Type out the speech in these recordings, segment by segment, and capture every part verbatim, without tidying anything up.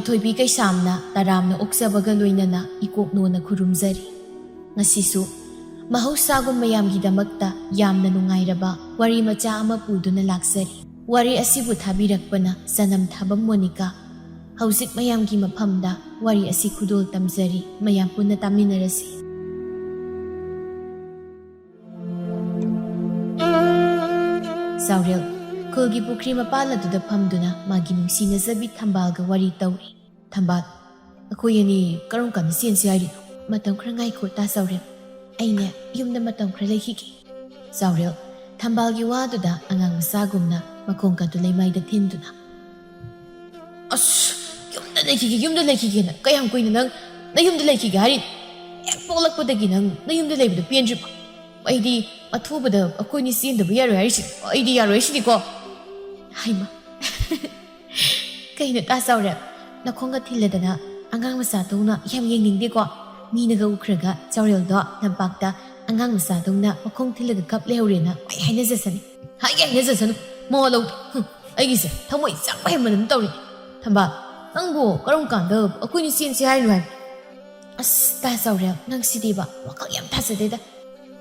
ꯊꯣꯏꯕꯤ ꯀꯩꯁꯥꯝꯅ ꯇꯔꯥꯝꯅ ꯑꯣꯛꯆꯕꯒ ꯂꯣꯏꯅꯅ ꯏꯀꯣꯛꯅꯣꯅ ꯈꯨꯔꯨꯝꯖꯔꯤ꯫ ꯉꯁꯤꯁꯨ ꯃꯍꯧꯁꯥꯒꯨꯝ ꯃꯌꯥꯝꯒꯤꯗꯃꯛꯇ ꯌꯥꯝꯅ ꯅꯨꯡꯉꯥꯏꯔꯕ ꯋꯥꯔꯤ ꯃꯆꯥ ꯑꯃ ꯄꯨꯗꯨꯅ ꯂꯥꯛꯆꯔꯤ꯫ ꯋꯥꯔꯤ ꯑꯁꯤꯕꯨ ꯊꯥꯕꯤꯔꯛꯄꯅ ꯆꯅꯝ ꯊꯥꯕꯝ ꯃꯣꯅꯤꯀꯥ꯫ ꯍꯧꯖꯤꯛ ꯃꯌꯥꯝꯒꯤ ꯃꯐꯝꯗ ꯋꯥꯔꯤ ꯑꯁꯤ ꯈꯨꯗꯣꯜ ꯇꯝꯖꯔꯤ, ꯃꯌꯥꯝ ꯄꯨꯟꯅ ꯇꯥꯃꯤꯟꯅꯔꯁꯤ꯫ ꯆꯥꯎꯔꯦꯜ ꯈꯨꯜꯒꯤ ꯄꯨꯈ꯭ꯔꯤ ꯃꯄꯥꯜ ꯑꯗꯨꯗ ꯐꯝꯗꯨꯅ ꯃꯥꯒꯤ ꯅꯨꯡꯁꯤꯅꯖꯕꯤ ꯊꯝꯕꯥꯜꯒ ꯋꯥꯔꯤ ꯇꯧꯔꯤ꯫ ꯊꯝꯕꯥꯜ, ꯑꯩꯈꯣꯏ ꯑꯅꯤ ꯀꯔꯝ ꯀꯥꯟꯗ ꯆꯦꯟꯁꯤ ꯍꯥꯏꯔꯤꯅꯣ? ꯃꯇꯝ ꯈꯔ ꯉꯥꯏꯈꯣ ꯇꯥ ꯆꯥꯎꯔꯦꯜ, ꯑꯩꯅꯦ ꯌꯨꯝꯗ ꯃꯇꯝ ꯈꯔ ꯂꯩꯈꯤꯒꯦ꯫ ꯆꯥꯎꯔꯦꯜ ꯊꯝꯕꯥꯜꯒꯤ ꯋꯥꯗꯨꯗ ꯑꯉꯥꯡ ꯃꯆꯥꯒꯨꯝꯅ ꯃꯈꯣꯡ ꯀꯥꯗꯨ ꯂꯩꯃꯥꯏꯗ ꯊꯤꯟꯗꯨꯅ, "ꯑꯁ, ꯌꯨꯝꯗ ꯂꯩꯈꯤꯒꯦ, ꯌꯨꯝꯗ ꯂꯩꯈꯤꯒꯦꯅ ꯀꯌꯥꯝ ꯀꯨꯏꯅ ꯅꯪ ꯅꯌꯨꯝꯗ ꯂꯩꯈꯤꯒꯦ ꯍꯥꯏꯔꯤꯅꯣ? ꯍꯦꯛ ꯄꯣꯛꯂꯛꯄꯗꯒꯤ ꯅꯪ ꯅꯌꯨꯝꯗ ꯂꯩꯕꯗꯣ ꯄꯦꯟꯗ꯭ꯔꯤꯕꯣ? ꯑꯩꯗꯤ ꯑꯊꯨꯕꯗ ꯑꯩꯈꯣꯏꯅꯤ ꯆꯦꯟꯗꯕ ꯌꯥꯔꯣꯏ ꯍꯥꯏꯔꯤꯁꯤꯅꯤ, ꯑꯩꯗꯤ ꯌꯥꯔꯣꯏ ꯍꯥꯏꯁꯤꯅꯤꯀꯣ꯫" ꯍꯥꯏꯃ, ꯀꯩꯅꯣ ꯇꯥ ꯆꯥꯎꯔꯦꯜ, ꯅꯈꯣꯡꯒ ꯊꯤꯜꯂꯗꯅ ꯑꯉꯥꯡ ꯃꯆꯥꯗꯧꯅ ꯌꯥꯝ ꯌꯦꯡꯅꯤꯡꯗꯦꯀꯣ꯫ ꯃꯤꯅꯒ ꯎꯈ꯭ꯔꯒ ꯆꯥꯎꯔꯦꯜꯗꯣ ꯂꯝꯄꯥꯛꯇ ꯑꯉꯥꯡ ꯃꯆꯥꯗꯧꯅ ꯃꯈꯣꯡ ꯊꯤꯜꯂꯒ ꯀꯞ ꯂꯩꯍꯧꯔꯦꯅ ꯃꯥꯏ ꯍꯥꯏꯅꯖꯁꯅꯤ꯫ ꯍꯥꯏꯒꯦ ꯍꯥꯏꯅꯖꯁꯅꯨ, ꯃꯋꯥ ꯂꯧꯗꯦ꯫ ꯍꯨꯝ, ꯑꯩꯒꯤꯁꯦ ꯊꯃꯣꯏ ꯆꯪꯕ ꯍꯦꯟꯃꯟ ꯑꯃ ꯇꯧꯔꯦ꯫ ꯊꯝꯕꯥꯜ, ꯅꯪꯕꯨ ꯀꯔꯝ ꯀꯥꯟꯗ ꯑꯩꯈꯣꯏꯅꯤ ꯆꯦꯟꯁꯤ ꯍꯥꯏꯅꯣ ꯍꯥꯏꯕ? ꯑꯁ, ꯇꯥ ꯆꯥꯎꯔꯦꯜ, ꯅꯪꯁꯤꯗꯤꯕ ꯋꯥꯈꯜ ꯌꯥꯝ ꯇꯥꯖꯗꯦꯗ꯫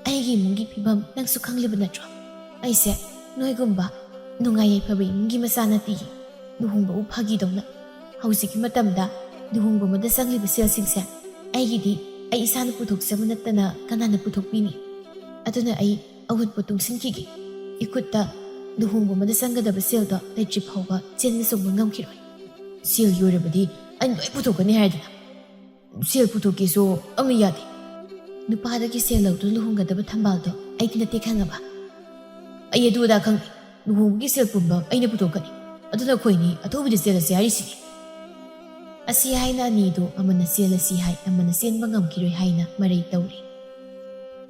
ꯑꯩꯒꯤ ꯏꯃꯨꯡꯒꯤ ꯐꯤꯕꯝ ꯅꯪꯁꯨ ꯈꯪꯂꯤꯕ ꯅꯠꯇ꯭ꯔꯣ? ꯑꯩꯁꯦ ꯅꯣꯏꯒꯨꯝꯕ ꯅꯨꯡꯉꯥꯏ ꯌꯥꯏꯐꯕ ꯏꯃꯨꯡꯒꯤ ꯃꯆꯥ ꯅꯠꯇꯤꯌꯦ꯫ ꯂꯨꯍꯣꯡꯕꯕꯨ ꯐꯥꯒꯤꯗꯧꯅ꯫ ꯍꯧꯖꯤꯛꯀꯤ ꯃꯇꯝꯗ ꯂꯨꯍꯣꯡꯕ ꯑꯃꯗ ꯆꯪꯂꯤꯕ ꯁꯦꯜꯁꯤꯡꯁꯦ ꯑꯩꯒꯤꯗꯤ ꯑꯩ ꯏꯁꯥꯅ ꯄꯨꯊꯣꯛꯆꯕ ꯅꯠꯇꯅ ꯀꯅꯥꯅ ꯄꯨꯊꯣꯛꯄꯤꯅꯤ? ꯑꯗꯨꯅ ꯑꯩ ꯑꯋꯨꯟꯄꯣꯠ ꯇꯨꯡꯁꯤꯟꯈꯤꯒꯦ꯫ ꯏꯈꯨꯠꯇ ꯂꯨꯍꯣꯡꯕ ꯑꯃꯗ ꯆꯪꯒꯗꯕ ꯁꯦꯜꯗꯣ ꯂꯩꯇ꯭ꯔꯤ ꯐꯥꯎꯕ ꯆꯦꯟꯕ ꯆꯣꯡꯕ ꯉꯝꯈꯤꯔꯣꯏ꯫ ꯁꯦꯜꯒꯤ ꯑꯣꯏꯔꯕꯗꯤ ꯑꯩꯅ ꯂꯣꯏ ꯄꯨꯊꯣꯛꯀꯅꯤ ꯍꯥꯏꯗꯅ꯫ ꯁꯦꯜ ꯄꯨꯊꯣꯛꯀꯦꯁꯨ ꯑꯃ ꯌꯥꯗꯦ꯫ ꯅꯨꯄꯥꯗꯒꯤ ꯁꯦꯜ ꯂꯧꯗꯨꯅ ꯂꯨꯍꯣꯡꯒꯗꯕ ꯊꯝꯕꯥꯜꯗꯣ ꯑꯩꯗꯤ ꯅꯠꯇꯦ ꯈꯪꯉꯕ? ꯑꯩ ꯑꯗꯨ ꯑꯗꯥ ꯈꯪꯗꯦ꯫ ꯂꯨꯍꯣꯡꯕꯒꯤ ꯁꯦꯜ ꯄꯨꯝꯕ ꯑꯩꯅ ꯄꯨꯊꯣꯛꯀꯅꯤ꯫ ꯑꯗꯨꯅ ꯑꯩꯈꯣꯏꯅꯤ ꯑꯊꯨꯕꯤꯗ ꯆꯦꯜꯂꯁꯦ ꯍꯥꯏꯔꯤꯁꯤꯅꯤ꯫ ꯑꯁꯤ ꯍꯥꯏꯅ ꯑꯅꯤꯗꯨ ꯑꯃꯅ ꯆꯦꯜꯂꯁꯤ ꯍꯥꯏ, ꯑꯃꯅ ꯆꯦꯟꯕ ꯉꯝꯈꯤꯔꯣꯏ ꯍꯥꯏꯅ ꯃꯔꯩ ꯇꯧꯔꯤ꯫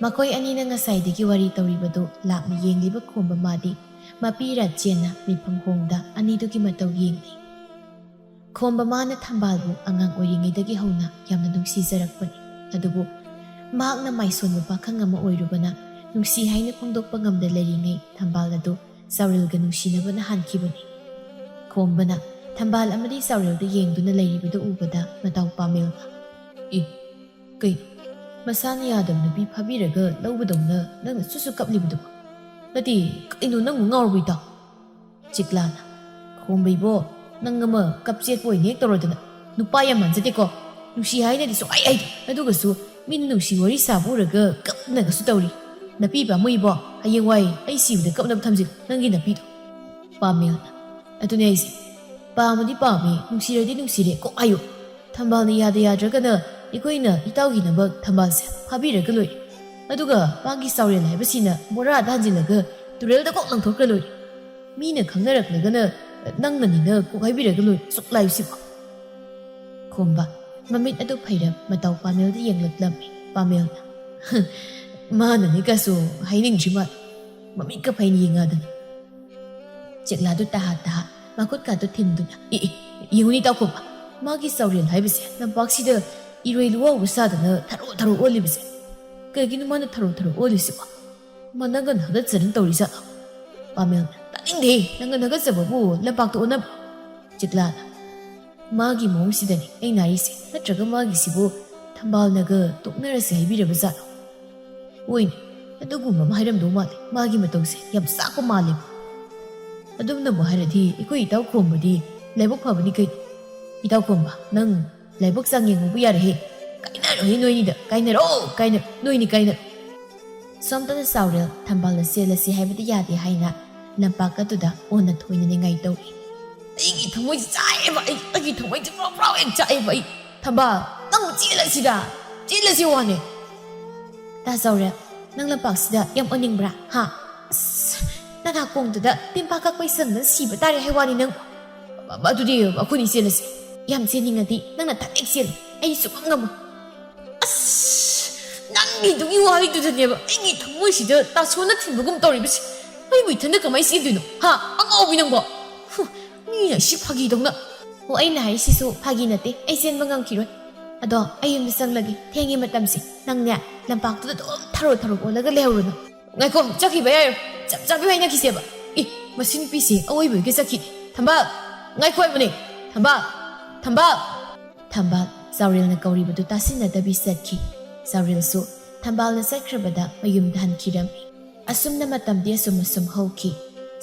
ꯃꯈꯣꯏ ꯑꯅꯤꯅ ꯉꯁꯥꯏꯗꯒꯤ ꯋꯥꯔꯤ ꯇꯧꯔꯤꯕꯗꯨ ꯂꯥꯞꯅ ꯌꯦꯡꯂꯤꯕ ꯈꯣꯝꯕ ꯃꯥꯗꯤ ꯃꯄꯤ ꯔꯥꯖꯦꯟꯅ ꯃꯤꯐꯝ ꯍꯣꯡꯗ ꯑꯅꯤꯗꯨꯒꯤ ꯃꯇꯧ ꯌꯦꯡꯂꯤ꯫ ꯈꯣꯝꯕ ꯃꯥꯅ ꯊꯝꯕꯥꯜꯕꯨ ꯑꯉꯥꯡ ꯑꯣꯏꯔꯤꯉꯩꯗꯒꯤ ꯍꯧꯅ ꯌꯥꯝꯅ ꯅꯨꯡꯁꯤꯖꯔꯛꯄꯅꯤ꯫ ꯑꯗꯨꯕꯨ ꯃꯍꯥꯛꯅ ꯃꯥꯏꯁꯣꯟꯕ ꯄꯥꯈꯪ ꯑꯃ ꯑꯣꯏꯔꯨꯕꯅ ꯅꯨꯡꯁꯤ ꯍꯥꯏꯅ ꯐꯣꯡꯗꯣꯛꯄ ꯉꯝꯗ ꯂꯩꯔꯤꯉꯩ ꯊꯝꯕꯥꯜ ꯑꯗꯨ ꯆꯥꯎꯔꯦꯜꯒ ꯅꯨꯡꯁꯤꯅꯕꯅ ꯍꯥꯟꯈꯤꯕꯅꯤ꯫ ꯈꯣꯝꯕꯅ ꯊꯝꯕꯥꯜ ꯑꯃꯗꯤ ꯆꯥꯎꯔꯦꯜꯗ ꯌꯦꯡꯗꯨꯅ ꯂꯩꯔꯤꯕꯗꯨ ꯎꯕꯗ ꯃꯇꯥꯎ ꯄꯥꯃꯦꯜꯅ, "ꯑꯦ, ꯀꯩꯅꯣ? ꯃꯁꯥꯅ ꯌꯥꯗꯕ ꯅꯨꯄꯤ ꯐꯥꯕꯤꯔꯒ ꯂꯧꯕꯗꯧꯅ ꯅꯪꯅ ꯁꯨꯁꯨ ꯀꯞꯂꯤꯕꯗꯨꯕꯨ? ꯅꯠꯇꯦ, ꯀꯩꯅꯣ ꯅꯪꯕꯨ ꯉꯥꯎꯔꯕꯣ ꯏꯇꯥꯎ?" ꯆꯤꯛꯂꯥꯅ, "ꯈꯣꯝꯕ ꯏꯕꯣ, ꯅꯪ ꯑꯃ ꯀꯞ ꯆꯦꯠꯄ ꯑꯣꯏꯅ ꯍꯦꯛ ꯇꯧꯔꯗꯅ꯫ ꯅꯨꯄꯥ ꯌꯥꯝ ꯃꯥꯟꯖꯗꯦꯀꯣ꯫ ꯅꯨꯡꯁꯤ ꯍꯥꯏꯅꯗꯤ ꯁꯨꯛꯍꯥꯏ ꯍꯥꯏꯗꯦ꯫ ꯑꯗꯨꯒꯁꯨ ꯃꯤꯅ ꯅꯨꯡꯁꯤ ꯋꯥꯔꯤ ꯁꯥꯕ ꯎꯔꯒ ꯀꯞꯅꯒꯁꯨ ꯇꯧꯔꯤ꯫ ꯅꯥꯄꯤ ꯄꯥꯝꯃꯨ ꯏꯕꯣ, ꯍꯌꯦꯡꯋꯥꯏ ꯑꯩ ꯁꯤꯕꯗ ꯀꯞꯅꯕ ꯊꯝꯖꯤꯜꯂꯨ ꯅꯪꯒꯤ ꯅꯥꯄꯤꯗꯣ꯫" ꯄꯥꯃꯦꯜꯅ, "ꯑꯗꯨꯅꯦ ꯑꯩꯁꯦ, ꯄꯥꯝꯃꯗꯤ ꯄꯥꯝꯃꯦ, ꯅꯨꯡꯁꯤꯔꯗꯤ ꯅꯨꯡꯁꯤꯔꯦ ꯀꯣꯛ ꯍꯥꯏꯌꯨ꯫ ꯊꯝꯕꯥꯜꯅ ꯌꯥꯗ ꯌꯥꯗ꯭ꯔꯒꯅ ꯑꯩꯈꯣꯏꯅ ꯏꯇꯥꯎꯒꯤꯗꯃꯛ ꯊꯝꯕꯥꯜꯁꯦ ꯐꯥꯕꯤꯔꯒ ꯂꯣꯏꯔꯦ꯫ ꯑꯗꯨꯒ ꯃꯥꯒꯤ ꯆꯥꯎꯔꯦꯜ ꯍꯥꯏꯕꯁꯤꯅ ꯕꯣꯔꯥꯗ ꯍꯥꯟꯖꯤꯜꯂꯒ ꯇꯨꯔꯦꯜꯗ ꯀꯣꯛ ꯂꯪꯊꯣꯛꯈ꯭ꯔ ꯂꯣꯏꯔꯦ꯫ ꯃꯤꯅ ꯈꯪꯅꯔꯛꯂꯒꯅ ꯅꯪꯅꯅꯤꯅ ꯀꯣꯛ ꯍꯥꯏꯕꯤꯔꯒ ꯂꯣꯏꯔꯦ꯫ ꯁꯨꯛ ꯂꯥꯏꯁꯤꯕꯣ꯫" ꯈꯣꯝꯕ, ꯃꯃꯤꯠ ꯑꯗꯨ ꯐꯩꯔꯞ ꯃꯇꯥꯎ ꯄꯥꯃꯦꯜꯗ ꯌꯦꯡꯂꯛꯂꯝꯃꯤ꯫ ꯄꯥꯃꯦꯜꯅ, "ꯃꯥꯅꯅꯤ ꯀꯁꯨ ꯍꯥꯏꯅꯤꯡꯗ꯭ꯔꯤ ꯃꯥꯜꯂꯦ꯫ ꯃꯃꯤꯠꯀ ꯐꯩꯅ ꯌꯦꯡꯉꯗꯅ꯫" ꯆꯦꯛꯂꯥꯗꯨ ꯇꯍꯥ ꯇꯍꯥ ꯃꯈꯨꯠꯀꯥꯗꯨ ꯊꯤꯟꯗꯨꯅ, "ꯑꯦ, ꯑꯦ, ꯌꯦꯡꯉꯨꯅꯦ ꯏꯇꯥꯎ ꯈꯣꯝꯕ, ꯃꯥꯒꯤ ꯆꯥꯎꯔꯦꯜ ꯍꯥꯏꯕꯁꯦ ꯂꯝꯄꯥꯛꯁꯤꯗ ꯏꯔꯣꯏ ꯂꯨꯋꯥꯎꯕ ꯁꯥꯗꯅ ꯊꯔꯣ ꯊꯔꯣ ꯑꯣꯜꯂꯤꯕꯁꯦ꯫ ꯀꯩꯒꯤꯅꯣ ꯃꯥꯅ ꯊꯔꯣ ꯊꯔꯣ ꯑꯣꯜꯂꯤꯁꯤꯕꯣ? ꯃꯥ ꯅꯪꯒꯟ ꯍꯥꯒꯠꯆꯗꯅ ꯇꯧꯔꯤꯖꯥꯠꯂꯣ?" ꯄꯥꯃꯦꯜꯅ, "ꯇꯥꯅꯤꯡꯗꯦ, ꯅꯪꯒꯟ ꯍꯥꯒꯠꯆꯕꯕꯨ ꯂꯝꯄꯥꯛꯇ ꯑꯣꯟꯅꯕ꯭ꯔꯣ?" ꯆꯤꯛꯂꯥꯅ, "ꯃꯥꯒꯤ ꯃꯑꯣꯡꯁꯤꯗꯅꯤ ꯑꯩꯅ ꯍꯥꯏꯔꯤꯁꯦ꯫ ꯅꯠꯇ꯭ꯔꯒ ꯃꯥꯒꯤꯁꯤꯕꯨ ꯊꯝꯕꯥꯜꯅꯒ ꯇꯣꯛꯅꯔꯁꯦ ꯍꯥꯏꯕꯤꯔꯕ ꯖꯥꯠꯂꯣ? ꯍꯣꯏꯅꯦ, ꯑꯗꯨꯒꯨꯝꯕ ꯑꯃ ꯍꯥꯏꯔꯝꯗꯧ ꯃꯥꯜꯂꯦ꯫ ꯃꯥꯒꯤ ꯃꯇꯧꯁꯦ ꯌꯥꯝ ꯆꯥꯛꯄ ꯃꯥꯜꯂꯦꯕ꯫ ꯑꯗꯨꯝꯅꯕꯨ ꯍꯥꯏꯔꯗꯤ ꯑꯩꯈꯣꯏ ꯏꯇꯥꯎ ꯈꯣꯝꯕꯗꯤ ꯂꯥꯏꯕꯛ ꯐꯕꯅꯤ ꯀꯩꯅꯣ꯫ ꯏꯇꯥꯎ ꯈꯣꯝꯕ, ꯅꯪ ꯂꯥꯏꯕꯛ ꯆꯥꯡ ꯌꯦꯡꯉꯨꯕ ꯌꯥꯔꯦꯍꯦ꯫ ꯀꯥꯏꯅꯔꯣꯍꯦ ꯅꯣꯏꯅꯤꯗ, ꯀꯥꯏꯅꯔꯣ, ꯀꯥꯏꯅ-, ꯅꯣꯏꯅꯤ ꯀꯥꯏꯅꯔꯣ꯫" ꯁꯣꯝꯗꯅ ꯆꯥꯎꯔꯦꯜ ꯊꯝꯕꯥꯜꯗ ꯆꯦꯜꯂꯁꯤ ꯍꯥꯏꯕꯗꯤ ꯌꯥꯗꯦ ꯍꯥꯏꯅ ꯂꯝꯄꯥꯛ ꯑꯗꯨꯗ ꯑꯣꯟꯅ ꯊꯣꯏꯅ ꯅꯤꯡꯉꯥꯏ ꯇꯧꯏ꯫ "ꯑꯩꯒꯤ ꯊꯃꯣꯏꯁꯦ ꯆꯥꯛꯑꯦꯕ, ꯑꯩ, ꯑꯩꯒꯤ ꯊꯃꯣꯏꯁꯦ ꯄ꯭ꯔꯥꯎ ꯄ꯭ꯔꯥꯎ ꯍꯦꯛ ꯆꯥꯛꯑꯦꯕ ꯑꯩ꯫ ꯊꯝꯕꯥꯜ, ꯅꯪꯕꯨ ꯆꯦꯜꯂꯁꯤꯔꯥ? ꯆꯦꯜꯂꯁꯤ ꯋꯥꯅꯦ꯫" "ꯇꯥ ꯆꯥꯎꯔꯦꯜ, ꯅꯪ ꯂꯝꯄꯥꯛꯁꯤꯗ ꯌꯥꯝ ꯑꯣꯟꯅꯤꯡꯕ꯭ꯔꯥ? ꯍꯥ? ꯑꯁ, ꯅꯅꯥꯀꯣꯡꯗꯨꯗ ꯇꯤꯟꯐꯥ ꯀꯛꯄꯩ ꯆꯪꯗꯅ ꯁꯤꯕ ꯇꯥꯔꯦ ꯍꯥꯏ ꯋꯥꯅꯤ ꯅꯪ꯫ ꯑꯗꯨꯗꯤ ꯑꯩꯈꯣꯏꯅꯤ ꯆꯦꯜꯂꯁꯤ꯫ ꯌꯥꯝ ꯆꯦꯟꯅꯤꯡꯉꯗꯤ ꯅꯪꯅ ꯊꯟ ꯍꯦꯛ ꯆꯦꯜꯂꯨ꯫ ꯑꯩ ꯁꯨꯛꯉꯝ ꯉꯝꯃꯣꯏ꯫" ꯑꯁ, ꯅꯪꯒꯤꯗꯨꯒꯤ ꯋꯥꯍꯩꯗꯨꯗꯅꯦꯕ ꯑꯩꯒꯤ ꯊꯃꯣꯏꯁꯤꯗ ꯇꯥꯁꯣꯟꯅ ꯊꯤꯟꯕꯒꯨꯝ ꯇꯧꯔꯤꯕꯁꯦ꯫ ꯑꯩꯕꯨ ꯏꯊꯟꯗ ꯀꯃꯥꯏꯅ ꯆꯦꯟꯗꯣꯏꯅꯣ? ꯍꯥ? ꯑꯉꯥꯎꯕꯤ ꯅꯪꯕꯣ? ꯍꯨ, ꯃꯤꯅ ꯁꯤ ꯐꯥꯒꯤ ꯇꯧꯅ꯫ ꯑꯣ, ꯑꯩꯅ ꯍꯥꯏꯔꯤꯁꯤꯁꯨ ꯐꯥꯒꯤ ꯅꯠꯇꯦ꯫ ꯑꯩ ꯆꯦꯟꯕ ꯉꯝꯈꯤꯔꯣꯏ꯫ ꯑꯗꯣ ꯑꯩ ꯌꯨꯝꯗ ꯆꯪꯂꯒꯦ꯫ ꯊꯦꯡꯉꯦ ꯃꯇꯝꯁꯦ꯫ ꯅꯪꯅꯦ, ꯂꯝꯄꯥꯛꯇꯨꯗ ꯑꯗꯨꯝ ꯊꯔꯣ ꯊꯔꯣ ꯑꯣꯜꯂꯒ ꯂꯩꯍꯧꯔꯨꯅꯨ꯫ ꯉꯥꯏꯈꯣ, ꯆꯠꯈꯤꯕ ꯌꯥꯔꯣꯏ꯫ ꯆꯞ ꯆꯥꯕꯤ ꯍꯥꯏꯅꯈꯤꯁꯦꯕ꯫ ꯑꯦ, ꯃꯁꯤ ꯅꯨꯄꯤꯁꯦ ꯑꯋꯣꯏꯕꯒꯤ ꯆꯠꯈꯤ꯫ ꯊꯝꯕꯥꯜ, "ꯉꯥꯏꯈꯣ ꯍꯥꯏꯕꯅꯦ! ꯊꯝꯕꯥꯜ! ꯊꯝꯕꯥꯜ!" ꯊꯝꯕꯥꯜ ꯆꯥꯎꯔꯦꯜꯅ ꯀꯧꯔꯤꯕꯗꯨ ꯇꯥꯁꯤꯟꯅꯗꯕꯤ ꯆꯠꯈꯤ꯫ ꯆꯥꯎꯔꯦꯜꯁꯨ ꯊꯝꯕꯥꯜꯅ ꯆꯠꯈ꯭ꯔꯕꯗ ꯃꯌꯨꯝꯗ ꯍꯟꯈꯤꯔꯝꯃꯤ꯫ ꯑꯁꯨꯝꯅ ꯃꯇꯝꯗꯤ ꯑꯁꯨꯝ ꯑꯁꯨꯝ ꯍꯧꯈꯤ꯫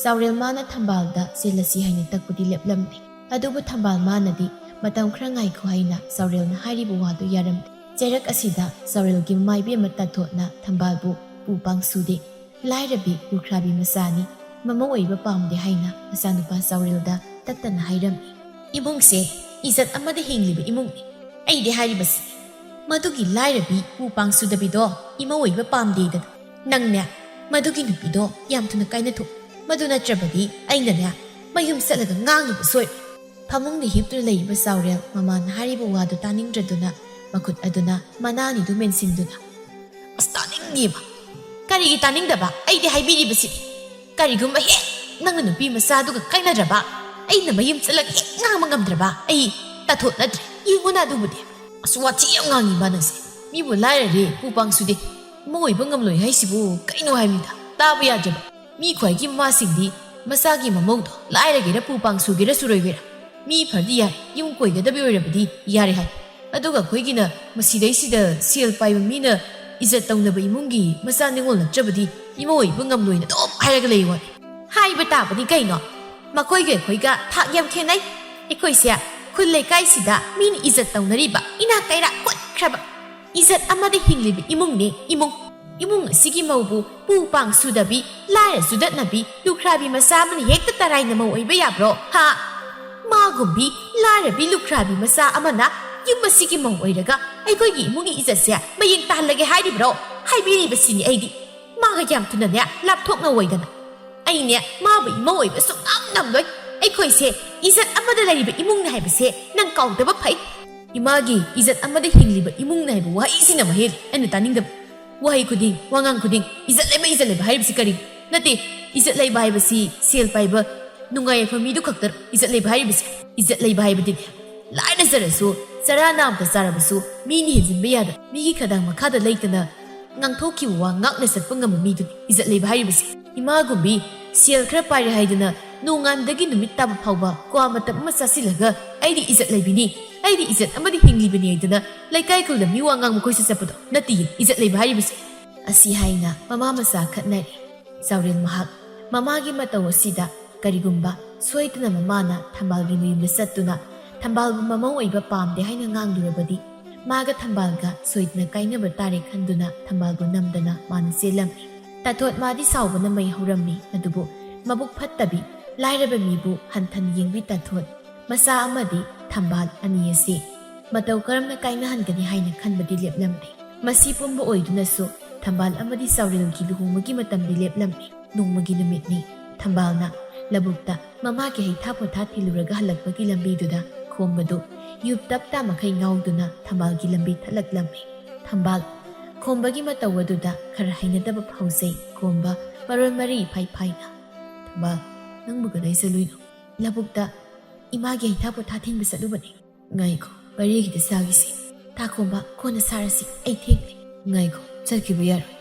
ꯆꯥꯎꯔꯦꯜ ꯃꯥꯅ ꯊꯝꯕꯥꯜꯗ "ꯆꯦꯜꯂꯁꯤ" ꯍꯥꯏꯅ ꯇꯛꯄꯗꯤ ꯂꯦꯞꯂꯝꯗꯦ꯫ ꯑꯗꯨꯕꯨ ꯊꯝꯕꯥꯜ ꯃꯥꯅꯗꯤ "ꯃꯇꯝ ꯈꯔ ꯉꯥꯏꯈꯣ" ꯍꯥꯏꯅ ꯆꯥꯎꯔꯦꯜꯅ ꯍꯥꯏꯔꯤꯕ ꯋꯥꯗꯨ ꯌꯥꯔꯝꯗꯦ꯫ ꯆꯩꯔꯛ ꯑꯁꯤꯗ ꯆꯥꯎꯔꯦꯜꯒꯤ ꯃꯃꯥ ꯏꯕꯦꯝꯃ ꯇꯥꯊꯣꯠꯅ ꯊꯝꯕꯥꯜꯕꯨ "ꯄꯨ ꯄꯥꯡ ꯁꯨꯗꯦ, ꯂꯥꯏꯔꯕꯤ ꯂꯨꯈ꯭ꯔꯥꯕꯤ ꯃꯆꯥꯅꯤ, ꯃꯃꯧ ꯑꯣꯏꯕ ꯄꯥꯝꯗꯦ" ꯍꯥꯏꯅ ꯃꯆꯥꯅꯨꯄꯥ ꯆꯥꯎꯔꯦꯜꯗ ꯇꯠꯇꯅ ꯍꯥꯏꯔꯝꯃꯤ꯫ "ꯏꯃꯨꯡꯁꯦ ꯏꯖꯠ ꯑꯃꯗ ꯍꯤꯡꯂꯤꯕ ꯏꯃꯨꯡꯅꯤ꯫ ꯑꯩꯗꯤ ꯍꯥꯏꯔꯤꯕꯁꯤ, ꯃꯗꯨꯒꯤ ꯂꯥꯏꯔꯕꯤ ꯄꯨ ꯄꯥꯡ ꯁꯨꯗꯕꯤꯗꯣ ꯏꯃꯧ ꯑꯣꯏꯕ ꯄꯥꯝꯗꯦꯗꯅ꯫ ꯅꯪꯅꯦ, ꯃꯗꯨꯒꯤ ꯅꯨꯄꯤꯗꯣ ꯌꯥꯝ ꯊꯨꯅ ꯀꯥꯏꯅꯊꯣꯛ꯫ ꯃꯗꯨ ꯅꯠꯇ꯭ꯔꯕꯗꯤ ꯑꯩꯅꯅꯦ, ꯃꯌꯨꯝ ꯆꯠꯂꯒ ꯉꯥꯡꯂꯨꯕ ꯁꯣꯏꯔꯣꯏ꯫" ꯐꯃꯨꯡꯗ ꯍꯤꯞꯇꯨꯅ ꯂꯩꯔꯤꯕ ꯆꯥꯎꯔꯦꯜ ꯃꯃꯥꯅ ꯍꯥꯏꯔꯤꯕ ꯋꯥꯗꯨ ꯇꯥꯅꯤꯡꯗ꯭ꯔꯗꯨꯅ ꯃꯈꯨꯠ ꯑꯗꯨꯅ ꯃꯅꯥꯅꯤꯗꯨ ꯃꯦꯟꯁꯤꯟꯗꯨꯅ, "ꯑꯁ, ꯇꯥꯅꯤꯡꯗꯦꯕ꯫ ꯀꯔꯤꯒꯤ ꯇꯥꯅꯤꯡꯗꯕ? ꯑꯩꯗꯤ ꯍꯥꯏꯕꯤꯔꯤꯕꯁꯤ, ꯀꯔꯤꯒꯨꯝꯕ ꯍꯦꯛ ꯅꯪꯅ ꯅꯨꯄꯤ ꯃꯆꯥꯗꯨꯒ ꯀꯥꯏꯅꯗ꯭ꯔꯕ, ꯑꯩꯅ ꯃꯌꯨꯝ ꯆꯠꯂꯒ ꯍꯦꯛ ꯉꯥꯡꯕ ꯉꯝꯗ꯭ꯔꯕ, ꯑꯩ ꯇꯥꯊꯣꯠ ꯅꯠꯇ꯭ꯔꯦ꯫ ꯌꯦꯡꯉꯨꯅ ꯑꯗꯨꯕꯨꯗꯤ꯫ ꯑꯁ, ꯋꯥꯊꯤ ꯌꯥꯝ ꯉꯥꯡꯉꯤ ꯃꯥ ꯅꯪꯁꯦ꯫ ꯃꯤꯕꯨ ꯂꯥꯏꯔꯔꯦ, ꯄꯨ ꯄꯥꯡ ꯁꯨꯗꯦ, ꯃꯧ ꯑꯣꯏꯕ ꯉꯝꯂꯣꯏ ꯍꯥꯏꯁꯤꯕꯨ ꯀꯩꯅꯣ ꯍꯥꯏꯕꯅꯤꯗ, ꯇꯥꯕ ꯌꯥꯗ꯭ꯔꯕ꯫ ꯃꯤ ꯈ꯭ꯋꯥꯏꯒꯤ ꯃꯃꯥꯁꯤꯡꯗꯤ ꯃꯆꯥꯒꯤ ꯃꯃꯧꯗꯣ ꯂꯥꯏꯔꯒꯦꯔꯥ ꯄꯨ ꯄꯥꯡ ꯁꯨꯒꯦꯔꯥ ꯁꯨꯔꯣꯏꯒꯦꯔꯥ, ꯃꯤ ꯐꯔꯗꯤ ꯌꯥꯔꯦ, ꯌꯨꯝ ꯀꯣꯏꯒꯗꯕꯤ ꯑꯣꯏꯔꯕꯗꯤ ꯌꯥꯔꯦ ꯍꯥꯏ꯫ ꯑꯗꯨꯒ ꯑꯩꯈꯣꯏꯒꯤꯅ ꯃꯁꯤꯗꯩꯁꯤꯗ ꯁꯦꯜ ꯄꯥꯏꯕ ꯃꯤꯅ ꯏꯖꯠ ꯇꯧꯅꯕ ꯏꯃꯨꯡꯒꯤ ꯃꯆꯥ ꯅꯤꯉꯣꯜ ꯅꯠꯇ꯭ꯔꯕꯗꯤ ꯏꯃꯧ ꯑꯣꯏꯕ ꯉꯝꯂꯣꯏꯅ ꯑꯗꯨꯝ ꯍꯥꯏꯔꯒ ꯂꯩ ꯋꯥꯅꯤ꯫ ꯍꯥꯏꯕ ꯇꯥꯕꯅꯤ ꯀꯩꯅꯣ, ꯃꯈꯣꯏꯒ ꯑꯩꯈꯣꯏꯒ ꯊꯥꯛ ꯌꯥꯝ ꯈꯦꯠꯅꯩ꯫ ꯑꯩꯈꯣꯏꯁꯦ ꯈꯨꯜ ꯂꯩꯀꯥꯏꯁꯤꯗ ꯃꯤꯅ ꯏꯖꯠ ꯇꯧꯅꯔꯤꯕ ꯏꯅꯥꯛ ꯀꯩꯔꯥꯛ ꯈꯨꯠꯈ꯭ꯔꯕ ꯏꯖꯠ ꯑꯃꯗ ꯍꯤꯡꯂꯤꯕ ꯏꯃꯨꯡꯅꯤ, ꯏꯃꯨꯡ꯫ ꯏꯃꯨꯡ ꯑꯁꯤꯒꯤ ꯃꯧꯕꯨ ꯄꯨ ꯄꯥꯡ ꯁꯨꯗꯕꯤ, ꯂꯥꯏꯔ ꯆꯨꯗꯠꯅꯕꯤ, ꯂꯨꯈ꯭ꯔꯥꯕꯤ ꯃꯆꯥ ꯑꯃꯅ ꯍꯦꯛꯇ ꯇꯔꯥꯏꯅ ꯃꯧ ꯑꯣꯏꯕ ꯌꯥꯕ꯭ꯔꯣ? ꯍꯥ? ꯃꯥꯒꯨꯝꯕꯤ ꯂꯥꯏꯔꯕꯤ ꯂꯨꯈ꯭ꯔꯥꯕꯤ ꯃꯆꯥ ꯑꯃꯅ ꯌꯨꯝ ꯑꯁꯤꯒꯤ ꯃꯧ ꯑꯣꯏꯔꯒ ꯑꯩꯈꯣꯏꯒꯤ ꯏꯃꯨꯡꯒꯤ ꯏꯖꯠꯁꯦ ꯃꯌꯦꯡ ꯇꯥꯍꯜꯂꯒꯦ ꯍꯥꯏꯔꯤꯕ꯭ꯔꯣ? ꯍꯥꯏꯕꯤꯔꯤꯕꯁꯤꯅꯤ ꯑꯩꯗꯤ꯫ ꯃꯥꯒ ꯌꯥꯝ ꯊꯨꯅꯅꯦ ꯂꯥꯞꯊꯣꯛꯅ ꯑꯣꯏꯗꯅ꯫ ꯑꯩꯅꯦ ꯃꯥꯕꯨ ꯏꯃꯧ ꯑꯣꯏꯕ ꯁꯨꯡꯉꯝ ꯉꯝꯂꯣꯏ꯫ ꯑꯩꯈꯣꯏꯁꯦ ꯏꯖꯠ ꯑꯃꯗ ꯂꯩꯔꯤꯕ ꯏꯃꯨꯡꯅꯤ ꯍꯥꯏꯕꯁꯦ ꯅꯪ ꯀꯥꯎꯗꯕ ꯐꯩ꯫ ꯏꯃꯥꯒꯤ ꯏꯖꯠ ꯑꯃꯗ ꯍꯤꯡꯂꯤꯕ ꯏꯃꯨꯡꯅꯤ ꯍꯥꯏꯕ ꯋꯥꯍꯩꯁꯤꯅ ꯃꯍꯦꯜꯂꯤ ꯑꯩꯅ ꯇꯥꯅꯤꯡꯗꯕ꯫ ꯋꯥꯍꯩ ꯈꯨꯗꯤꯡ, ꯋꯥꯉꯥꯡ ꯈꯨꯗꯤꯡ ꯏꯖꯠ ꯂꯩꯕ, ꯏꯖꯠ ꯂꯩꯕ ꯍꯥꯏꯔꯤꯕꯁꯤ ꯀꯔꯤ? ꯅꯠꯇꯦ, ꯏꯖꯠ ꯂꯩꯕ ꯍꯥꯏꯕꯁꯤ ꯁꯦꯜ ꯄꯥꯏꯕ, ꯅꯨꯡꯉꯥꯏ ꯌꯥꯏꯐꯕ ꯃꯤꯗꯨ ꯈꯛꯇꯔ ꯏꯖꯠ ꯂꯩꯕ ꯍꯥꯏꯔꯤꯕꯁꯦ? ꯏꯖꯠ ꯂꯩꯕ ꯍꯥꯏꯕꯗꯤꯅꯦ, ꯂꯥꯏꯔꯖꯔꯁꯨ, ꯆꯔꯥ ꯅꯥꯝꯇ ꯆꯥꯔꯕꯁꯨ ꯃꯤꯅ ꯍꯦꯟꯖꯤꯟꯕ ꯌꯥꯗ, ꯃꯤꯒꯤ ꯈꯗꯥꯡ ꯃꯈꯥꯗ ꯂꯩꯇꯅ ꯉꯥꯡꯊꯣꯛꯈꯤꯕ ꯋꯥ ꯉꯥꯛꯅ ꯆꯠꯄ ꯉꯝꯕ ꯃꯤꯗꯨꯅꯤ ꯏꯖꯠ ꯂꯩꯕ ꯍꯥꯏꯔꯤꯕꯁꯦ꯫ ꯏꯃꯥꯒꯨꯝꯕꯤ ꯁꯦꯜ ꯈꯔ ꯄꯥꯏꯔꯦ ꯍꯥꯏꯗꯅ ꯅꯣꯡꯉꯥꯟꯕꯗꯒꯤ ꯅꯨꯃꯤꯠ ꯇꯥꯕ ꯐꯥꯎꯕ ꯀ꯭ꯋꯥ ꯃꯇꯞ ꯑꯃ ꯆꯥꯁꯤꯜꯂꯒ "ꯑꯩꯗꯤ ꯏꯖꯠ ꯂꯩꯕꯤꯅꯤ, ꯑꯩꯗꯤ ꯏꯖꯠ ꯑꯃꯗꯤ ꯍꯤꯡꯂꯤꯕꯅꯤ" ꯍꯥꯏꯗꯅ ꯂꯩꯀꯥꯏ ꯈꯨꯜꯗ ꯃꯤꯋꯥ ꯉꯥꯡꯕ ꯀꯣꯏꯆꯠ ꯆꯠꯄꯗꯣ ꯅꯠꯇꯤꯌꯦ ꯏꯖꯠ ꯂꯩꯕ ꯍꯥꯏꯔꯤꯕꯁꯦ꯫ ꯑꯁꯤ ꯍꯥꯏꯅ ꯃꯃꯥ ꯃꯆꯥ ꯈꯠꯅꯔꯤ꯫ ꯆꯥꯎꯔꯦꯜ ꯃꯍꯥꯛ ꯃꯃꯥꯒꯤ ꯃꯇꯧ ꯑꯁꯤꯗ ꯀꯔꯤꯒꯨꯝꯕ ꯁꯣꯏꯗꯅ ꯃꯃꯥꯅ ꯊꯝꯕꯥꯜꯒꯤ ꯃꯌꯨꯝꯗ ꯆꯠꯇꯨꯅ ꯊꯝꯕꯥꯜꯕꯨ ꯃꯃꯧ ꯑꯣꯏꯕ ꯄꯥꯝꯗꯦ ꯍꯥꯏꯅ ꯉꯥꯡꯂꯨꯔꯕꯗꯤ ꯃꯥꯒ ꯊꯝꯕꯥꯜꯒ ꯁꯣꯏꯗꯅ ꯀꯥꯏꯅꯕ ꯇꯥꯔꯦ ꯈꯟꯗꯨꯅ ꯊꯝꯕꯥꯜꯕꯨ ꯅꯝꯗꯅ ꯃꯥꯅ ꯆꯦꯜꯂꯝꯃꯤ꯫ ꯇꯥꯊꯣꯠ ꯃꯥꯗꯤ ꯁꯥꯎꯕꯅ ꯃꯩ ꯍꯧꯔꯝꯃꯤ, ꯑꯗꯨꯕꯨ ꯃꯕꯨꯛ ꯐꯠꯇꯕꯤ, ꯂꯥꯏꯔꯕ ꯃꯤꯕꯨ ꯍꯟꯊꯅ ꯌꯦꯡꯕꯤ ꯇꯥꯊꯣꯠ ꯃꯆꯥ ꯑꯃꯗꯤ ꯊꯝꯕꯥꯜ ꯑꯅꯤ ꯑꯁꯤ ꯃꯇꯧ ꯀꯔꯝꯅ ꯀꯥꯏꯅꯍꯟꯒꯅꯤ ꯍꯥꯏꯅ ꯈꯟꯕꯗꯤ ꯂꯦꯞꯂꯝꯗꯦ꯫ ꯃꯁꯤ ꯄꯨꯝꯕ ꯑꯣꯏꯗꯨꯅꯁꯨ ꯊꯝꯕꯥꯜ ꯑꯃꯗꯤ ꯆꯥꯎꯔꯦꯜꯒꯤ ꯂꯨꯍꯣꯡꯕꯒꯤ ꯃꯇꯝꯗꯤ ꯂꯦꯞꯂꯝꯃꯤ꯫ ꯅꯣꯡꯃꯒꯤ ꯅꯨꯃꯤꯠꯅꯤ꯫ ꯊꯝꯕꯥꯜꯅ ꯂꯧꯕꯨꯛꯇ ꯃꯃꯥꯒꯤ ꯍꯩꯊꯥ ꯄꯣꯊꯥ ꯊꯤꯜꯂꯨꯔꯒ ꯍꯜꯂꯛꯄꯒꯤ ꯂꯝꯕꯤꯗꯨꯗ ꯈꯣꯝꯕꯗꯨ ꯌꯨ ꯇꯞ ꯇꯥ ꯃꯈꯩ ꯉꯥꯎꯗꯨꯅ ꯊꯝꯕꯥꯜꯒꯤ ꯂꯝꯕꯤ ꯊꯠꯂꯛꯂꯝꯃꯤ꯫ ꯊꯝꯕꯥꯜ ꯈꯣꯝꯕꯒꯤ ꯃꯇꯧ ꯑꯗꯨꯗ ꯈꯔ ꯍꯩꯅꯗꯕ ꯐꯥꯎꯖꯩ꯫ ꯈꯣꯝꯕ ꯃꯔꯣꯜ ꯃꯔꯤ ꯏꯐꯥꯏ ꯐꯥꯏꯅ, "ꯊꯝꯕꯥꯜ, ꯅꯪꯕꯨ ꯀꯗꯥꯏ ꯆꯠꯂꯨꯏꯅꯣ?" "ꯂꯧꯕꯨꯛꯇ ꯏꯃꯥꯒꯤ ꯍꯩꯊꯥ ꯄꯣꯊꯥ ꯊꯤꯟꯕ ꯆꯠꯂꯨꯕꯅꯦ꯫" "ꯉꯥꯏꯈꯣ, ꯋꯥꯔꯤꯒꯤꯗ ꯁꯥꯈꯤꯁꯤ꯫ ꯊꯥꯈꯣꯝꯕ, ꯀꯣꯟꯅ ꯁꯥꯔꯁꯤ, ꯑꯩ ꯊꯦꯡꯂꯦ꯫" "ꯉꯥꯏꯈꯣ, ꯆꯠꯈꯤꯕ ꯌꯥꯔꯣꯏ꯫"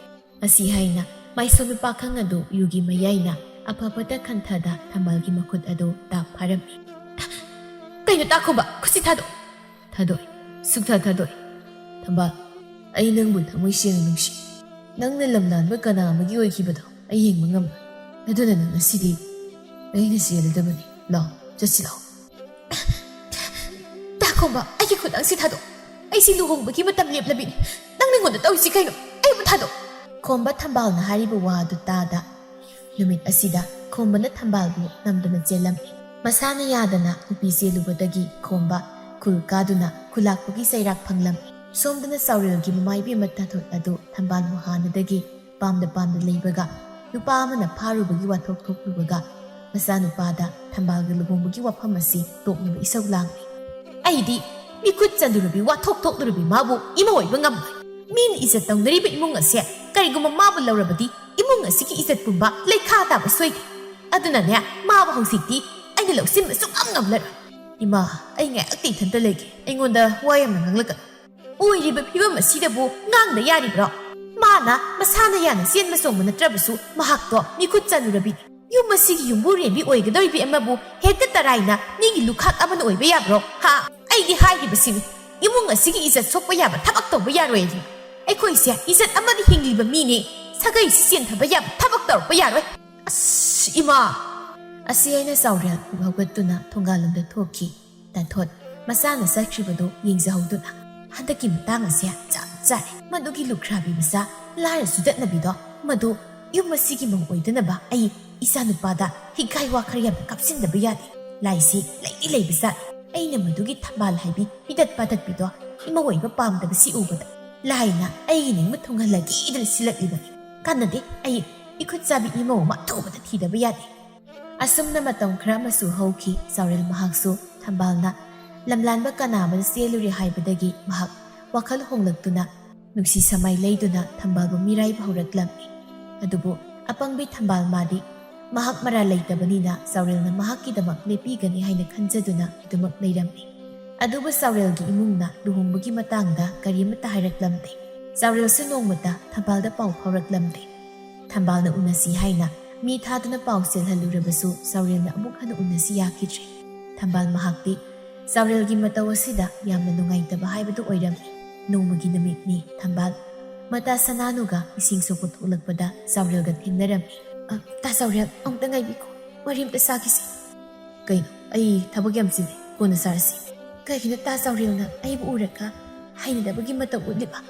ꯑꯁꯤ ꯍꯥꯏꯅ ꯃꯥꯏꯁꯣꯟ ꯅꯨꯄꯥꯈꯪ ꯑꯗꯨ ꯌꯨꯒꯤ ꯃꯌꯥꯏꯅ ꯑꯐꯕꯇ ꯈꯟꯊꯗ ꯊꯝꯕꯥꯜꯒꯤ ꯃꯈꯨꯠ ꯑꯗꯨ ꯇꯥꯞ ꯐꯥꯔꯝꯃꯤ꯫ "ꯀꯩꯅꯣ ꯇꯥꯈꯣꯝꯕ, ꯈꯨꯠꯁꯤ ꯊꯥꯗꯣꯛ!" "ꯊꯥꯗꯣꯛꯑꯦ, ꯁꯨꯛꯊꯥ ꯊꯥꯗꯣꯛꯑꯦ꯫" "ꯊꯝꯕꯥꯜ, ꯑꯩ ꯅꯪꯕꯨ ꯊꯃꯣꯏ ꯁꯦꯡꯅ ꯅꯨꯡꯁꯤ꯫ ꯅꯪꯅ ꯂꯝꯂꯥꯟꯕ ꯀꯅꯥ ꯑꯃꯒꯤ ꯑꯣꯏꯈꯤꯕꯗꯣ ꯑꯩ ꯌꯦꯡꯕ ꯉꯝꯂꯣꯏ꯫ ꯑꯗꯨꯅ ꯅꯪ ꯉꯁꯤꯗꯤ ꯑꯩꯅ ꯆꯦꯜꯂꯗꯕꯅꯤ꯫ ꯂꯥꯛꯑꯣ, ꯆꯠꯁꯤ ꯂꯥꯛꯑꯣ꯫" "ꯇꯥꯈꯣꯝꯕ, ꯑꯩꯒꯤ ꯈꯨꯗꯥꯡꯁꯤ ꯊꯥꯗꯣꯛ꯫ ꯑꯩꯁꯤ ꯂꯨꯍꯣꯡꯕꯒꯤ ꯃꯇꯝ ꯂꯦꯞꯂꯕꯤꯅꯤ꯫ ꯅꯪ ꯅꯉꯣꯟꯗ ꯇꯧꯔꯤꯁꯤ ꯀꯩꯅꯣ? ꯑꯩꯕꯨ ꯊꯥꯗꯣꯛ!" ꯈꯣꯝꯕ ꯊꯝꯕꯥꯜꯅ ꯍꯥꯏꯔꯤꯕ ꯋꯥ ꯑꯗꯨ ꯇꯥꯗ ꯅꯨꯃꯤꯠ ꯑꯁꯤꯗ ꯈꯣꯝꯕꯅ ꯊꯝꯕꯥꯜꯕꯨ ꯅꯝꯗꯨꯅ ꯆꯦꯜꯂꯝꯃꯤ꯫ ꯃꯁꯥꯅ ꯌꯥꯗꯅ ꯅꯨꯄꯤ ꯆꯦꯜꯂꯨꯕꯗꯒꯤ ꯈꯣꯝꯕ ꯈꯨꯜ ꯀꯥꯗꯨꯅ ꯈꯨꯂꯥꯛꯄꯒꯤ ꯆꯩꯔꯥꯛ ꯐꯪꯂꯝꯃꯤ꯫ ꯁꯣꯝꯗꯅ ꯆꯥꯎꯔꯦꯜꯒꯤ ꯃꯃꯥ ꯏꯕꯦꯝꯃ ꯇꯥꯊꯣꯠ ꯑꯗꯨ ꯊꯝꯕꯥꯜꯕꯨ ꯍꯥꯟꯅꯗꯒꯤ ꯄꯥꯝꯗ ꯄꯥꯝꯗ ꯂꯩꯕꯒ ꯅꯨꯄꯥ ꯑꯃꯅ ꯐꯥꯔꯨꯕꯒꯤ ꯋꯥꯊꯣꯛ ꯊꯣꯛꯂꯨꯕꯒ ꯃꯆꯥꯅꯨꯄꯥꯗ ꯊꯝꯕꯥꯜꯒ ꯂꯨꯍꯣꯡꯕꯒꯤ ꯋꯥꯐꯝ ꯑꯁꯤ ꯇꯣꯛꯅꯕ ꯏꯁꯧ ꯂꯥꯡꯂꯤ꯫ "ꯑꯩꯗꯤ ꯃꯤꯈꯨꯠ ꯆꯜꯂꯨꯔꯕꯤ, ꯋꯥꯊꯣꯛ ꯊꯣꯛꯂꯨꯔꯕꯤ ꯃꯥꯕꯨ ꯏꯃꯧ ꯑꯣꯏꯕ ꯉꯝꯂꯣꯏ꯫ ꯃꯤꯅ ꯏꯖꯠ ꯇꯧꯅꯔꯤꯕ ꯏꯃꯨꯡ ꯑꯁꯦ ꯀꯔꯤꯒꯨꯝꯕ ꯃꯥꯕꯨ ꯂꯧꯔꯕꯗꯤ ꯏꯃꯨꯡ ꯑꯁꯤꯒꯤ ꯏꯖꯠ ꯄꯨꯝꯕ ꯂꯩꯈꯥ ꯇꯥꯕ ꯁꯣꯏꯗꯦ꯫ ꯑꯗꯨꯅꯅꯦ, ꯃꯥꯕꯨ ꯍꯧꯖꯤꯛꯇꯤ ꯑꯩꯅ ꯂꯧꯁꯤꯟꯕ ꯁꯨꯡꯉꯝ ꯉꯝꯂꯔꯣꯏ꯫ ꯏꯃꯥ, ꯑꯩ ꯉꯥꯏꯍꯥꯛꯇꯤ ꯏꯊꯟꯇ ꯂꯩꯒꯦ꯫ ꯑꯩꯉꯣꯟꯗ ꯋꯥ ꯌꯥꯝꯅ ꯉꯥꯡꯂꯛꯀꯅꯨ꯫ ꯑꯣꯏꯔꯤꯕ ꯐꯤꯕꯝ ꯑꯁꯤꯗꯕꯨ ꯉꯥꯡꯗ ꯌꯥꯔꯤꯕ꯭ꯔꯣ? ꯃꯥꯅ ꯃꯁꯥꯅ ꯌꯥꯅ ꯆꯦꯟꯕ ꯆꯣꯡꯕ ꯅꯠꯇ꯭ꯔꯕꯁꯨ ꯃꯍꯥꯛꯇꯣ ꯃꯤꯈꯨꯠ ꯆꯜꯂꯨꯔꯕꯤꯅꯤ꯫ ꯌꯨꯝ ꯑꯁꯤꯒꯤ ꯌꯨꯝꯕꯨꯔꯦꯝꯕꯤ ꯑꯣꯏꯒꯗꯧꯔꯤꯕꯤ ꯑꯃꯕꯨ ꯍꯦꯛꯇ ꯇꯔꯥꯏꯅ ꯃꯤꯒꯤ ꯂꯨꯈꯥꯛ ꯑꯃꯅ ꯑꯣꯏꯕ ꯌꯥꯕ꯭ꯔꯣ? ꯍꯥ? ꯑꯩꯗꯤ ꯍꯥꯏꯔꯤꯕꯁꯤꯅꯤ, ꯏꯃꯨꯡ ꯑꯁꯤꯒꯤ ꯏꯖꯠ ꯁꯣꯛꯄ ꯌꯥꯕ ꯊꯕꯛ ꯇꯧꯕ ꯌꯥꯔꯣꯏ ꯍꯥꯏꯅ꯫ ꯑꯩꯈꯣꯏꯁꯦ ꯏꯖꯠ ꯑꯃꯗ ꯍꯤꯡꯂꯤꯕ ꯃꯤꯅꯤ꯫ ꯁꯥꯒꯩꯁꯤ ꯆꯦꯟꯊꯕ ꯌꯥꯕ ꯊꯕꯛ ꯇꯧꯔꯛꯄ ꯌꯥꯔꯣꯏ꯫ ꯑꯁ, ꯏꯃꯥ!" ꯑꯁꯤ ꯍꯥꯏꯅ ꯆꯥꯎꯔꯦꯜ ꯐꯨꯛ ꯍꯧꯒꯠꯇꯨꯅ ꯊꯣꯡꯒꯥꯜꯂꯣꯝꯗ ꯊꯣꯛꯈꯤ꯫ ꯇꯥꯟꯊꯣꯠ ꯃꯆꯥꯅ ꯆꯠꯈ꯭ꯔꯤꯕꯗꯨ ꯌꯦꯡꯖꯍꯧꯗꯨꯅ, "ꯍꯟꯗꯛꯀꯤ ꯃꯇꯥꯡ ꯑꯁꯦ ꯆꯞ ꯆꯥꯔꯦ꯫ ꯃꯗꯨꯒꯤ ꯂꯨꯈ꯭ꯔꯥꯕꯤ ꯃꯆꯥ ꯂꯥꯏꯔ ꯆꯨꯗꯠꯅꯕꯤꯗꯣ, ꯃꯗꯨ ꯌꯨꯝ ꯑꯁꯤꯒꯤ ꯃꯧ ꯑꯣꯏꯗꯅꯕ ꯑꯩ ꯏꯆꯥꯅꯨꯄꯥꯗ ꯍꯤꯒꯥꯏ ꯋꯥ ꯈꯔ ꯌꯥꯝꯅ ꯀꯥꯞꯁꯤꯟꯗꯕ ꯌꯥꯗꯦ꯫ ꯂꯥꯏꯁꯤ ꯂꯩꯗꯤ ꯂꯩꯕꯖꯥꯠꯅꯤ꯫ ꯑꯩꯅ ꯃꯗꯨꯒꯤ ꯊꯝꯕꯥꯜ ꯍꯥꯏꯕꯤ ꯄꯤꯗꯠ ꯄꯥꯗꯠꯄꯤꯗꯣ ꯏꯃꯧ ꯑꯣꯏꯕ ꯄꯥꯝꯗꯕꯁꯤ ꯎꯕꯗ ꯂꯥꯏꯅ ꯑꯩꯒꯤ ꯅꯤꯡꯕ ꯊꯨꯡꯍꯜꯂꯒꯦꯗꯅ ꯁꯤꯜꯂꯛꯂꯤꯕꯅꯤ꯫ ꯀꯥꯟꯅꯗꯦ, ꯑꯩ ꯏꯈꯨꯠ ꯆꯥꯕꯤ ꯏꯃꯧ ꯑꯃ ꯑꯊꯨꯕꯗ ꯊꯤꯗꯕ ꯌꯥꯗꯦ"꯫ ꯑꯁꯨꯝꯅ ꯃꯇꯝ ꯈꯔ ꯑꯃꯁꯨ ꯍꯧꯈꯤ꯫ ꯆꯥꯎꯔꯦꯜ ꯃꯍꯥꯛꯁꯨ ꯊꯝꯕꯥꯜꯅ ꯂꯝꯂꯥꯟꯕ ꯀꯅꯥ ꯑꯃꯗ ꯆꯦꯜꯂꯨꯔꯦ ꯍꯥꯏꯕꯗꯒꯤ ꯃꯍꯥꯛ ꯋꯥꯈꯜ ꯍꯣꯡꯂꯛꯇꯨꯅ ꯅꯨꯡꯁꯤ ꯁꯃꯥꯏ ꯂꯩꯗꯨꯅ ꯊꯝꯕꯥꯜꯕꯨ ꯃꯤꯔꯥꯏꯕ ꯍꯧꯔꯛꯂꯝꯃꯤ꯫ ꯑꯗꯨꯕꯨ ꯑꯄꯪꯕꯤ ꯊꯝꯕꯥꯜ ꯃꯥꯗꯤ ꯃꯍꯥꯛ ꯃꯔꯥꯜ ꯂꯩꯇꯕꯅꯤꯅ ꯆꯥꯎꯔꯦꯜꯅ ꯃꯍꯥꯛꯀꯤꯗꯃꯛ ꯂꯦꯞꯄꯤꯒꯅꯤ ꯍꯥꯏꯅ ꯈꯟꯖꯗꯨꯅ ꯑꯗꯨꯃꯛ ꯂꯩꯔꯝꯃꯤ꯫ ꯑꯗꯨꯕꯨ ꯆꯥꯎꯔꯦꯜꯒꯤ ꯏꯃꯨꯡꯅ ꯂꯨꯍꯣꯡꯕꯒꯤ ꯃꯇꯥꯡꯗ ꯀꯔꯤꯃꯠꯇ ꯍꯥꯏꯔꯛꯂꯝꯗꯦ꯫ ꯆꯥꯎꯔꯦꯜꯁꯨ ꯅꯣꯡꯃꯇ ꯊꯝꯕꯥꯜꯗ ꯄꯥꯎ ꯐꯥꯎꯔꯛꯂꯝꯗꯦ꯫ ꯊꯝꯕꯥꯜꯅ ꯎꯅꯁꯤ ꯍꯥꯏꯅ ꯃꯤ ꯊꯥꯗꯨꯅ ꯄꯥꯎ ꯆꯦꯜꯍꯜꯂꯨꯔꯕꯁꯨ ꯆꯥꯎꯔꯦꯜꯅ ꯑꯃꯨꯛ ꯍꯟꯅ ꯎꯅꯁꯤ ꯌꯥꯈꯤꯗ꯭ꯔꯦ꯫ ꯊꯝꯕꯥꯜ ꯃꯍꯥꯛꯇꯤ ꯆꯥꯎꯔꯦꯜꯒꯤ ꯃꯇꯧ ꯑꯁꯤꯗ ꯌꯥꯝꯅ ꯅꯨꯡꯉꯥꯏꯇꯕ ꯍꯥꯏꯕꯗꯨ ꯑꯣꯏꯔꯝꯃꯤ꯫ ꯅꯣꯡꯃꯒꯤ ꯅꯨꯃꯤꯠꯅꯤ꯫ ꯊꯝꯕꯥꯜ ꯃꯇꯥ ꯁꯅꯥꯅꯨꯒ ꯏꯁꯤꯡ ꯁꯣꯛꯄ ꯊꯣꯛꯂꯛꯄꯗ ꯆꯥꯎꯔꯦꯜꯒ ꯊꯦꯡꯅꯔꯝꯃꯤ꯫ "ꯑ, ꯇꯥ ꯆꯥꯎꯔꯦꯜ, ꯑꯃꯨꯛꯇ ꯉꯥꯏꯕꯤꯈꯣ, ꯋꯥꯔꯤ ꯑꯃꯇ ꯁꯥꯈꯤꯁꯤ"꯫ "ꯀꯩꯅꯣ? ꯑꯩ ꯊꯕꯛ ꯌꯥꯝ ꯆꯤꯜꯂꯤ, ꯀꯣꯟꯅ ꯁꯥꯔꯁꯤ"꯫ "ꯀꯩꯒꯤꯅꯣ ꯇꯥ ꯆꯥꯎꯔꯦꯜꯅ ꯑꯩꯕꯨ ꯎꯔꯒ ꯍꯩꯅꯗꯕꯒꯤ ꯃꯇꯧ ꯎꯠꯂꯤꯕ?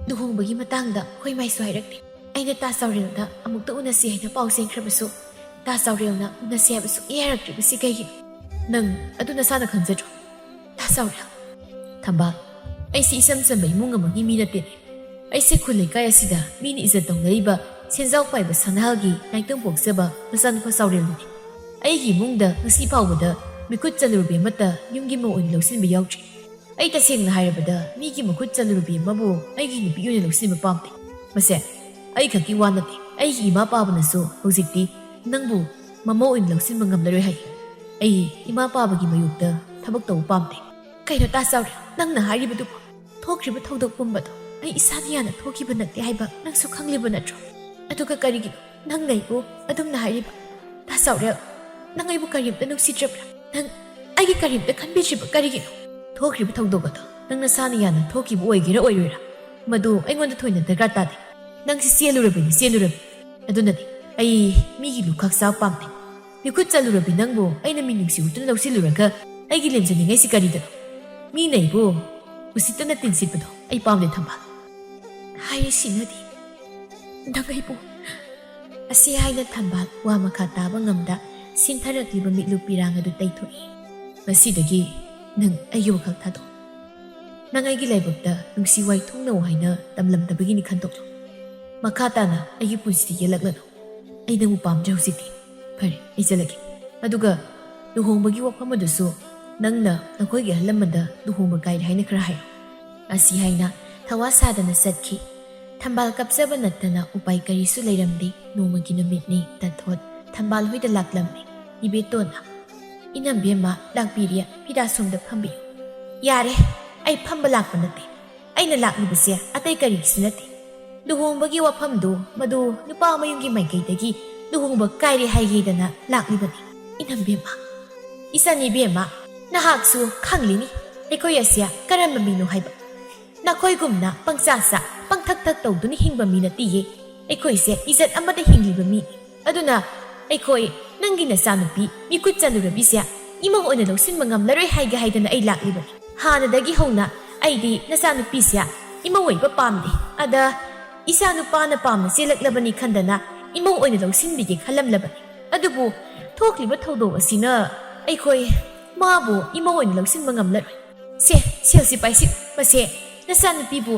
ꯂꯨꯍꯣꯡꯕꯒꯤ ꯃꯇꯥꯡꯗ ꯍꯣꯏ ꯃꯥꯏꯁꯨ ꯍꯥꯏꯔꯛꯇꯦ꯫ ꯑꯩꯅ ꯇꯥ ꯆꯥꯎꯔꯦꯜꯗ ꯑꯃꯨꯛꯇ ꯎꯅꯁꯤ ꯍꯥꯏꯅ ꯄꯥꯎ ꯆꯦꯟꯈ꯭ꯔꯕꯁꯨ ꯇꯥ ꯆꯥꯎꯔꯦꯜꯅ ꯎꯅꯁꯤ ꯍꯥꯏꯕ ꯁꯨꯛꯌꯥ ꯌꯥꯔꯛꯇ꯭ꯔꯤꯕꯁꯤ ꯀꯩꯒꯤꯅꯣ? ꯅꯪ ꯑꯗꯨ ꯅꯁꯥꯅ ꯈꯪꯖꯗ꯭ꯔꯣ? ꯇꯥ ꯆꯥꯎꯔꯦꯜ"꯫ "ꯊꯝꯕꯥꯜ, ꯑꯩꯁꯦ ꯏꯆꯝ ꯆꯝꯕ ꯏꯃꯨꯡ ꯑꯃꯒꯤ ꯃꯤ ꯅꯠꯇꯦꯅꯦ꯫ ꯑꯩꯁꯦ ꯈꯨꯜ ꯂꯩꯀꯥꯏ ꯑꯁꯤꯗ ꯃꯤꯅ ꯏꯖꯠ ꯇꯧꯅꯔꯤꯕ ꯁꯦꯟꯖꯥꯎ ꯄꯥꯏꯕ ꯁꯅꯥꯍꯜꯒꯤ ꯅꯥꯏꯇꯣꯝ ꯄꯣꯛꯆꯕ ꯃꯆꯥꯅꯨꯄꯥ ꯆꯥꯎꯔꯦꯜꯗꯨꯅꯤ꯫ ꯑꯩꯒꯤ ꯏꯃꯨꯡꯗ ꯉꯁꯤ ꯐꯥꯎꯕꯗ ꯃꯤꯈꯨꯠ ꯆꯜꯂꯨꯔꯕꯤ ꯑꯃꯠꯇ ꯌꯨꯝꯒꯤ ꯃꯧ ꯑꯣꯏꯅ ꯂꯧꯁꯤꯟꯕ ꯌꯥꯎꯗ꯭ꯔꯤ꯫ ꯑꯩ ꯇꯁꯦꯡꯅ ꯍꯥꯏꯔꯕꯗ ꯃꯤꯒꯤ ꯃꯈꯨꯠ ꯆꯜꯂꯨꯔꯕꯤ ꯑꯃꯕꯨ ꯑꯩꯒꯤ ꯅꯨꯄꯤ ꯑꯣꯏꯅ ꯂꯧꯁꯤꯟꯕ ꯄꯥꯝꯗꯦ꯫ ꯃꯁꯦ ꯑꯩ ꯈꯛꯀꯤ ꯋꯥ ꯅꯠꯇꯦ, ꯑꯩꯒꯤ ꯏꯃꯥ ꯄꯥꯕꯅꯁꯨ ꯍꯧꯖꯤꯛꯇꯤ ꯅꯪꯕꯨ ꯃꯃꯧ ꯑꯣꯏꯅ ꯂꯧꯁꯤꯟꯕ ꯉꯝꯂꯔꯣꯏ ꯍꯥꯏ꯫ ꯑꯩ ꯏꯃꯥ ꯄꯥꯕꯒꯤ ꯃꯥꯌꯣꯛꯇ ꯊꯕꯛ ꯇꯧꯕ ꯄꯥꯝꯗꯦ"꯫ "ꯀꯩꯅꯣ ꯇꯥ ꯆꯥꯎꯔꯦꯜ, ꯅꯪꯅ ꯍꯥꯏꯔꯤꯕꯗꯨꯕꯨ? ꯊꯣꯛꯈ꯭ꯔꯤꯕ ꯊꯧꯗꯣꯛ ꯄꯨꯝꯕꯗꯣ ꯑꯩ ꯏꯁꯥꯅ ꯌꯥꯅ ꯊꯣꯛꯈꯤꯕ ꯅꯠꯇꯦ ꯍꯥꯏꯕ ꯅꯪꯁꯨ ꯈꯪꯂꯤꯕ ꯅꯠꯇ꯭ꯔꯣ? ꯑꯗꯨꯒ ꯀꯔꯤꯒꯤꯅꯣ ꯅꯪꯅ ꯑꯩꯕꯨ ꯑꯗꯨꯝꯅ ꯍꯥꯏꯔꯤꯕ? ꯆꯥꯎꯔꯦꯜ, ꯅꯪ ꯑꯩꯕꯨ ꯀꯔꯤꯝꯇ ꯅꯨꯡꯁꯤꯗ꯭ꯔꯕ꯭ꯔꯥ? ꯅꯪ ꯑꯩꯒꯤ ꯀꯔꯤꯝꯇ ꯈꯟꯕꯤꯗ꯭ꯔꯤꯕ ꯀꯔꯤꯒꯤꯅꯣ? ꯊꯣꯛꯈ꯭ꯔꯤꯕ ꯊꯧꯗꯣꯛ ꯑꯗꯣ ꯅꯪ ꯅꯁꯥꯅ ꯌꯥꯅ ꯊꯣꯛꯈꯤꯕ ꯑꯣꯏꯒꯦꯔꯥ ꯑꯣꯏꯔꯣꯏꯔꯥ, ꯃꯗꯨ ꯑꯩꯉꯣꯟꯗ ꯊꯣꯏꯅ ꯗꯔꯀꯥꯔ ꯇꯥꯗꯦ꯫ ꯅꯪꯁꯤ ꯆꯦꯜꯂꯨꯔꯕꯅꯤ, ꯆꯦꯜꯂꯨꯔꯕꯅꯤ꯫ ꯑꯗꯨꯅꯗꯤ ꯑꯩ ꯃꯤꯒꯤ ꯂꯨꯈꯥꯛ ꯆꯥꯕ ꯄꯥꯝꯗꯦ꯫ ꯃꯤꯈꯨꯠ ꯆꯜꯂꯨꯔꯕꯤ ꯅꯪꯕꯨ ꯑꯩꯅ ꯃꯤꯅꯨꯡꯁꯤ ꯎꯠꯇꯨꯅ ꯂꯧꯁꯤꯜꯂꯨꯔꯒ ꯑꯩꯒꯤ ꯂꯦꯝꯖꯅꯤꯡꯉꯥꯏꯁꯤ ꯀꯔꯤꯗꯅꯣ? ꯃꯤꯅ ꯑꯩꯕꯨ ꯎꯁꯤꯠꯇꯅ ꯇꯤꯟꯁꯤꯠꯄꯗꯣ ꯑꯩ ꯄꯥꯝꯗꯦ, ꯊꯝꯕꯥꯜ꯫ ꯍꯥꯏꯔꯤꯁꯤꯅꯗꯤ ꯅꯪ ꯑꯩꯕꯨ ꯑꯁꯤ ꯍꯥꯏꯅ ꯊꯝꯕꯥꯜ ꯋꯥ ꯃꯈꯥ ꯇꯥꯕ ꯉꯝꯗ ꯁꯤꯟꯊꯔꯛꯂꯤꯕ ꯃꯤꯠꯂꯨ ꯄꯤꯔꯥꯡ ꯑꯗꯨ ꯇꯩꯊꯣꯛꯏ꯫ ꯉꯁꯤꯗꯒꯤ ꯅꯪ ꯑꯩꯒꯤ ꯋꯥꯈꯜ ꯊꯥꯗꯣꯛ꯫ ꯅꯪ ꯑꯩꯒꯤ ꯂꯥꯏꯕꯛꯇ ꯅꯨꯡꯁꯤ ꯋꯥꯏꯊꯨꯡꯅꯧ ꯍꯥꯏꯅ ꯇꯝꯂꯝꯗꯕꯒꯤꯅꯤ ꯈꯟꯗꯣꯛꯂꯣ꯫ ꯃꯈꯥ ꯇꯥꯅ ꯑꯩꯒꯤ ꯄꯨꯟꯁꯤꯗ ꯌꯦꯜꯂꯛꯂꯅꯨ꯫ ꯑꯩ ꯅꯪꯕꯨ ꯄꯥꯝꯗ꯭ꯔꯦ ꯍꯧꯖꯤꯛꯇꯤ꯫ ꯐꯔꯦ, ꯑꯩ ꯆꯠꯂꯒꯦ꯫ ꯑꯗꯨꯒ ꯂꯨꯍꯣꯡꯕꯒꯤ ꯋꯥꯐꯝ ꯑꯗꯨꯁꯨ ꯅꯪꯅ ꯅꯈꯣꯏꯒꯤ ꯑꯍꯜ ꯂꯃꯟꯗ ꯂꯨꯍꯣꯡꯕ ꯀꯥꯏꯔꯦ ꯍꯥꯏꯅ ꯈꯔ ꯍꯥꯏꯌꯨ꯫ ꯑꯁꯤ ꯍꯥꯏꯅ ꯊꯋꯥ ꯁꯥꯗꯅ ꯆꯠꯈꯤ꯫ ꯊꯝꯕꯥꯜ ꯀꯞꯆꯕ ꯅꯠꯇꯅ ꯎꯄꯥꯏ ꯀꯔꯤꯁꯨ ꯂꯩꯔꯝꯗꯦ꯫ ꯅꯣꯡꯃꯒꯤ ꯅꯨꯃꯤꯠꯅꯤ꯫ ꯇꯥꯊꯣꯠ ꯊꯝꯕꯥꯜ ꯍꯣꯏꯗ ꯂꯥꯛꯂꯝꯃꯤ꯫ ꯏꯕꯦꯇꯣꯟꯅ, "ꯏꯅꯝꯕꯦꯝꯃ, ꯂꯥꯛꯄꯤꯔꯦ, ꯐꯤꯗꯥ ꯁꯣꯝꯗ ꯐꯝꯕꯤꯌꯨ꯫" "ꯌꯥꯔꯦ, ꯑꯩ ꯐꯝꯕ ꯂꯥꯛꯄ ꯅꯠꯇꯦ꯫ ꯑꯩꯅ ꯂꯥꯛꯂꯤꯕꯁꯦ ꯑꯇꯩ ꯀꯔꯤꯒꯤꯁꯨ ꯅꯠꯇꯦ꯫ ꯂꯨꯍꯣꯡꯕꯒꯤ ꯋꯥꯐꯝꯗꯨ ꯃꯗꯨ ꯅꯨꯄꯥ ꯃꯌꯨꯝꯒꯤ ꯃꯥꯏꯀꯩꯗꯒꯤ ꯂꯨꯍꯣꯡꯕ ꯀꯥꯏꯔꯦ ꯍꯥꯏꯒꯦꯗꯅ ꯂꯥꯛꯂꯤꯕꯅꯤ꯫" "ꯏꯅꯝꯕꯦꯝꯃ, ꯏꯆꯥꯅꯤꯕꯦꯝꯃ, ꯅꯍꯥꯛꯁꯨ ꯈꯪꯂꯤꯅꯤ ꯑꯩꯈꯣꯏ ꯑꯁꯦ ꯀꯔꯝꯕ ꯃꯤꯅꯣ ꯍꯥꯏꯕ꯫ ꯅꯈꯣꯏꯒꯨꯝꯅ ꯄꯪꯆꯥ ꯆꯥ, ꯄꯪꯊꯛ ꯊꯛ ꯇꯧꯗꯨꯅ ꯍꯤꯡꯕ ꯃꯤ ꯅꯠꯇꯤꯌꯦ꯫ ꯑꯩꯈꯣꯏꯁꯦ ꯏꯖꯠ ꯑꯃꯗ ꯍꯤꯡꯂꯤꯕ ꯃꯤꯅꯤ꯫ ꯑꯗꯨꯅ ꯑꯩꯈꯣꯏ ꯅꯪꯒꯤ ꯅꯆꯥꯅꯨꯄꯤ ꯃꯤꯈꯨꯠ ꯆꯜꯂꯨꯔꯕꯤꯁꯦ ꯏꯃꯧ ꯑꯣꯏꯅ ꯂꯧꯁꯤꯟꯕ ꯉꯝꯂꯔꯣꯏ ꯍꯥꯏꯒꯦ ꯍꯥꯏꯗꯅ ꯑꯩ ꯂꯥꯛꯂꯤꯕꯅꯤ꯫ ꯍꯥꯟꯅꯗꯒꯤ ꯍꯧꯅ ꯑꯩꯗꯤ ꯅꯆꯥꯅꯨꯄꯤꯁꯦ ꯏꯃꯧ ꯑꯣꯏꯕ ꯄꯥꯝꯗꯦ꯫ ꯑꯗ ꯏꯆꯥ ꯅꯨꯄꯥꯅ ꯄꯥꯝꯅ ꯆꯦꯜꯂꯛꯂꯕꯅꯤ ꯈꯟꯗꯅ ꯏꯃꯧ ꯑꯣꯏꯅ ꯂꯧꯁꯤꯟꯕꯤꯒꯦ ꯈꯜꯂꯝꯂꯕꯅꯤ꯫ ꯑꯗꯨꯕꯨ ꯊꯣꯛꯂꯤꯕ ꯊꯧꯗꯣꯛ ꯑꯁꯤꯅ ꯑꯩꯈꯣꯏ ꯃꯥꯕꯨ ꯏꯃꯧ ꯑꯣꯏꯅ ꯂꯧꯁꯤꯟꯕ ꯉꯝꯂꯔꯣꯏ꯫ ꯁꯦ, ꯁꯦꯜꯁꯤ ꯄꯥꯏꯁꯤ꯫ ꯃꯁꯦ ꯅꯆꯥꯅꯨꯄꯤꯕꯨ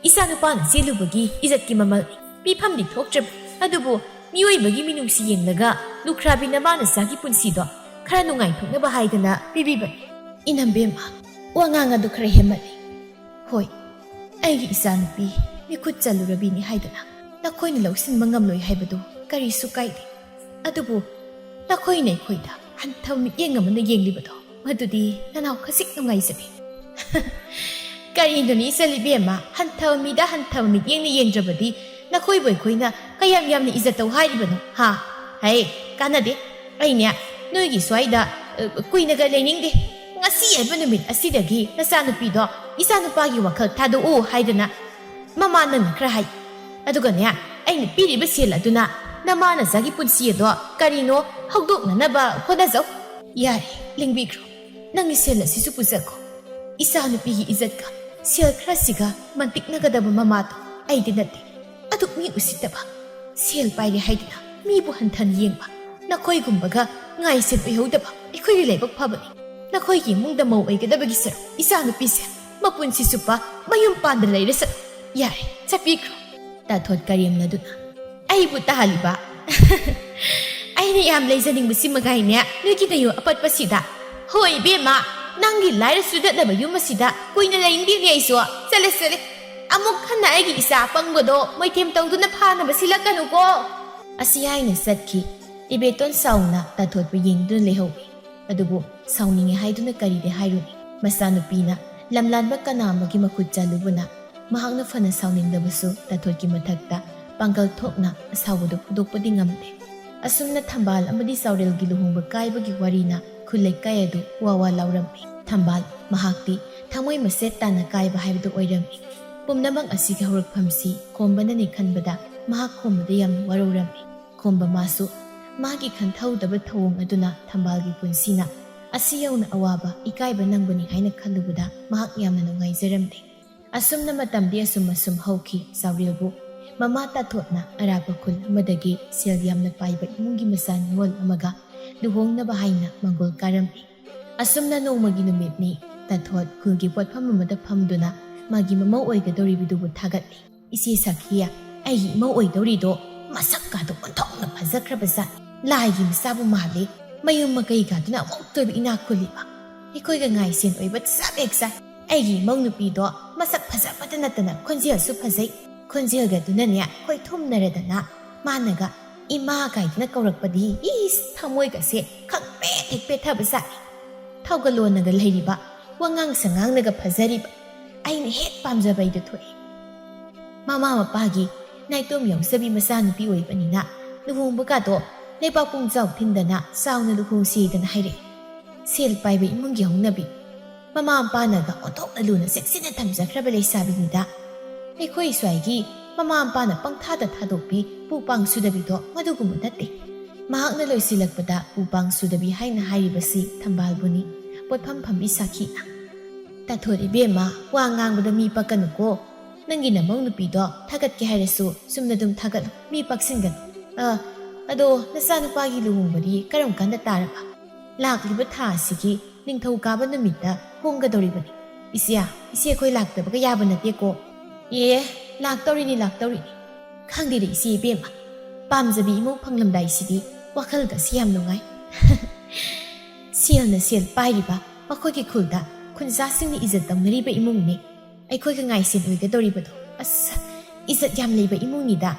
ꯏꯆꯥꯅꯨꯄꯥꯅ ꯆꯦꯜꯂꯨꯕꯒꯤ ꯏꯖꯠꯀꯤ ꯃꯃꯜꯅꯤ꯫ ꯄꯤꯐꯝꯗꯤ ꯊꯣꯛꯇ꯭ꯔꯕ, ꯑꯗꯨꯕꯨ ꯃꯤꯑꯣꯏꯕꯒꯤ ꯃꯤꯅꯨꯡꯁꯤ ꯌꯦꯡꯂꯒ ꯂꯨꯈ꯭ꯔꯥꯕꯤ ꯅꯃꯥ ꯅꯆꯥꯒꯤ ꯄꯨꯟꯁꯤꯗꯣ ꯈꯔ ꯅꯨꯡꯉꯥꯏꯊꯣꯛꯅꯕ ꯍꯥꯏꯗꯅ ꯄꯤꯕꯤꯕꯅꯤ꯫" "ꯏꯅꯝꯕꯦꯝꯃ, ꯋꯥꯉꯥꯡ ꯑꯗꯨ ꯈꯔ ꯍꯦꯟꯃꯜꯂꯤ꯫ ꯍꯣꯏ, ꯑꯩꯒꯤ ꯏꯆꯥꯅꯨꯄꯤ ꯃꯤꯈꯨꯠ ꯆꯜꯂꯨꯔꯕꯤꯅꯤ ꯍꯥꯏꯗꯅ ꯅꯈꯣꯏꯅ ꯂꯧꯁꯤꯟꯕ ꯉꯝꯂꯣꯏ ꯍꯥꯏꯕꯗꯨ ꯀꯔꯤꯁꯨ ꯀꯥꯏꯗꯦ꯫ ꯑꯗꯨꯕꯨ ꯅꯈꯣꯏꯅ ꯑꯩꯈꯣꯏꯗ ꯍꯟꯊꯕ ꯃꯤꯠꯌꯦꯡ ꯑꯃꯅ ꯌꯦꯡꯂꯤꯕꯗꯣ, ꯃꯗꯨꯗꯤ ꯅꯅꯥꯎ ꯈꯖꯤꯛ ꯅꯨꯡꯉꯥꯏꯖꯗꯦ꯫" "ꯀꯔꯤꯅꯣꯅꯦ ꯏꯆꯜ ꯏꯕꯦꯝꯃ, ꯍꯟꯊꯕ ꯃꯤꯗ ꯍꯟꯊꯕ ꯃꯤꯠꯌꯦꯡꯅ ꯌꯦꯡꯗ꯭ꯔꯕꯗꯤ ꯅꯈꯣꯏꯕꯨ ꯑꯩꯈꯣꯏꯅ ꯀꯌꯥꯝ ꯌꯥꯝꯅ ꯏꯖꯠ ꯇꯧ ꯍꯥꯏꯔꯤꯕꯅꯣ, ꯍꯥ? "ꯍꯩ, ꯀꯥꯟꯅꯗꯦ꯫ ꯑꯩꯅꯦ ꯅꯣꯏꯒꯤ ꯁ꯭ꯋꯥꯏꯗ, ꯑ, ꯀꯨꯏꯅꯒ ꯂꯩꯅꯤꯡꯗꯦ꯫ ꯉꯁꯤ ꯍꯥꯏꯕ ꯅꯨꯃꯤꯠ ꯑꯁꯤꯗꯒꯤ ꯅꯆꯥꯅꯨꯄꯤꯗꯣ ꯏꯆꯥꯅꯨꯄꯥꯒꯤ ꯋꯥꯈꯜ ꯊꯥꯗꯣꯛꯎ ꯍꯥꯏꯗꯅ ꯃꯃꯥ ꯅꯪꯅ ꯈꯔ ꯍꯥꯏ꯫ ꯑꯗꯨꯒꯅꯦ, ꯑꯩꯅ ꯄꯤꯔꯤꯕ ꯁꯦꯜ ꯑꯗꯨꯅ ꯅꯃꯥ ꯅꯆꯥꯒꯤ ꯄꯨꯟꯁꯤ ꯑꯗꯣ ꯀꯔꯤꯅꯣ ꯍꯧꯗꯣꯛꯅꯅꯕ ꯍꯣꯠꯅꯖꯧ꯫ ꯌꯥꯔꯦ, ꯂꯦꯡꯕꯤꯈ꯭ꯔꯣ꯫ ꯅꯪꯒꯤ ꯁꯦꯜ ꯑꯁꯤꯁꯨ ꯄꯨꯖꯈꯣ꯫ ꯏꯆꯥꯅꯨꯄꯤꯒꯤ ꯏꯖꯠꯀ ꯁꯦꯜ ꯈꯔꯁꯤꯒ ꯃꯟꯇꯤꯛꯅꯒꯗꯕ ꯃꯃꯥꯗꯣ ꯑꯩꯗꯤ ꯅꯠꯇꯦ꯫ ꯑꯗꯨꯛ ꯃꯤ ꯎꯁꯤꯠꯇꯕ, ꯁꯦꯜ ꯄꯥꯏꯔꯦ ꯍꯥꯏꯗꯨꯅ ꯃꯤꯕꯨ ꯍꯟꯊꯅ ꯌꯦꯡꯕ ꯅꯈꯣꯏꯒꯨꯝꯕꯒ ꯉꯥꯏꯁꯦꯜ ꯑꯣꯏꯍꯧꯗꯕ ꯑꯩꯈꯣꯏꯒꯤ ꯂꯥꯏꯕꯛ ꯐꯕꯅꯤ꯫ ꯅꯈꯣꯏꯒꯤ ꯏꯃꯨꯡꯗ ꯃꯧ ꯑꯣꯏꯒꯗꯕꯒꯤ ꯁꯔꯨꯛ ꯏꯆꯥꯅꯨꯄꯤꯁꯦ ꯃꯄꯨꯟꯁꯤ ꯆꯨꯞꯄ ꯃꯌꯨꯝ ꯄꯥꯟꯗ ꯂꯩꯔꯁꯨ ꯌꯥꯔꯦ, ꯆꯠꯄꯤꯈ꯭ꯔꯣ꯫" ꯇꯥꯊꯣꯠ ꯀꯔꯦꯝꯅꯗꯨꯅ, "ꯑꯩꯕꯨ ꯇꯥꯍꯜꯂꯤꯕ? ꯑꯩꯅ ꯌꯥꯝ ꯂꯩꯖꯅꯤꯡꯕꯁꯤ ꯃꯉꯥꯏꯅꯦ ꯅꯣꯏꯒꯤ ꯅꯌꯨ ꯑꯄꯠꯄꯁꯤꯗ꯫ ꯍꯣꯏ ꯏꯕꯦꯝꯃ, ꯅꯪꯒꯤ ꯂꯥꯏꯔ ꯆꯨꯗꯠꯅꯕ ꯌꯨꯝ ꯑꯁꯤꯗ ꯀꯨꯏꯅ ꯂꯩꯅꯤꯡꯗꯦꯅꯦ ꯑꯩꯁꯨ꯫ ꯆꯠꯂꯦ, ꯆꯠꯂꯦ꯫ ꯑꯃꯨꯛ ꯍꯟꯅ ꯑꯩꯒꯤ ꯏꯆꯥ ꯑꯄꯪꯕꯗꯣ ꯃꯣꯏꯊꯦꯝ ꯇꯧꯗꯨꯅ ꯐꯥꯅꯕ ꯁꯤꯜꯂꯛꯀꯅꯨꯀꯣ꯫" ꯑꯁꯤ ꯍꯥꯏꯅ ꯆꯠꯈꯤ꯫ ꯏꯕꯦꯇꯣꯟ ꯁꯥꯎꯅ ꯇꯥꯊꯣꯠꯄꯨ ꯌꯦꯡꯗꯨꯅ ꯂꯩꯍꯧꯏ꯫ ꯑꯗꯨꯕꯨ ꯁꯥꯎꯅꯤꯡꯉꯦ ꯍꯥꯏꯗꯨꯅ ꯀꯔꯤꯗꯤ ꯍꯥꯏꯔꯨꯅꯤ? ꯃꯆꯥꯅꯨꯄꯤꯅ ꯂꯝꯂꯥꯟꯕ ꯀꯅꯥ ꯑꯃꯒꯤ ꯃꯈꯨꯠ ꯆꯥꯂꯨꯕꯅ ꯃꯍꯥꯛꯅ ꯐꯅ ꯁꯥꯎꯅꯤꯡꯂꯕꯁꯨ ꯇꯥꯊꯣꯠꯀꯤ ꯃꯊꯛꯇ ꯄꯥꯡꯒꯜ ꯊꯣꯛꯅ ꯑꯁꯥꯎꯕꯗꯨ ꯐꯨꯗꯣꯛꯄꯗꯤ ꯉꯝꯗꯦ꯫ ꯑꯁꯨꯝꯅ ꯊꯝꯕꯥꯜ ꯑꯃꯗꯤ ꯆꯥꯎꯔꯦꯜꯒꯤ ꯂꯨꯍꯣꯡꯕ ꯀꯥꯏꯕꯒꯤ ꯋꯥꯔꯤꯅ ꯈꯨꯜ ꯂꯩꯀꯥꯏ ꯑꯗꯨ ꯋꯥ ꯋꯥ ꯂꯥꯎꯔꯝꯃꯤ꯫ ꯊꯝꯕꯥꯜ, ꯃꯍꯥꯛꯇꯤ ꯊꯃꯣꯏ ꯃꯁꯦꯠ ꯇꯥꯅ ꯀꯥꯏꯕ ꯍꯥꯏꯕꯗꯨ ꯑꯣꯏꯔꯝꯃꯤ꯫ ꯄꯨꯝꯅꯃꯛ ꯑꯁꯤꯒꯤ ꯍꯧꯔꯛꯐꯝꯁꯤ ꯈꯣꯝꯕꯅꯅꯤ ꯈꯟꯕꯗ ꯃꯍꯥꯛ ꯈꯣꯝꯕꯗ ꯌꯥꯝꯅ ꯋꯥꯔꯧꯔꯝꯃꯤ꯫ ꯈꯣꯝꯕ ꯃꯥꯁꯨ ꯃꯥꯒꯤ ꯈꯟꯊꯍꯧꯗꯕ ꯊꯧꯑꯣꯡ ꯑꯗꯨꯅ ꯊꯝꯕꯥꯜꯒꯤ ꯄꯨꯟꯁꯤꯅ ꯑꯁꯤ ꯌꯧꯅ ꯑꯋꯥꯕ, ꯏꯀꯥꯏꯕ ꯅꯪꯕꯅꯤ ꯍꯥꯏꯅ ꯈꯜꯂꯨꯕꯗ ꯃꯍꯥꯛ ꯌꯥꯝꯅ ꯅꯨꯡꯉꯥꯏꯖꯔꯝꯗꯦ꯫ ꯑꯁꯨꯝꯅ ꯃꯇꯝꯗꯤ ꯑꯁꯨꯝ ꯑꯁꯨꯝ ꯍꯧꯈꯤ꯫ ꯆꯥꯎꯔꯦꯜꯕꯨ ꯃꯃꯥ ꯇꯥꯊꯣꯠꯅ ꯑꯔꯥꯞꯄ ꯈꯨꯜ ꯑꯃꯗꯒꯤ ꯁꯦꯜ ꯌꯥꯝꯅ ꯄꯥꯏꯕ ꯏꯃꯨꯡꯒꯤ ꯃꯆꯥ ꯅꯤꯉꯣꯜ ꯑꯃꯒ ꯂꯨꯍꯣꯡꯅꯕ ꯍꯥꯏꯅ ꯃꯪꯒꯣꯜ ꯀꯥꯔꯝꯃꯤ꯫ ꯑꯁꯨꯝꯅ ꯅꯣꯡꯃꯒꯤ ꯅꯨꯃꯤꯠꯅꯤ꯫ ꯇꯥꯊꯣꯠ ꯈꯨꯜꯒꯤ ꯄꯣꯠꯐꯝ ꯑꯃꯗ ꯐꯝꯗꯨꯅ ꯃꯥꯒꯤ ꯃꯃꯧ ꯑꯣꯏꯒꯗꯧꯔꯤꯕꯗꯨꯕꯨ ꯊꯥꯒꯠꯂꯤ꯫ "ꯏꯆꯦ ꯁꯈꯤꯌꯥ, ꯑꯩꯒꯤ ꯏꯃꯧ ꯑꯣꯏꯗꯧꯔꯤꯗꯣ ꯃꯁꯛꯀꯥꯗꯣ ꯑꯣꯟꯊꯣꯛꯅ ꯐꯖꯈ꯭ꯔꯕ ꯖꯥꯠꯅꯤ꯫ ꯂꯥꯏꯒꯤ ꯃꯆꯥꯕꯨ ꯃꯥꯜꯂꯤ꯫ ꯃꯌꯨꯝ ꯃꯀꯩꯒꯥꯗꯨꯅ ꯑꯃꯨꯛꯇꯣꯏꯕ ꯏꯅꯥꯛ ꯈꯨꯜꯂꯤꯕ꯫ ꯑꯩꯈꯣꯏꯒ ꯉꯥꯏ ꯁꯦꯟ ꯑꯣꯏꯕ ꯆꯞ ꯍꯦꯛ ꯆꯥꯏ꯫ ꯑꯩꯒꯤ ꯏꯃꯧ ꯅꯨꯄꯤꯗꯣ ꯃꯁꯛ ꯐꯖꯕꯇ ꯅꯠꯇꯅ ꯈꯣꯟꯖꯦꯜꯁꯨ ꯐꯖꯩ꯫ ꯈꯣꯟꯖꯦꯜꯒꯗꯨꯅꯅꯦ ꯑꯩꯈꯣꯏ ꯊꯨꯝꯅꯔꯗꯅ ꯃꯥꯅꯒ ꯏꯃꯥ ꯀꯥꯏꯗꯨꯅ ꯀꯧꯔꯛꯄꯗꯤ ꯏꯁ ꯊꯃꯣꯏꯒꯁꯦ ꯈꯪꯄꯦꯠ ꯍꯦꯛ ꯄꯦꯠꯊꯕ ꯖꯥꯠꯅꯤ꯫ ꯊꯧꯒꯜꯂꯣꯟꯅꯒ ꯂꯩꯔꯤꯕ, ꯋꯥꯉꯥꯡ ꯁꯉꯥꯡꯅꯒ ꯐꯖꯔꯤꯕ, ꯑꯩꯅ ꯍꯦꯛ ꯄꯥꯝꯖꯕ ꯍꯥꯏꯗꯨ ꯊꯣꯛꯑꯦ꯫ ꯃꯃꯥ ꯃꯄꯥꯒꯤ ꯅꯥꯏꯇꯣꯝ ꯌꯥꯎꯖꯕꯤ ꯃꯆꯥꯅꯨꯄꯤ ꯑꯣꯏꯕꯅꯤꯅ ꯂꯨꯍꯣꯡꯕꯒꯗꯣ ꯂꯩꯕꯥꯛ ꯄꯨꯡꯖꯥꯎ ꯊꯤꯟꯗꯅ ꯆꯥꯎꯅ ꯂꯨꯍꯣꯡꯁꯤꯗꯅ ꯍꯥꯏꯔꯛꯏ꯫ ꯁꯦꯜ ꯄꯥꯏꯕ ꯏꯃꯨꯡꯒꯤ ꯍꯧꯅꯕꯤ꯫ ꯃꯃꯥ ꯃꯄꯥꯅꯒ ꯑꯣꯟꯊꯣꯛꯅ ꯂꯨꯅ ꯆꯦꯛꯁꯤꯟꯅ ꯊꯝꯖꯈ꯭ꯔꯕ ꯂꯩꯁꯥꯕꯤꯅꯤꯗ꯫ ꯑꯩꯈꯣꯏ ꯁ꯭ꯋꯥꯏꯒꯤ ꯃꯃꯥ ꯃꯄꯥꯅ ꯄꯪꯊꯥꯗ ꯊꯥꯗꯣꯛꯄꯤ ꯄꯨ ꯄꯥꯡ ꯁꯨꯗꯕꯤꯗꯣ ꯃꯗꯨꯒꯨꯝꯕ ꯅꯠꯇꯦ꯫ ꯃꯍꯥꯛꯅ ꯂꯣꯏꯁꯤꯜꯂꯛꯄꯗ ꯄꯨ ꯄꯥꯡ ꯁꯨꯗꯕꯤ ꯍꯥꯏꯅ ꯍꯥꯏꯔꯤꯕꯁꯤ ꯊꯝꯕꯥꯜꯕꯨꯅꯤ꯫ ꯄꯣꯠꯐꯝ ꯐꯝꯕꯤ ꯁꯥꯈꯤꯅ꯫ "ꯇꯥꯊꯣꯠ ꯏꯕꯦꯝꯃ, ꯋꯥ ꯉꯥꯡꯕꯗ ꯃꯤ ꯄꯛꯀꯅꯨꯀꯣ꯫ ꯅꯪꯒꯤ ꯅꯃꯧ ꯅꯨꯄꯤꯗꯣ ꯊꯥꯒꯠꯀꯦ ꯍꯥꯏꯔꯁꯨ ꯆꯨꯝꯅ ꯑꯗꯨꯝ ꯊꯥꯒꯠꯂꯨ, ꯃꯤ ꯄꯛꯁꯤꯟꯒꯅꯨ꯫ ꯑ, ꯑꯗꯣ ꯅꯆꯥꯅꯨꯄꯥꯒꯤ ꯂꯨꯍꯣꯡꯕꯗꯤ ꯀꯔꯝ ꯀꯥꯟꯗ ꯇꯥꯔꯕ?" "ꯂꯥꯛꯂꯤꯕ ꯊꯥ ꯑꯁꯤꯒꯤ ꯅꯤꯡꯊꯧꯀꯥꯕ ꯅꯨꯃꯤꯠꯇ ꯍꯣꯡꯒꯗꯧꯔꯤꯕꯅꯤ꯫ ꯏꯆꯦ, ꯏꯆꯦ ꯑꯩꯈꯣꯏ ꯂꯥꯛꯇꯕꯒ ꯌꯥꯕ ꯅꯠꯇꯦꯀꯣ꯫" "ꯑꯦ, ꯂꯥꯛꯇꯧꯔꯤꯅꯤ, ꯂꯥꯛꯇꯧꯔꯤꯅꯤ꯫ ꯈꯪꯗꯦꯗ ꯏꯆꯦ ꯏꯕꯦꯝꯃ, ꯄꯥꯝꯖꯕꯤ ꯏꯃꯧ ꯐꯪꯂꯝꯗꯥꯏꯁꯤꯗꯤ ꯋꯥꯈꯜꯒꯁꯤ ꯌꯥꯝ ꯅꯨꯡꯉꯥꯏ꯫" ꯁꯦꯜꯅ ꯁꯦꯜ ꯄꯥꯏꯔꯤꯕ ꯃꯈꯣꯏꯒꯤ ꯈꯨꯜꯗ ꯈꯨꯟꯖꯥꯁꯤꯡꯅ ꯏꯖꯠ ꯇꯧꯅꯔꯤꯕ ꯏꯃꯨꯡꯅꯤ꯫ ꯑꯩꯈꯣꯏꯒ ꯉꯥꯏꯁꯦꯟ ꯑꯣꯏꯒꯗꯧꯔꯤꯕꯗꯣ꯫ ꯑꯁ, ꯏꯖꯠ ꯌꯥꯝ ꯂꯩꯕ ꯏꯃꯨꯡꯅꯤꯗ꯫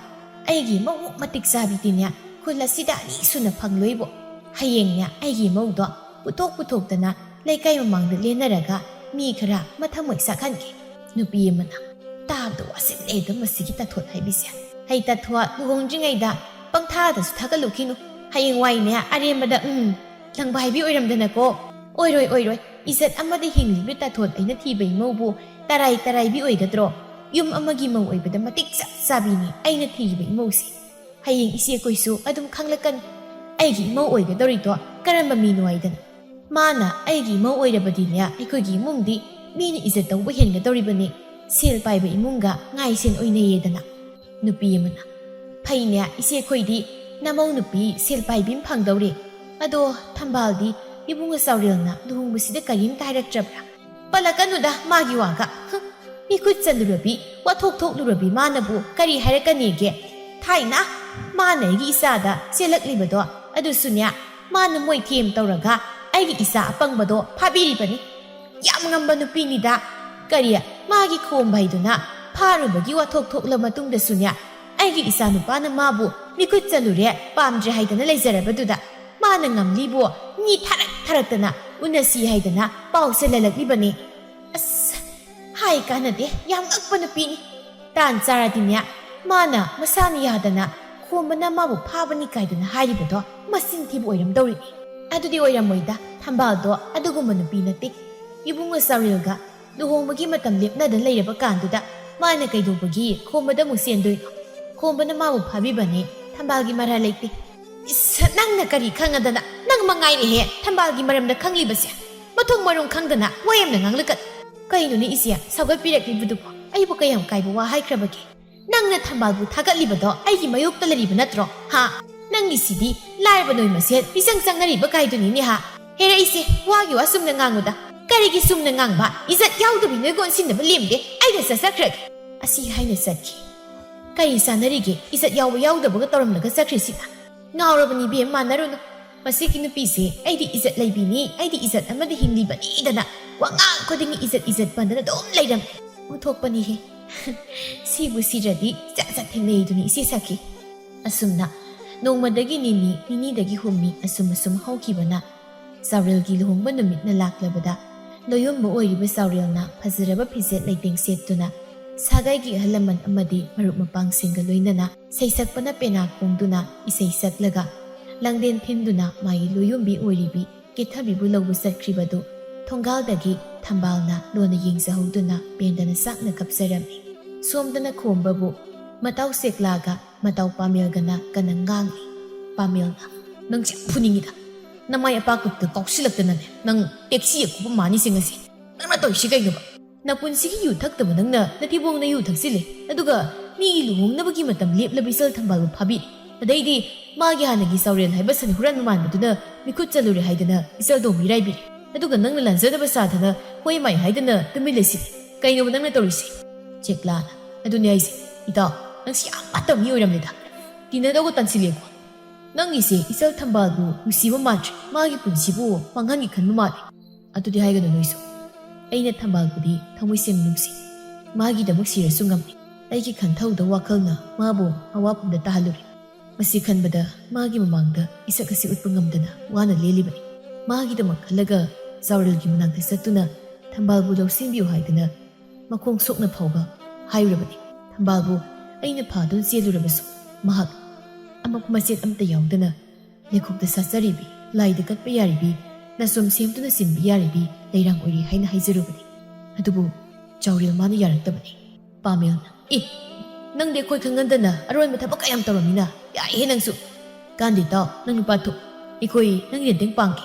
ꯑꯩꯒꯤ ꯃꯧ ꯃꯇꯤꯛ ꯆꯥꯕꯤꯗꯤꯅꯦ, ꯈꯨꯜ ꯑꯁꯤꯗ ꯑꯅꯤ ꯁꯨꯅ ꯐꯪꯂꯣꯏꯕꯣ꯫ ꯍꯌꯦꯡꯅꯦ, ꯑꯩꯒꯤ ꯃꯧꯗꯣ ꯄꯨꯊꯣꯛ ꯄꯨꯊꯣꯛꯇꯅ ꯂꯩꯀꯥꯏ ꯃꯃꯥꯡꯗ ꯂꯦꯟꯅꯔꯒ ꯃꯤ ꯈꯔ ꯃꯊꯃꯣꯏ ꯁꯥꯛꯍꯟꯒꯦ꯫ ꯅꯨꯄꯤ ꯑꯃꯅ꯫ "ꯇꯥꯕꯗ ꯋꯥꯁꯤꯜꯂꯦꯗ ꯃꯁꯤꯒꯤ ꯇꯥꯊꯣꯠ ꯍꯥꯏꯕꯤꯁꯦ꯫ ꯍꯩ ꯇꯥꯊꯣꯠ, ꯂꯨꯍꯣꯡꯗ꯭ꯔꯤꯉꯩꯗ ꯄꯪꯊꯥꯗꯁꯨ ꯊꯥꯒꯠꯂꯨꯈꯤꯅꯨ꯫ ꯍꯌꯦꯡꯋꯥꯏꯅꯦ, ꯑꯔꯦꯝꯕꯗ, ꯎꯝ, ꯂꯪꯕꯥꯏꯕꯤ ꯑꯣꯏꯔꯝꯗꯅꯀꯣ꯫" "ꯑꯣꯏꯔꯣꯏ, ꯑꯣꯏꯔꯣꯏ꯫ ꯏꯖꯠ ꯑꯃꯗ ꯍꯤꯡꯂꯤꯕ ꯇꯥꯊꯣꯠ ꯑꯩꯅ ꯊꯤꯕ ꯏꯃꯧꯕꯨ ꯇꯔꯥꯏ ꯇꯔꯥꯏꯕꯤ ꯑꯣꯏꯒꯗ꯭ꯔꯣ? ꯌꯨꯝ ꯑꯃꯒꯤ ꯃꯧ ꯑꯣꯏꯕꯗ ꯃꯇꯤꯛ ꯆꯞ ꯆꯥꯕꯤꯅꯤ ꯑꯩꯅ ꯊꯤꯔꯤꯕ ꯏꯃꯧꯁꯦ꯫ ꯍꯌꯦꯡ ꯏꯆꯦꯈꯣꯏꯁꯨ ꯑꯗꯨꯝ ꯈꯪꯂꯛꯀꯅꯤ꯫ ꯑꯩꯒꯤ ꯏꯃꯧ ꯑꯣꯏꯒꯗꯧꯔꯤꯗꯣ ꯀꯔꯝꯕ ꯃꯤꯅꯣ ꯍꯥꯏꯗꯅ꯫ ꯃꯥꯅ ꯑꯩꯒꯤ ꯏꯃꯧ ꯑꯣꯏꯔꯕꯗꯤꯅꯦ, ꯑꯩꯈꯣꯏꯒꯤ ꯏꯃꯨꯡꯗꯤ ꯃꯤꯅ ꯏꯖꯠ ꯇꯧꯕ ꯍꯦꯟꯒꯗꯧꯔꯤꯕꯅꯤ꯫ ꯁꯦꯜ ꯄꯥꯏꯕ ꯏꯃꯨꯡꯒ ꯉꯥꯏꯁꯦꯟ ꯑꯣꯏꯅꯩꯌꯦꯗꯅ꯫" ꯅꯨꯄꯤ ꯑꯃꯅ꯫ "ꯐꯩꯅꯦ, ꯏꯆꯦꯈꯣꯏꯗꯤ ꯅꯃꯧ ꯅꯨꯄꯤ ꯁꯦꯜ ꯄꯥꯏꯕꯤ ꯑꯃ ꯐꯪꯗꯧꯔꯦ꯫ ꯑꯗꯣ ꯊꯝꯕꯥꯜꯗꯤ ꯏꯕꯨꯡꯉꯣ ꯆꯥꯎꯔꯦꯜꯅ ꯂꯨꯍꯣꯡꯕꯁꯤꯗ ꯀꯔꯤꯝꯇ ꯍꯥꯏꯔꯛꯇ꯭ꯔꯕ꯭ꯔꯥ?" "ꯄꯜꯂꯛꯀꯅꯨꯗ ꯃꯥꯒꯤ ꯋꯥꯒ꯫ ꯍꯨꯝ, ꯃꯤꯈꯨꯠ ꯆꯜꯂꯨꯔꯕꯤ, ꯋꯥꯊꯣꯛ ꯊꯣꯛꯂꯨꯔꯕꯤ ꯃꯥꯅꯕꯨ ꯀꯔꯤ ꯍꯥꯏꯔꯛꯀꯅꯤꯒꯦ? ꯊꯥꯏꯅ ꯃꯥꯅ ꯑꯩꯒꯤ ꯏꯆꯥꯗ ꯆꯦꯜꯂꯛꯂꯤꯕꯗꯣ, ꯑꯗꯨꯁꯨꯅꯦ, ꯃꯥꯅ ꯃꯣꯏꯊꯦꯝ ꯇꯧꯔꯒ ꯑꯩꯒꯤ ꯏꯆꯥ ꯑꯄꯪꯕꯗꯣ ꯐꯥꯕꯤꯔꯤꯕꯅꯤ꯫ ꯌꯥꯝ ꯉꯝꯕ ꯅꯨꯄꯤꯅꯤꯗ꯫ ꯀꯔꯤ, ꯃꯥꯒꯤ ꯈꯣꯝꯕ ꯍꯥꯏꯗꯨꯅ ꯐꯥꯔꯨꯕꯒꯤ ꯋꯥꯊꯣꯛ ꯊꯣꯛꯂ ꯃꯇꯨꯡꯗꯁꯨꯅꯦ, ꯑꯩꯒꯤ ꯏꯆꯥꯅꯨꯄꯥꯅ ꯃꯥꯕꯨ ꯃꯤꯈꯨꯠ ꯆꯜꯂꯨꯔꯦ, ꯄꯥꯝꯗ꯭ꯔꯦ ꯍꯥꯏꯗꯅ ꯂꯩꯖꯔꯕꯗꯨꯗ, ꯃꯥꯅ ꯉꯝꯂꯤꯕꯣ, ꯃꯤ ꯊꯥꯔꯛ ꯊꯥꯔꯛꯇꯅ ꯎꯅꯁꯤ ꯍꯥꯏꯗꯅ ꯄꯥꯎ ꯆꯦꯜꯍꯜꯂꯛꯂꯤꯕꯅꯤ꯫" ꯑꯁ, ꯍꯥꯏ ꯀꯥꯟꯅꯗꯦ, ꯌꯥꯝ ꯉꯛꯄ ꯅꯨꯄꯤꯅꯤ꯫ ꯇꯥꯟ ꯆꯥꯔꯗꯤꯅꯦ, ꯃꯥꯅ ꯃꯁꯥꯅ ꯌꯥꯗꯅ ꯈꯣꯝꯕꯅ ꯃꯥꯕꯨ ꯐꯥꯕꯅꯤ ꯀꯥꯏꯗꯨꯅ ꯍꯥꯏꯔꯤꯕꯗꯣ ꯃꯆꯤꯟ ꯊꯤꯕ ꯑꯣꯏꯔꯝꯗꯧꯔꯤꯅꯤ꯫ ꯑꯗꯨꯗꯤ ꯑꯣꯏꯔꯝꯃꯣꯏꯗ, ꯊꯝꯕꯥꯜꯗꯣ ꯑꯗꯨꯒꯨꯝꯕ ꯅꯨꯄꯤ ꯅꯠꯇꯦ꯫ ꯏꯕꯨꯡꯉꯣ ꯆꯥꯎꯔꯦꯜꯒ ꯂꯨꯍꯣꯡꯕꯒꯤ ꯃꯇꯝ ꯂꯦꯞꯅꯗ ꯂꯩꯔꯕ ꯀꯥꯟꯗꯨꯗ ꯃꯥꯅ ꯀꯩꯗꯧꯕꯒꯤ ꯈꯣꯝꯕꯗ ꯑꯃꯨꯛ ꯆꯦꯟꯗꯣꯏꯅꯣ? ꯈꯣꯝꯕꯅ ꯃꯥꯕꯨ ꯐꯥꯕꯤꯕꯅꯦ, ꯊꯝꯕꯥꯜꯒꯤ ꯃꯔꯥꯜ ꯂꯩꯇꯦ꯫ ꯏꯁ, ꯅꯪꯅ ꯀꯔꯤ ꯈꯪꯉꯗꯅ? ꯅꯪ ꯃꯉꯥꯏꯔꯦꯍꯦ ꯊꯝꯕꯥꯜꯒꯤ ꯃꯔꯝꯗ ꯈꯪꯂꯤꯕꯁꯦ꯫ ꯃꯊꯣꯡ ꯃꯔꯣꯡ ꯈꯪꯗꯅ ꯋꯥ ꯌꯥꯝꯅ ꯉꯥꯡꯂꯛꯀꯅꯨ꯫ ꯀꯩꯅꯣꯅꯦ ꯏꯆꯦ, ꯁꯥꯎꯒꯠꯄꯤꯔꯛꯂꯤꯕꯗꯨꯕꯣ? ꯑꯩꯕꯨ ꯀꯌꯥꯝ ꯀꯥꯏꯕ ꯋꯥ ꯍꯥꯏꯈ꯭ꯔꯕꯒꯦ? ꯅꯪꯅ ꯊꯝꯕꯥꯜꯕꯨ ꯊꯥꯒꯠꯂꯤꯕꯗꯣ ꯑꯩꯒꯤ ꯃꯥꯌꯣꯛꯇ ꯂꯩꯔꯤꯕ ꯅꯠꯇ꯭ꯔꯣ? ꯍꯥ? ꯅꯪꯒꯤꯁꯤꯗꯤ ꯂꯥꯏꯔꯕ ꯅꯣꯏ ꯃꯁꯦꯜ ꯃꯤꯆꯪ ꯆꯪꯅꯔꯤꯕ ꯀꯥꯏꯗꯨꯅꯤꯅꯦ ꯍꯥ? ꯍꯦꯔꯛꯏꯁꯦ, ꯋꯥꯒꯤ ꯋꯥ ꯆꯨꯝꯅ ꯉꯥꯡꯉꯨꯗ꯫ ꯀꯔꯤꯒꯤ ꯆꯨꯝꯅ ꯉꯥꯡꯕ? ꯏꯖꯠ ꯌꯥꯎꯗꯕꯤ ꯅꯣꯏꯒ ꯑꯣꯟꯁꯤꯟꯅꯕ ꯂꯦꯝꯗꯦ꯫ ꯑꯩꯅ ꯆꯠꯆꯈ꯭ꯔꯒꯦ꯫ ꯑꯁꯤ ꯍꯥꯏꯅ ꯆꯠꯈꯤ꯫ ꯀꯔꯤ ꯆꯥꯟꯅꯔꯤꯒꯦ? ꯏꯖꯠ ꯌꯥꯎꯕ ꯌꯥꯎꯗꯕꯒ ꯇꯧꯔꯝꯂꯒ ꯆꯠꯈ꯭ꯔꯤꯁꯤꯅ? ꯉꯥꯎꯔꯕꯅꯤ ꯏꯕꯦꯝ, ꯃꯥꯟꯅꯔꯨꯅꯨ꯫ ꯃꯁꯤꯒꯤ ꯅꯨꯄꯤꯁꯦ ꯑꯩꯗꯤ ꯏꯖꯠ ꯂꯩꯕꯤꯅꯤ, ꯑꯩꯗꯤ ꯏꯖꯠ ꯑꯃꯗ ꯍꯤꯡꯂꯤꯕꯅꯤꯗꯅ ꯋꯥꯉꯥꯡ ꯈꯨꯗꯤꯡꯒꯤ ꯏꯖꯠ ꯏꯖꯠ ꯄꯟꯗꯅ ꯑꯗꯨꯝ ꯂꯩꯔꯝꯃꯤ꯫ ꯎꯊꯣꯛꯄꯅꯤꯍꯦ꯫ ꯁꯤꯕꯨ ꯁꯤꯔꯗꯤ ꯖꯥꯠ ꯖꯥꯠ ꯊꯦꯡꯅꯩꯗꯨꯅꯤ ꯏꯆꯦ ꯁꯥꯈꯤ꯫ ꯑꯁꯨꯝꯅ ꯅꯣꯡꯃꯗꯒꯤ ꯅꯤꯅꯤ, ꯅꯤꯅꯤꯗꯒꯤ ꯍꯨꯝꯅꯤ ꯑꯁꯨꯝ ꯑꯁꯨꯝ ꯍꯧꯈꯤꯕꯅ ꯆꯥꯎꯔꯦꯜꯒꯤ ꯂꯨꯍꯣꯡꯕ ꯅꯨꯃꯤꯠꯅ ꯂꯥꯛꯂꯕꯗ ꯂꯣꯌꯣꯟꯕ ꯑꯣꯏꯔꯤꯕ ꯆꯥꯎꯔꯦꯜꯅ ꯐꯖꯔꯕ ꯐꯤꯖꯦꯠ ꯂꯩꯇꯦꯡ ꯁꯦꯠꯇꯨꯅ ꯁꯥꯒꯩꯒꯤ ꯑꯍꯜ ꯂꯃꯟ ꯑꯃꯗꯤ ꯃꯔꯨꯞ ꯃꯄꯥꯡꯁꯤꯡꯒ ꯂꯣꯏꯅꯅ ꯁꯩꯁꯛꯄꯅ ꯄꯦꯅꯥ ꯈꯣꯡꯗꯨꯅ ꯏꯁꯩ ꯁꯛꯂꯒ ꯂꯥꯡꯂꯦꯟ ꯊꯤꯟꯗꯨꯅ ꯃꯥꯒꯤ ꯂꯣꯌꯣꯟꯕꯤ ꯑꯣꯏꯔꯤꯕꯤ ꯀꯦꯊꯕꯤꯕꯨ ꯂꯧꯕ ꯆꯠꯈ꯭ꯔꯤꯕꯗꯨ ꯊꯣꯡꯒꯥꯜꯗꯒꯤ ꯊꯝꯕꯥꯜꯅ ꯂꯣꯟꯅ ꯌꯦꯡꯖꯍꯧꯗꯨꯅ ꯄꯦꯟꯗꯅ ꯆꯥꯛꯅ ꯀꯞꯆꯔꯝꯃꯤ꯫ ꯁꯣꯝꯗꯅ ꯈꯣꯝꯕꯕꯨ ꯃꯇꯥꯎ ꯁꯦꯛꯂꯥꯒ ꯃꯇꯥꯎ ꯄꯥꯃꯦꯜꯒꯅ ꯀꯟꯅ ꯉꯥꯡꯂꯤ꯫ ꯄꯥꯃꯦꯜꯅ, "ꯅꯪꯁꯦ ꯌꯥꯝ ꯐꯨꯅꯤꯡꯉꯤꯗ꯫ ꯅꯃꯥꯏ ꯑꯄꯥꯛꯄꯗꯨꯗ ꯀꯥꯎꯁꯤꯜꯂꯛꯇꯅꯅꯦ ꯅꯪ ꯇꯦꯛꯁꯤ ꯑꯀꯨꯞꯄ ꯃꯥꯅꯤꯁꯦ ꯉꯁꯤ꯫ ꯅꯪꯅ ꯇꯧꯔꯤꯁꯤ ꯀꯩꯅꯣꯕ? ꯅꯄꯨꯟꯁꯤꯒꯤ ꯌꯨ ꯊꯛꯇꯕ ꯅꯪꯅ ꯅꯊꯤꯕꯣꯡꯅ ꯌꯨ ꯊꯛꯆꯤꯜꯂꯦ, ꯑꯗꯨꯒ ꯃꯤꯒꯤ ꯂꯨꯍꯣꯡꯅꯕꯒꯤ ꯃꯇꯝ ꯂꯦꯞꯂꯕ ꯏꯆꯜ ꯊꯝꯕꯥꯜꯕꯨ ꯐꯥꯕꯤꯔꯦ꯫ ꯑꯗꯩꯗꯤ ꯃꯥꯒꯤ ꯍꯥꯟꯅꯒꯤ ꯆꯥꯎꯔꯦꯜ ꯍꯥꯏꯕ ꯁꯟ ꯍꯨꯔꯥꯟꯕ ꯃꯥꯟꯕꯗꯨꯅ ꯃꯤꯈꯨꯠ ꯆꯠꯂꯨꯔꯦ ꯍꯥꯏꯗꯅ ꯏꯆꯜꯗꯣ ꯃꯤꯔꯥꯏꯕꯤꯔꯦ꯫ ꯑꯗꯨꯒ ꯅꯪꯅ ꯂꯥꯟꯖꯗꯕ ꯁꯥꯗꯅ ꯍꯣꯏ ꯃꯥꯏ ꯍꯥꯏꯗꯅ ꯇꯨꯃꯤꯟ ꯂꯩꯁꯤꯜꯂꯦ꯫ ꯀꯩꯅꯣꯕ ꯅꯪꯅ ꯇꯧꯔꯤꯁꯦ?" ꯆꯦꯛꯂꯥꯅ, "ꯑꯗꯨꯅꯦ ꯍꯥꯏꯁꯦ, ꯏꯇꯥꯎ, ꯅꯪꯁꯤ ꯌꯥꯝ ꯐꯠꯇꯕ ꯃꯤ ꯑꯣꯏꯔꯝꯂꯦꯗ꯫ ꯇꯤꯟꯅꯗꯧꯒ ꯇꯟꯁꯤꯜꯂꯦꯀꯣ꯫ ꯅꯪꯒꯤꯁꯦ ꯏꯆꯜ ꯊꯝꯕꯥꯜꯕꯨ ꯅꯨꯡꯁꯤꯕ ꯃꯥꯟꯗ꯭ꯔꯦ, ꯃꯥꯒꯤ ꯄꯨꯟꯁꯤꯕꯨ ꯃꯥꯡꯍꯟꯒꯦ ꯈꯟꯕ ꯃꯥꯜꯂꯦ꯫ ꯑꯗꯨꯗꯤ ꯍꯥꯏꯒꯅꯨ ꯅꯣꯏꯁꯨ꯫ ꯑꯩꯅ ꯊꯝꯕꯥꯜꯕꯨꯗꯤ ꯊꯃꯣꯏ ꯁꯦꯡꯅ ꯅꯨꯡꯁꯤ꯫ ꯃꯥꯒꯤꯗꯃꯛ ꯁꯤꯔꯁꯨ ꯉꯝꯃꯤ꯫ ꯑꯩꯒꯤ ꯈꯟꯊꯧꯗ ꯋꯥꯈꯜꯅ ꯃꯥꯕꯨ ꯑꯋꯥꯐꯝꯗ ꯇꯥꯍꯜꯂꯨꯔꯦ꯫ ꯃꯁꯤ ꯈꯟꯕꯗ ꯃꯥꯒꯤ ꯃꯃꯥꯡꯗ ꯏꯁꯛ ꯑꯁꯤ ꯎꯠꯄ ꯉꯝꯗꯅ ꯋꯥꯅ ꯂꯦꯜꯂꯤꯕꯅꯤ꯫ ꯃꯥꯒꯤꯗꯃꯛ ꯈꯜꯂꯒ ꯆꯥꯎꯔꯦꯜꯒꯤ ꯃꯅꯥꯛꯇ ꯆꯠꯇꯨꯅ ꯊꯝꯕꯥꯜꯕꯨ ꯂꯧꯁꯤꯟꯕꯤꯌꯨ ꯍꯥꯏꯗꯅ ꯃꯈꯣꯡ ꯁꯣꯛꯅ ꯐꯥꯎꯕ ꯍꯥꯏꯔꯨꯔꯕꯅꯤ꯫ ꯊꯝꯕꯥꯜꯕꯨ ꯑꯩꯅ ꯐꯥꯗꯨꯅ ꯆꯦꯜꯂꯨꯔꯕꯁꯨ ꯃꯍꯥꯛ ꯑꯃꯛ ꯃꯆꯦꯠ ꯑꯝꯇ ꯌꯥꯎꯗꯅ ꯂꯩꯈꯣꯛꯇ ꯁꯥꯠꯆꯔꯤꯕꯤ, ꯂꯥꯏꯗ ꯀꯠꯄ ꯌꯥꯔꯤꯕꯤ, ꯅꯥꯆꯣꯝ ꯁꯦꯝꯗꯨꯅ ꯁꯤꯟꯕ ꯌꯥꯔꯤꯕꯤ ꯂꯩꯔꯥꯡ ꯑꯣꯏꯔꯤ ꯍꯥꯏꯅ ꯍꯥꯏꯖꯔꯨꯕꯅꯤ꯫ ꯑꯗꯨꯕꯨ ꯆꯥꯎꯔꯦꯜ ꯃꯥꯅ ꯌꯥꯔꯛꯇꯕꯅꯤ꯫ ꯄꯥꯃꯦꯜꯅ, "ꯑꯦ, ꯅꯪꯗꯤ ꯑꯩꯈꯣꯏ ꯈꯪꯍꯟꯗꯅ ꯑꯔꯣꯏꯕ ꯊꯕꯛ ꯀꯌꯥꯝ ꯇꯧꯔꯝꯃꯤꯅ? ꯌꯥꯏꯍꯦ ꯅꯪꯁꯨ!" "ꯀꯥꯟꯗꯦ ꯇꯥꯎ, ꯅꯪ ꯅꯨꯄꯥ ꯊꯣꯛ, ꯑꯩꯈꯣꯏ ꯅꯪ ꯔꯦꯟꯇꯪ ꯄꯥꯡꯒꯦ꯫"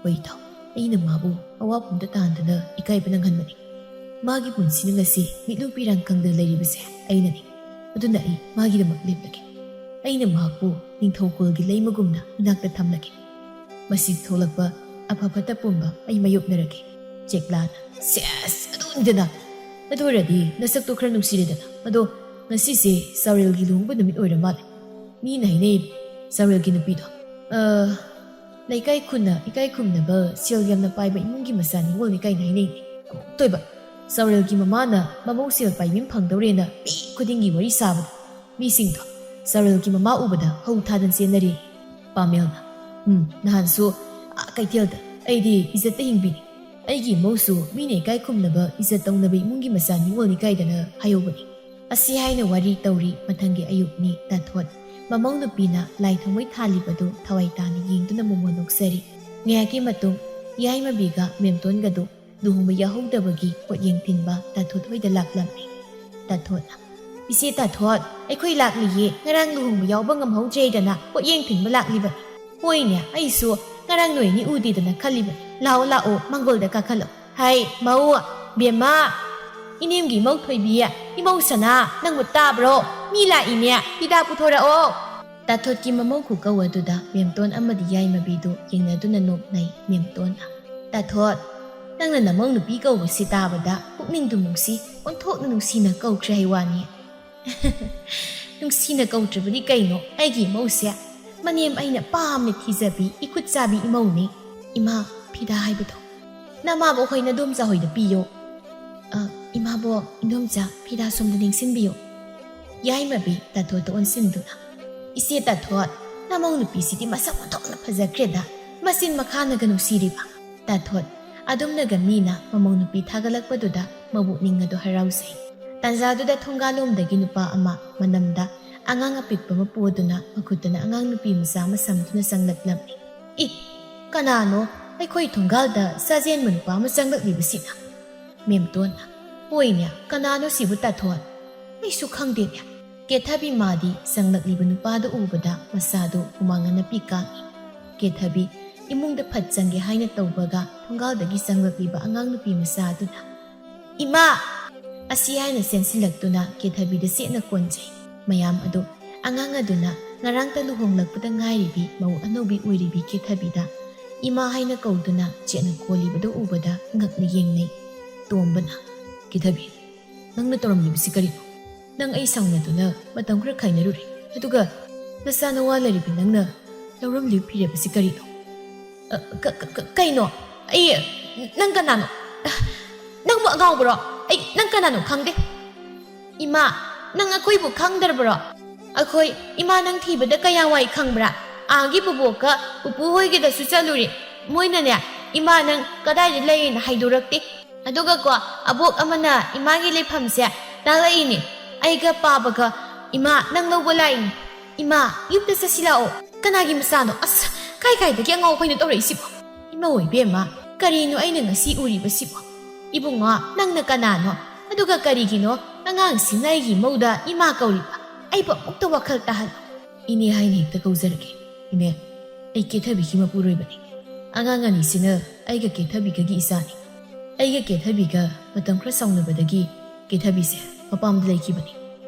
"ꯍꯣꯏ ꯇꯥꯎ, ꯑꯩꯅ ꯃꯥꯕꯨ ꯑꯋꯥꯐꯝꯗ ꯇꯥꯍꯟꯗꯅ ꯏꯀꯥꯏꯕ ꯅꯪꯍꯟꯕꯅꯤ꯫ ꯃꯥꯒꯤ ꯄꯨꯟꯁꯤꯅ ꯉꯁꯤ ꯃꯤꯠꯂꯨ ꯄꯤꯔꯥꯡ ꯈꯪꯗ ꯂꯩꯔꯤꯕꯁꯦ ꯑꯩꯅꯅꯤ꯫ ꯑꯗꯨꯅ ꯑꯩ ꯃꯥꯒꯤꯗꯃꯛ ꯂꯦꯞꯂꯒꯦ꯫ ꯑꯩꯅ ꯃꯍꯥꯛꯄꯨ ꯅꯤꯡꯊꯧ ꯀꯨꯜꯒꯤ ꯂꯩꯃꯒꯨꯝꯅ ꯏꯅꯥꯛꯇ ꯊꯝꯂꯒꯦ꯫ ꯃꯁꯤ ꯊꯣꯛꯂꯛꯄ ꯑꯐ ꯐꯠꯇ ꯄꯨꯝꯕ ꯑꯩ ꯃꯥꯌꯣꯛꯅꯔꯒꯦ꯫" ꯆꯦꯛꯂꯥꯅ, "ꯁꯦꯁ, ꯑꯗꯨꯅꯤꯗꯅ! ꯑꯗꯨ ꯑꯣꯏꯔꯗꯤ ꯅꯁꯛꯇꯣ ꯈꯔ ꯅꯨꯡꯁꯤꯔꯦꯗꯅ꯫ ꯑꯗꯣ ꯉꯁꯤꯁꯦ ꯆꯥꯎꯔꯦꯜꯒꯤ ꯂꯨꯍꯣꯡꯕ ꯅꯨꯃꯤꯠ ꯑꯣꯏꯔ ꯃꯥꯜꯂꯦ꯫ ꯃꯤꯅ ꯍꯥꯏꯅꯩ ꯆꯥꯎꯔꯦꯜꯒꯤ ꯅꯨꯄꯤꯗꯣ, ꯑ, ꯂꯩꯀꯥꯏ ꯈꯨꯟꯅ ꯏꯀꯥꯏ ꯈꯨꯝꯅꯕ ꯁꯦꯜ ꯌꯥꯝꯅ ꯄꯥꯏꯕ ꯏꯃꯨꯡꯒꯤ ꯃꯆꯥ ꯅꯤꯉꯣꯜꯅꯤ ꯀꯥꯏꯅ ꯍꯥꯏꯅꯩꯅꯦ꯫ ꯑꯃꯨꯛꯇꯣꯏꯕ ꯆꯥꯎꯔꯦꯜꯒꯤ ꯃꯃꯥꯅ ꯃꯃꯧ ꯁꯦꯜ ꯄꯥꯏꯕꯤ ꯑꯃ ꯐꯪꯗꯧꯔꯦꯅ ꯃꯤ ꯈꯨꯗꯤꯡꯒꯤ ꯋꯥꯔꯤ ꯁꯥꯕꯗꯣ꯫ ꯃꯤꯁꯤꯡꯗꯣ ꯆꯥꯎꯔꯦꯜꯒꯤ ꯃꯃꯥ ꯎꯕꯗ ꯍꯧ ꯊꯥꯗꯅ ꯆꯦꯟꯅꯔꯦ꯫" ꯄꯥꯃꯦꯜꯅ, "ꯎꯝ, ꯅꯍꯥꯟꯁꯨ ꯑꯥ ꯀꯩꯊꯦꯜꯗ ꯑꯩꯗꯤ ꯏꯖꯠꯇ ꯍꯤꯡꯕꯤꯅꯤ꯫ ꯑꯩꯒꯤ ꯏꯃꯧꯁꯨ ꯃꯤꯅ ꯏꯀꯥꯏ ꯈꯨꯝꯅꯕ ꯏꯖꯠ ꯇꯧꯅꯕ ꯏꯃꯨꯡꯒꯤ ꯃꯆꯥ ꯅꯤꯉꯣꯜꯅꯤ ꯀꯥꯏꯗꯅ ꯍꯥꯏꯍꯧꯕꯅꯤ꯫" ꯑꯁꯤ ꯍꯥꯏꯅ ꯋꯥꯔꯤ ꯇꯧꯔꯤ꯫ ꯃꯊꯪꯒꯤ ꯑꯌꯨꯛꯅꯤ꯫ ꯇꯥꯊꯣꯠ ꯃꯃꯧ ꯅꯨꯄꯤꯅ ꯂꯥꯏ ꯊꯥꯎꯃꯩ ꯊꯥꯜꯂꯤꯕꯗꯨ ꯊꯋꯥꯏ ꯇꯥꯅ ꯌꯦꯡꯗꯨꯅ ꯃꯣꯃꯣꯟ ꯅꯣꯛꯆꯔꯤ꯫ ꯉꯥꯏꯍꯥꯛꯀꯤ ꯃꯇꯨꯡ ꯌꯥꯏꯃꯕꯤꯒ ꯃꯦꯝꯇꯣꯟꯒꯗꯨ ꯂꯨꯍꯣꯡꯕ ꯌꯥꯎꯍꯧꯗꯕꯒꯤ ꯄꯣꯠꯌꯦꯡ ꯊꯤꯟꯕ ꯇꯥꯊꯣꯠ ꯍꯣꯏꯗ ꯂꯥꯛꯂꯝꯃꯤ꯫ ꯇꯥꯊꯣꯠꯅ, "ꯏꯆꯦ ꯇꯥꯊꯣꯠ, ꯑꯩꯈꯣꯏ ꯂꯥꯛꯂꯤꯌꯦ, ꯉꯔꯥꯡ ꯂꯨꯍꯣꯡꯕ ꯌꯥꯎꯕ ꯉꯝꯍꯧꯗ꯭ꯔꯦꯗꯅ ꯄꯣꯠꯌꯦꯡ ꯊꯤꯟꯕ ꯂꯥꯛꯂꯤꯕꯅꯤ꯫" "ꯍꯣꯏꯅꯦ, ꯑꯩꯁꯨ ꯉꯔꯥꯡ ꯅꯣꯏꯅꯤ ꯎꯗꯦꯗꯅ ꯈꯜꯂꯤꯕꯅꯤ꯫ ꯂꯥꯛꯑꯣ ꯂꯥꯛꯑꯣ, ꯃꯥꯡꯒꯣꯜꯗ ꯀꯥꯈꯠꯂꯣ꯫ ꯍꯩ ꯃꯧ, ꯕꯦꯝꯃ, ꯏꯅꯦꯝꯒꯤ ꯏꯃꯧ ꯊꯣꯏꯕꯤ, ꯏꯃꯧ ꯁꯅꯥ, ꯅꯪꯕꯨ ꯇꯥꯕ꯭ꯔꯣ? ꯃꯤ ꯂꯥꯛꯏꯅꯦ, ꯐꯤꯗꯥ ꯄꯨꯊꯣꯔꯛꯑꯣ꯫" ꯇꯥꯊꯣꯠꯀꯤ ꯃꯃꯧ ꯈꯨꯀꯧ ꯑꯗꯨꯗ ꯃꯦꯝꯇꯣꯟ ꯑꯃꯗꯤ ꯌꯥꯏꯃꯕꯤꯗꯨ ꯌꯦꯡꯅꯗꯨꯅ ꯅꯣꯛꯅꯩ꯫ ꯃꯦꯝꯇꯣꯟꯅ, "ꯇꯥꯊꯣꯠ, ꯅꯪꯅ ꯅꯃꯧ ꯅꯨꯄꯤ ꯀꯧꯕꯁꯤ ꯇꯥꯕꯗ ꯄꯨꯛꯅꯤꯡꯗꯨ ꯅꯨꯡꯁꯤ, ꯑꯣꯟꯊꯣꯛꯅ ꯅꯨꯡꯁꯤꯅ ꯀꯧꯈ꯭ꯔꯦ ꯍꯥꯏ ꯋꯥꯅꯤ꯫" "ꯅꯨꯡꯁꯤꯅ ꯀꯧꯗ꯭ꯔꯕꯗꯤ ꯀꯩꯅꯣ? ꯑꯩꯒꯤ ꯏꯃꯧꯁꯦ ꯃꯅꯦꯝ ꯑꯩꯅ ꯄꯥꯝꯅ ꯊꯤꯖꯕꯤ ꯏꯈꯨꯠ ꯆꯥꯕꯤ ꯏꯃꯧꯅꯤ꯫ ꯏꯃꯥ, ꯐꯤꯗꯥ ꯍꯥꯏꯕꯗꯣ ꯅꯃꯥꯕꯣꯛ ꯍꯣꯏ ꯅꯗꯣꯝꯆꯥ ꯍꯣꯏꯗ ꯄꯤꯌꯣ꯫" "ꯑ, ꯏꯃꯥꯕꯣꯛ, ꯏꯟꯗꯣꯝꯆꯥ, ꯐꯤꯗꯥ ꯁꯣꯝꯗ ꯅꯤꯡꯁꯤꯟꯕꯤꯌꯨ꯫" ꯌꯥꯏꯃꯕꯤ ꯇꯥꯊꯣꯠꯇ ꯑꯣꯟꯁꯤꯟꯗꯨꯅ, "ꯏꯆꯦ ꯇꯥꯊꯣꯠ, ꯅꯃꯧ ꯅꯨꯄꯤꯁꯤꯗꯤ ꯃꯁꯛ ꯑꯣꯟꯊꯣꯛꯅ ꯐꯖꯈ꯭ꯔꯦꯗ, ꯃꯆꯤꯟ ꯃꯈꯥꯅꯒ ꯅꯨꯡꯁꯤꯔꯤꯕ꯫" ꯇꯥꯊꯣꯠ ꯑꯗꯨꯝꯅꯒ ꯃꯤꯅ ꯃꯃꯧ ꯅꯨꯄꯤ ꯊꯥꯒꯠꯂꯛꯄꯗꯨꯗ ꯃꯕꯨꯛꯅꯤꯡ ꯑꯗꯨ ꯍꯔꯥꯎꯖꯩ꯫ ꯇꯥꯟꯖꯥꯗꯨꯗ ꯊꯣꯡꯒꯥꯜꯂꯣꯝꯗꯒꯤ ꯅꯨꯄꯥ ꯑꯃ ꯃꯅꯝꯗ ꯑꯉꯥꯡ ꯑꯄꯤꯛꯄ ꯑꯃ ꯄꯣꯗꯨꯅ ꯃꯈꯨꯠꯇꯅ ꯑꯉꯥꯡ ꯅꯨꯄꯤ ꯃꯆꯥ ꯑꯃ ꯁꯝꯗꯨꯅ ꯆꯪꯂꯛꯂꯝꯃꯤ꯫ "ꯏ, ꯀꯅꯥꯅꯣ ꯑꯩꯈꯣꯏ ꯊꯣꯡꯒꯥꯜꯗ ꯆꯥꯖꯦꯟꯕ ꯅꯨꯄꯥ ꯑꯃ ꯆꯪꯂꯛꯂꯤꯕꯁꯤꯅ?" ꯃꯦꯝꯇꯣꯟꯅ, "ꯍꯣꯏꯅꯦ, ꯀꯅꯥꯅꯣ ꯁꯤꯕꯨ ꯇꯥꯊꯣꯟ? ꯑꯩꯁꯨ ꯈꯪꯗꯦꯅꯦ꯫" ꯀꯦꯊꯕꯤ ꯃꯥꯗꯤ ꯆꯪꯂꯛꯂꯤꯕ ꯅꯨꯄꯥꯗꯨ ꯎꯕꯗ ꯃꯁꯥꯗꯨ ꯍꯨꯃꯥꯡ ꯑꯅꯞꯄꯤ ꯀꯥꯡꯏ꯫ ꯀꯦꯊꯕꯤ ꯏꯃꯨꯡꯗ ꯐꯠ ꯆꯪꯒꯦ ꯍꯥꯏꯅ ꯇꯧꯕꯒ ꯊꯣꯡꯒꯥꯜꯗꯒꯤ ꯆꯪꯂꯛꯂꯤꯕ ꯑꯉꯥꯡ ꯅꯨꯄꯤ ꯃꯆꯥ ꯑꯗꯨꯅ, "ꯏꯃꯥ!" ꯑꯁꯤ ꯍꯥꯏꯅ ꯆꯦꯟꯁꯤꯜꯂꯛꯇꯨꯅ ꯀꯦꯊꯕꯤꯗ ꯆꯦꯠꯅ ꯀꯣꯟꯖꯩ꯫ ꯃꯌꯥꯝ ꯑꯗꯨ ꯑꯉꯥꯡ ꯑꯗꯨꯅ ꯉꯔꯥꯡꯇ ꯂꯨꯍꯣꯡꯂꯛꯄꯗ ꯉꯥꯏꯔꯤꯕꯤ ꯃꯧ ꯑꯅꯧꯕꯤ ꯑꯣꯏꯔꯤꯕꯤ ꯀꯦꯊꯕꯤꯗ ꯏꯃꯥ ꯍꯥꯏꯅ ꯀꯧꯗꯨꯅ ꯆꯦꯠꯅ ꯀꯣꯜꯂꯤꯕꯗꯨ ꯎꯕꯗ ꯉꯛꯅ ꯌꯦꯡꯅꯩ꯫ ꯇꯣꯝꯕꯅ, "ꯀꯦꯊꯕꯤ, ꯅꯪꯅ ꯇꯧꯔꯝꯂꯤꯕꯁꯤ ꯀꯔꯤꯅꯣ? ꯅꯪ ꯑꯩ ꯁꯥꯎꯅꯗꯨꯅ ꯃꯇꯝ ꯈꯔ ꯈꯥꯏꯅꯔꯨꯔꯦ, ꯑꯗꯨꯒ ꯅꯆꯥ ꯅꯋꯥ ꯂꯩꯔꯤꯕꯤ ꯅꯪꯅ ꯂꯧꯔꯝꯂꯤꯕ ꯐꯤꯔꯦꯞ ꯑꯁꯤ ꯀꯔꯤꯅꯣ?" "ꯑ, ꯀ-, ꯀ-, ꯀ-, ꯀꯩꯅꯣ? ꯑꯩ, ꯅꯪ ꯀꯅꯥꯅꯣ? ꯅꯪꯕꯨ ꯑꯉꯥꯎꯕꯔꯣ? ꯑꯩ ꯅꯪ ꯀꯅꯥꯅꯣ ꯈꯪꯗꯦ꯫" "ꯏꯃꯥ, ꯅꯪ ꯑꯩꯈꯣꯏꯕꯨ ꯈꯪꯗ꯭ꯔꯕꯔꯣ? ꯑꯩꯈꯣꯏ ꯏꯃꯥ ꯅꯪ ꯊꯤꯕꯗ ꯀꯌꯥꯝ ꯋꯥꯏ ꯈꯪꯕ꯭ꯔꯥ? ꯑꯥꯒꯤ ꯕꯨꯕꯣꯛꯀ ꯄꯨꯄꯨ ꯍꯣꯏꯒꯤꯗꯁꯨ ꯆꯠꯂꯨꯔꯦ꯫ ꯃꯣꯏꯅꯅꯦ, ꯏꯃꯥ ꯅꯪ ꯀꯗꯥꯏꯗ ꯂꯩꯔꯤꯅ ꯍꯥꯏꯗꯣꯔꯛꯇꯦ꯫ ꯑꯗꯨꯒꯀꯣ, ꯑꯕꯣꯛ ꯑꯃꯅ ꯏꯃꯥꯒꯤ ꯂꯩꯐꯝꯁꯦ ꯇꯥꯛꯂꯛꯏꯅꯦ꯫ ꯑꯩꯒ ꯄꯥꯕꯒ ꯏꯃꯥ ꯅꯪ ꯂꯧꯕ ꯂꯥꯛꯏꯅꯦ꯫ ꯏꯃꯥ, ꯌꯨꯝꯗ ꯆꯠꯁꯤ ꯂꯥꯛꯑꯣ꯫" "ꯀꯅꯥꯒꯤ ꯃꯆꯥꯅꯣ? ꯑꯁ, ꯀꯥꯏ ꯀꯥꯏꯗꯒꯤ ꯑꯉꯥꯎ ꯑꯩꯈꯣꯏꯅ ꯇꯧꯔꯛꯏꯁꯤꯕꯣ?" "ꯏꯃꯧ ꯏꯕꯦꯝꯃ, ꯀꯔꯤꯅꯣ ꯑꯩꯅ ꯉꯁꯤ ꯎꯔꯤꯕꯁꯤꯕꯣ? ꯏꯕꯨꯡꯉꯣ, ꯅꯪꯅ ꯀꯅꯥꯅꯣ? ꯑꯗꯨꯒ ꯀꯔꯤꯒꯤꯅꯣ ꯑꯉꯥꯡꯁꯤꯡꯅ ꯑꯩꯒꯤ ꯏꯃꯧꯗ ꯏꯃꯥ ꯀꯧꯔꯤꯕ? ꯑꯩꯕꯨ ꯑꯃꯨꯛꯇ ꯋꯥꯈꯜ ꯇꯥꯍꯜꯂꯣ꯫" "ꯏꯅꯦ ꯍꯥꯏꯅ ꯍꯦꯛꯇ ꯀꯧꯖꯔꯒꯦ꯫ ꯏꯅꯦ, ꯑꯩ ꯀꯦꯊꯕꯤꯒꯤ ꯃꯄꯨꯔꯣꯏꯕꯅꯤ꯫ ꯑꯉꯥꯡ ꯑꯅꯤꯁꯤꯅ ꯑꯩꯒ ꯀꯦꯊꯕꯤꯒꯒꯤ ꯏꯆꯥꯅꯤ꯫ ꯑꯩꯒ ꯀꯦꯊꯕꯤꯒ ꯃꯇꯝ ꯈꯔ ꯁꯥꯎꯅꯕꯗꯒꯤ ꯀꯦꯊꯕꯤꯁꯦ ꯃꯄꯥꯝꯗ ꯂꯩꯈꯤꯕꯅꯤ꯫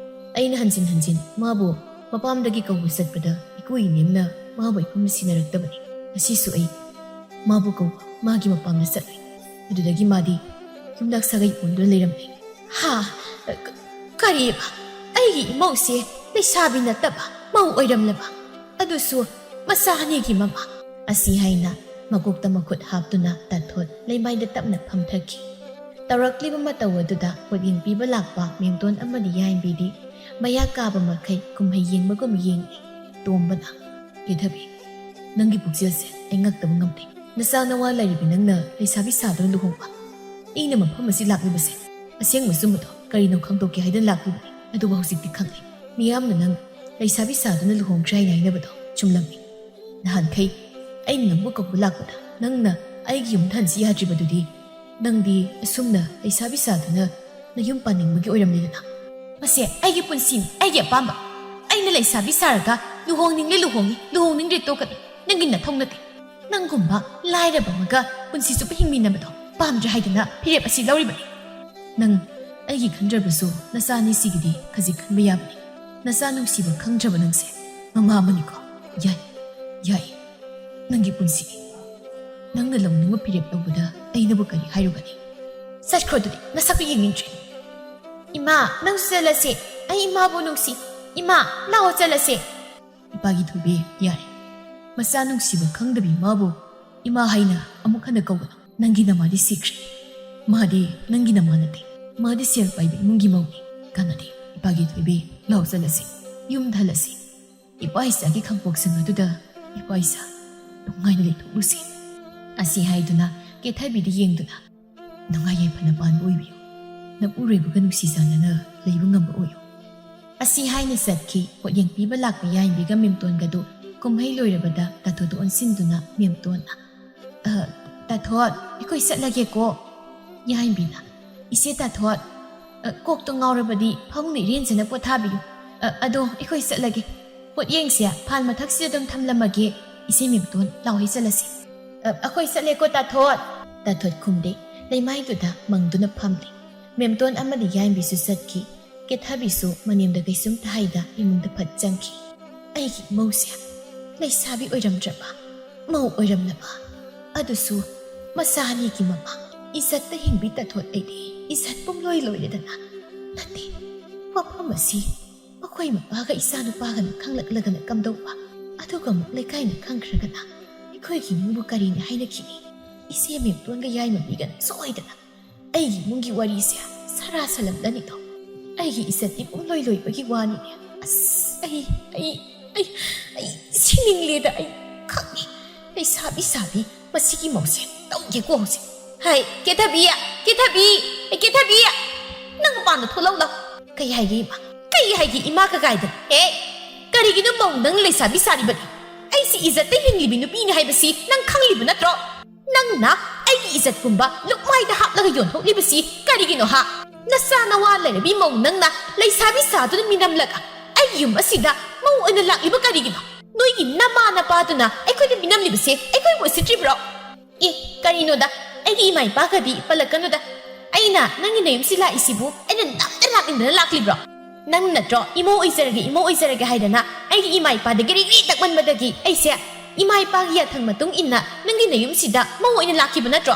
ꯑꯩꯅ ꯍꯟꯖꯤꯟ ꯍꯟꯖꯤꯟ ꯃꯥꯕꯨ ꯃꯄꯥꯝꯗꯒꯤ ꯀꯧꯕ ꯆꯠꯄꯗ ꯏꯀꯨꯏ ꯏꯅꯦꯝꯅ ꯃꯥꯕꯨ ꯏꯐꯝꯗ ꯁꯤꯟꯅꯔꯛꯇꯕꯅꯤ꯫ ꯉꯁꯤꯁꯨ ꯑꯩ ꯃꯥꯕꯨ ꯀꯧꯕ ꯃꯥꯒꯤ ꯃꯄꯥꯝꯗ ꯆꯠꯂꯨꯏ꯫ ꯑꯗꯨꯗꯒꯤ ꯃꯥꯗꯤ ꯌꯨꯝꯅꯥꯛ ꯁꯥꯒꯩ ꯑꯣꯟꯗꯨꯅ ꯂꯩꯔꯝꯂꯦ꯫" "ꯍꯥ? ꯀ-, ꯀꯔꯤꯕ? ꯑꯩꯒꯤ ꯏꯃꯧꯁꯦ ꯂꯩꯁꯥꯕꯤ ꯅꯠꯇꯕ ꯃꯧ ꯑꯣꯏꯔꯝꯂꯕ? ꯑꯗꯨꯁꯨ ꯃꯆꯥ ꯑꯅꯤꯒꯤ ꯃꯃꯥ?" ꯑꯁꯤ ꯍꯥꯏꯅ ꯃꯀꯣꯛꯇ ꯃꯈꯨꯠ ꯍꯥꯞꯇꯨꯅ ꯇꯥꯊꯣꯠ ꯂꯩꯃꯥꯏꯗ ꯇꯞꯅ ꯐꯝꯊꯈꯤ꯫ ꯇꯧꯔꯛꯂꯤꯕ ꯃꯇꯧ ꯑꯗꯨꯗ ꯄꯣꯠꯌꯦꯡ ꯄꯤꯕ ꯂꯥꯛꯄ ꯃꯦꯝꯇꯣꯟ ꯑꯃꯗꯤ ꯌꯥꯏꯝꯕꯤꯗꯤ ꯃꯌꯥ ꯀꯥꯕ ꯃꯈꯩ ꯀꯨꯝꯍꯩ ꯌꯦꯡꯕꯒꯨꯝ ꯌꯦꯡꯂꯤ꯫ ꯇꯣꯝꯕꯅ, "ꯀꯦꯊꯕꯤ, ꯅꯪꯒꯤ ꯄꯨꯛꯆꯦꯜꯁꯦ ꯑꯩ ꯉꯛꯇꯕ ꯉꯝꯗꯦ꯫ ꯅꯆꯥ ꯅꯋꯥ ꯂꯩꯔꯤꯕꯤ ꯅꯪꯅ ꯂꯩꯁꯥꯕꯤ ꯁꯥꯗꯨꯅ ꯂꯨꯍꯣꯡꯕ? ꯑꯩꯅ ꯃꯐꯝ ꯑꯁꯤ ꯂꯥꯛꯂꯤꯕꯁꯦ ꯑꯁꯦꯡꯕ ꯑꯆꯨꯝꯕꯗꯣ ꯀꯔꯤꯅꯣ ꯈꯪꯗꯣꯛꯀꯦ ꯍꯥꯏꯗꯨꯅ ꯂꯥꯛꯂꯤꯕꯅꯤ꯫ ꯑꯗꯨꯕꯨ ꯍꯧꯖꯤꯛꯇꯤ ꯈꯪꯂꯦ꯫ ꯃꯤꯌꯥꯝꯅ ꯅꯪ ꯂꯩꯁꯥꯕꯤ ꯁꯥꯗꯨꯅ ꯂꯨꯍꯣꯡꯈ꯭ꯔꯦ ꯍꯥꯏꯅ ꯍꯥꯏꯅꯕꯗꯣ ꯆꯨꯝꯂꯝꯃꯤ꯫ ꯅꯍꯥꯟꯈꯩ ꯑꯩꯅ ꯅꯪꯕꯨ ꯀꯧꯕ ꯂꯥꯛꯄꯗ ꯅꯪꯅ ꯑꯩꯒꯤ ꯌꯨꯝꯗ ꯍꯟꯁꯤ ꯌꯥꯗ꯭ꯔꯤꯕꯗꯨꯗꯤ, ꯅꯪꯗꯤ ꯑꯁꯨꯝꯅ ꯂꯩꯁꯥꯕꯤ ꯁꯥꯗꯨꯅ ꯅꯌꯨꯝ ꯄꯥꯅꯤꯡꯕꯒꯤ ꯑꯣꯏꯔꯝꯂꯦꯗꯅ꯫ ꯃꯁꯦ ꯑꯩꯒꯤ ꯄꯨꯟꯁꯤꯅꯤ, ꯑꯩꯒꯤ ꯑꯄꯥꯝꯕ꯫ ꯑꯩꯅ ꯂꯩꯁꯥꯕꯤ ꯁꯥꯔꯒ ꯂꯨꯍꯣꯡꯅꯤꯡꯂꯦ ꯂꯨꯍꯣꯡꯉꯤ, ꯂꯨꯍꯣꯡꯅꯤꯡꯗ꯭ꯔꯦ ꯇꯣꯛꯀꯅꯤ꯫ ꯅꯪꯒꯤ ꯅꯊꯧ ꯅꯠꯇꯦ꯫ ꯅꯪꯒꯨꯝꯕ ꯂꯥꯏꯔꯕ ꯑꯃꯒ ꯄꯨꯟꯁꯤ ꯆꯨꯞꯄ ꯍꯤꯡꯃꯤꯟꯅꯕꯗꯣ ꯄꯥꯝꯗ꯭ꯔꯦ ꯍꯥꯏꯗꯅ ꯐꯤꯔꯦꯞ ꯑꯁꯤ ꯂꯧꯔꯤꯕꯅꯤ꯫ ꯅꯪ ꯑꯩꯒꯤ ꯈꯟꯗ꯭ꯔꯕꯁꯨ ꯅꯆꯥ ꯑꯅꯤꯁꯤꯒꯤꯗꯤ ꯈꯖꯤꯛ ꯈꯟꯕ ꯌꯥꯕꯅꯤ꯫ ꯅꯆꯥ ꯅꯨꯡꯁꯤꯕ ꯈꯪꯗ꯭ꯔꯕ ꯅꯪꯁꯦ ꯃꯃꯥ ꯑꯃꯅꯤꯀꯣ꯫ ꯌꯥꯏ, ꯌꯥꯏ, ꯅꯪꯒꯤ ꯄꯨꯟꯁꯤꯅꯤ꯫ ꯅꯪꯅ ꯂꯧꯅꯤꯡꯕ ꯐꯤꯔꯦꯞ ꯂꯧꯕꯗ ꯑꯩꯅꯕꯨ ꯀꯔꯤ ꯍꯥꯏꯔꯨꯒꯅꯤ? ꯆꯠꯈ꯭ꯔꯣ ꯑꯗꯨꯗꯤ, ꯅꯁꯛꯇꯨ ꯌꯦꯡꯅꯤꯡꯗ꯭ꯔꯦ꯫ ꯏꯃꯥ, ꯅꯪꯁꯨ ꯆꯠꯂꯁꯦ꯫ ꯑꯩ ꯏꯃꯥꯕꯨ ꯅꯨꯡꯁꯤ꯫ ꯏꯃꯥ, ꯂꯥꯛꯑꯣ ꯆꯠꯂꯁꯦ꯫ ꯏꯄꯥꯒꯤ ꯊꯣꯏꯕꯤ, ꯌꯥꯔꯦ꯫ ꯃꯆꯥ ꯅꯨꯡꯁꯤꯕ ꯈꯪꯗꯕꯤ ꯃꯥꯕꯨ ꯏꯃꯥ ꯍꯥꯏꯅ ꯑꯃꯨꯛ ꯍꯟꯅ ꯀꯧꯒꯅꯨ꯫ ꯅꯪꯒꯤ ꯅꯃꯥꯗꯤ ꯁꯤꯈ꯭ꯔꯦ꯫ ꯃꯥꯗꯤ ꯅꯪꯒꯤ ꯅꯃꯥ ꯅꯠꯇꯦ꯫ ꯃꯥꯗꯤ ꯁꯦꯜ ꯄꯥꯏꯕ ꯏꯃꯨꯡꯒꯤ ꯃꯧꯅꯤ꯫ ꯀꯥꯟꯅꯗꯦ꯫ ꯏꯄꯥꯒꯤ ꯊꯣꯏꯕꯤ, ꯂꯥꯛꯑꯣ ꯆꯠꯂꯁꯤ꯫ ꯌꯨꯝꯗ ꯍꯜꯂꯁꯤ꯫ ꯏꯄꯥ ꯏꯆꯥꯒꯤ ꯈꯥꯡꯄꯣꯛꯁꯪ ꯑꯗꯨꯗ ꯏꯄꯥ ꯏꯆꯥ ꯅꯨꯡꯉꯥꯏꯅ ꯂꯩꯊꯣꯛꯂꯨꯁꯤ꯫ ꯑꯁꯤ ꯍꯥꯏꯗꯨꯅ ꯀꯦꯊꯕꯤꯗ ꯌꯦꯡꯗꯨꯅ, ꯅꯨꯡꯉꯥꯏ ꯌꯥꯏꯐꯅ ꯄꯥꯟꯕ ꯑꯣꯏꯕꯤꯌꯨ꯫ ꯅꯄꯨꯔꯣꯏꯕꯒ ꯅꯨꯡꯁꯤ ꯆꯥꯟꯅꯅ ꯂꯩꯕ ꯉꯝꯕ ꯑꯣꯏꯌꯨ꯫ ꯑꯁꯤ ꯍꯥꯏꯅ ꯆꯠꯈꯤ꯫ ꯄꯣꯠꯌꯦꯡ ꯄꯤꯕ ꯂꯥꯛꯄ ꯌꯥꯏꯝꯕꯤꯒ ꯃꯦꯝꯇꯣꯟꯒꯗꯨ ꯀꯨꯝꯍꯩ ꯂꯣꯏꯔꯕꯗ ꯇꯥꯊꯣꯗ ꯑꯣꯟꯁꯤꯟꯗꯨꯅ ꯃꯦꯝꯇꯣꯟꯅ, "ꯑ, ꯇꯥꯊꯣꯠ, ꯑꯩꯈꯣꯏ ꯆꯠꯂꯒꯦꯀꯣ꯫" ꯌꯥꯏꯝꯕꯤꯅ, "ꯏꯆꯦ ꯇꯥꯊꯣꯠ, ꯑ, ꯀꯣꯛꯇꯣ ꯉꯥꯎꯔꯕꯗꯤ ꯐꯃꯨꯡꯗ ꯏꯔꯦꯟꯖꯅ ꯄꯣꯊꯥꯕꯤꯌꯨ꯫ ꯑ, ꯑꯗꯣ ꯑꯩꯈꯣꯏ ꯆꯠꯂꯒꯦ꯫ ꯄꯣꯠꯌꯦꯡꯁꯦ ꯐꯥꯟ ꯃꯊꯛꯁꯤꯗ ꯑꯗꯨꯝ ꯊꯝꯂꯝꯃꯒꯦ꯫ ꯏꯆꯦ ꯃꯦꯝꯇꯣꯟ, ꯂꯥꯎꯍꯩ ꯆꯠꯂꯁꯤ꯫" "ꯑ, ꯑꯩꯈꯣꯏ ꯆꯠꯂꯦꯀꯣ ꯇꯥꯊꯣꯠ꯫" ꯇꯥꯊꯣꯠ ꯈꯨꯝꯗꯦ꯫ ꯂꯩꯃꯥꯏꯗꯨꯗ ꯃꯪꯗꯨꯅ ꯐꯝꯂꯤ꯫ ꯃꯦꯝꯇꯣꯟ ꯑꯃꯗꯤ ꯌꯥꯏꯝꯕꯤꯁꯨ ꯆꯠꯈꯤ꯫ ꯀꯦꯊꯕꯤꯁꯨ ꯃꯅꯦꯝꯗ ꯀꯩꯁꯨꯝꯇ ꯍꯥꯏꯗ ꯏꯃꯨꯡꯗ ꯐꯠ ꯆꯪꯈꯤ꯫ ꯑꯩꯒꯤ ꯏꯃꯧꯁꯦ ꯂꯩꯁꯥꯕꯤ ꯑꯣꯏꯔꯝꯗ꯭ꯔꯕ, ꯃꯧ ꯑꯣꯏꯔꯝꯂꯕ, ꯑꯗꯨꯁꯨ ꯃꯆꯥ ꯑꯅꯤꯒꯤ ꯃꯃꯥ꯫ ꯏꯖꯠꯇ ꯍꯤꯡꯕꯤ ꯇꯥꯊꯣꯠ ꯑꯩꯗꯤ ꯏꯖꯠ ꯄꯨꯝꯂꯣꯏ ꯂꯣꯏꯔꯦꯗꯅ꯫ ꯅꯠꯇꯦ, ꯋꯥꯐꯝ ꯑꯁꯤ ꯃꯈꯣꯏ ꯃꯄꯥꯒ ꯏꯆꯥꯅꯨꯄꯥꯒꯅ ꯈꯪꯂꯛꯂꯒꯅ ꯀꯝꯗꯧꯕ? ꯑꯗꯨꯒ ꯑꯃꯨꯛ ꯂꯩꯀꯥꯏꯅ ꯈꯪꯈ꯭ꯔꯒꯅ ꯑꯩꯈꯣꯏꯒꯤ ꯏꯃꯨꯡꯕꯨ ꯀꯔꯤꯅ ꯍꯥꯏꯅꯈꯤꯅꯤ? ꯏꯆꯦ ꯃꯦꯝꯇꯣꯟꯒ ꯌꯥꯏꯃꯕꯤꯒꯅ ꯁꯣꯏꯗꯅ ꯑꯩꯒꯤ ꯏꯃꯨꯡꯒꯤ ꯋꯥꯔꯤꯁꯦ ꯁꯔꯥ ꯁꯂꯝꯂꯅꯤꯗꯣ꯫ ꯑꯩꯒꯤ ꯏꯖꯠꯇꯤ ꯄꯨꯝꯂꯣꯏ ꯂꯣꯏꯕꯒꯤ ꯋꯥꯅꯤꯅꯦ꯫ ꯑꯁ, ꯑꯩ, ꯑꯩ, ꯑꯩ, ꯑꯩ, ꯑꯩ ꯁꯤꯅꯤꯡꯂꯦꯗ, ꯑꯩ ꯈꯪꯉꯤ꯫ ꯂꯩꯁꯥꯕꯤ ꯁꯥꯕꯤ ꯃꯁꯤꯒꯤ ꯃꯧꯁꯦ ꯇꯧꯒꯦꯀꯣ ꯍꯧꯖꯤꯛ꯫ ꯍꯥꯏ, ꯀꯦꯊꯕꯤ, ꯀꯦꯊꯕꯤ, ꯑꯦ, ꯀꯦꯊꯕꯤ, ꯅꯪ ꯃꯄꯥꯟꯗ ꯊꯣꯛꯂꯛꯎ ꯂꯥꯎ꯫ ꯀꯩ ꯍꯥꯏꯒꯦ ꯏꯃꯥ? ꯀꯩ ꯍꯥꯏꯒꯦ ꯏꯃꯥ ꯀꯀꯥꯏꯗ? ꯑꯦ, ꯀꯔꯤꯒꯤꯅꯣ ꯃꯧ ꯅꯪ ꯂꯩꯁꯥꯕꯤ ꯁꯥꯔꯤꯕꯗꯤ? ꯑꯩꯁꯤ ꯏꯖꯠꯇ ꯍꯤꯡꯂꯤꯕꯤ ꯅꯨꯄꯤꯅꯤ ꯍꯥꯏꯕꯁꯤ ꯅꯪ ꯈꯪꯂꯤꯕ ꯅꯠꯇ꯭ꯔꯣ? ꯅꯪꯅ ꯑꯩꯒꯤ ꯏꯖꯠꯀꯨꯝꯕ ꯂꯨꯛꯃꯥꯏꯗ ꯍꯥꯞꯂꯒ ꯌꯣꯟꯊꯣꯛꯂꯤꯕꯁꯤ ꯀꯔꯤꯒꯤꯅꯣ ꯍꯥ? ꯅꯆꯥ ꯅꯋꯥ ꯂꯩꯔꯕꯤ ꯃꯧ ꯅꯪꯅ ꯂꯩꯁꯥꯕꯤ ꯁꯥꯗꯨꯅ ꯃꯤꯅꯝꯂꯒ ꯑꯩꯒꯤ ꯌꯨꯝ ꯑꯁꯤꯗ ꯃꯧ ꯑꯣꯏꯅ ꯂꯥꯛꯂꯤꯕ ꯀꯔꯤꯒꯤꯅꯣ? ꯅꯣꯏꯒꯤ ꯅꯃꯥ ꯅꯄꯥꯗꯨꯅ ꯑꯩꯈꯣꯏꯗ ꯃꯤꯅꯝꯂꯤꯕꯁꯦ ꯑꯩꯈꯣꯏꯕꯨ ꯎꯁꯤꯠꯇ꯭ꯔꯤꯕ꯭ꯔꯣ? ꯑꯦ, ꯀꯔꯤꯅꯣꯗ, ꯑꯩꯒꯤ ꯏꯃꯥ ꯏꯄꯥꯒꯗꯤ ꯄꯜꯂꯛꯀꯅꯨꯗ꯫ ꯑꯩꯅ ꯅꯪꯒꯤ ꯅꯌꯨꯝꯁꯤ ꯂꯥꯛꯏꯁꯤꯕꯨ ꯑꯩꯅ ꯅꯝꯅ ꯂꯥꯛꯅꯤꯡꯗꯅ ꯂꯥꯛꯂꯤꯕ꯭ꯔꯣ? ꯅꯪ ꯅꯠꯇ꯭ꯔꯣ ꯏꯃꯧ ꯑꯣꯏꯖꯔꯒꯦ, ꯏꯃꯧ ꯑꯣꯏꯖꯔꯒꯦ ꯍꯥꯏꯗꯅ ꯑꯩꯒꯤ ꯏꯃꯥ ꯏꯄꯥꯗ ꯒꯤꯔꯤ ꯒꯤꯔꯤ ꯇꯛꯃꯟꯕꯗꯒꯤ ꯑꯩꯁꯦ ꯏꯃꯥ ꯏꯄꯥꯒꯤ ꯌꯥꯊꯪ ꯃꯇꯨꯡ ꯏꯟꯅ ꯅꯪꯒꯤ ꯅꯌꯨꯝꯁꯤꯗ ꯃꯧ ꯑꯣꯏꯅ ꯂꯥꯛꯈꯤꯕ ꯅꯠꯇ꯭ꯔꯣ?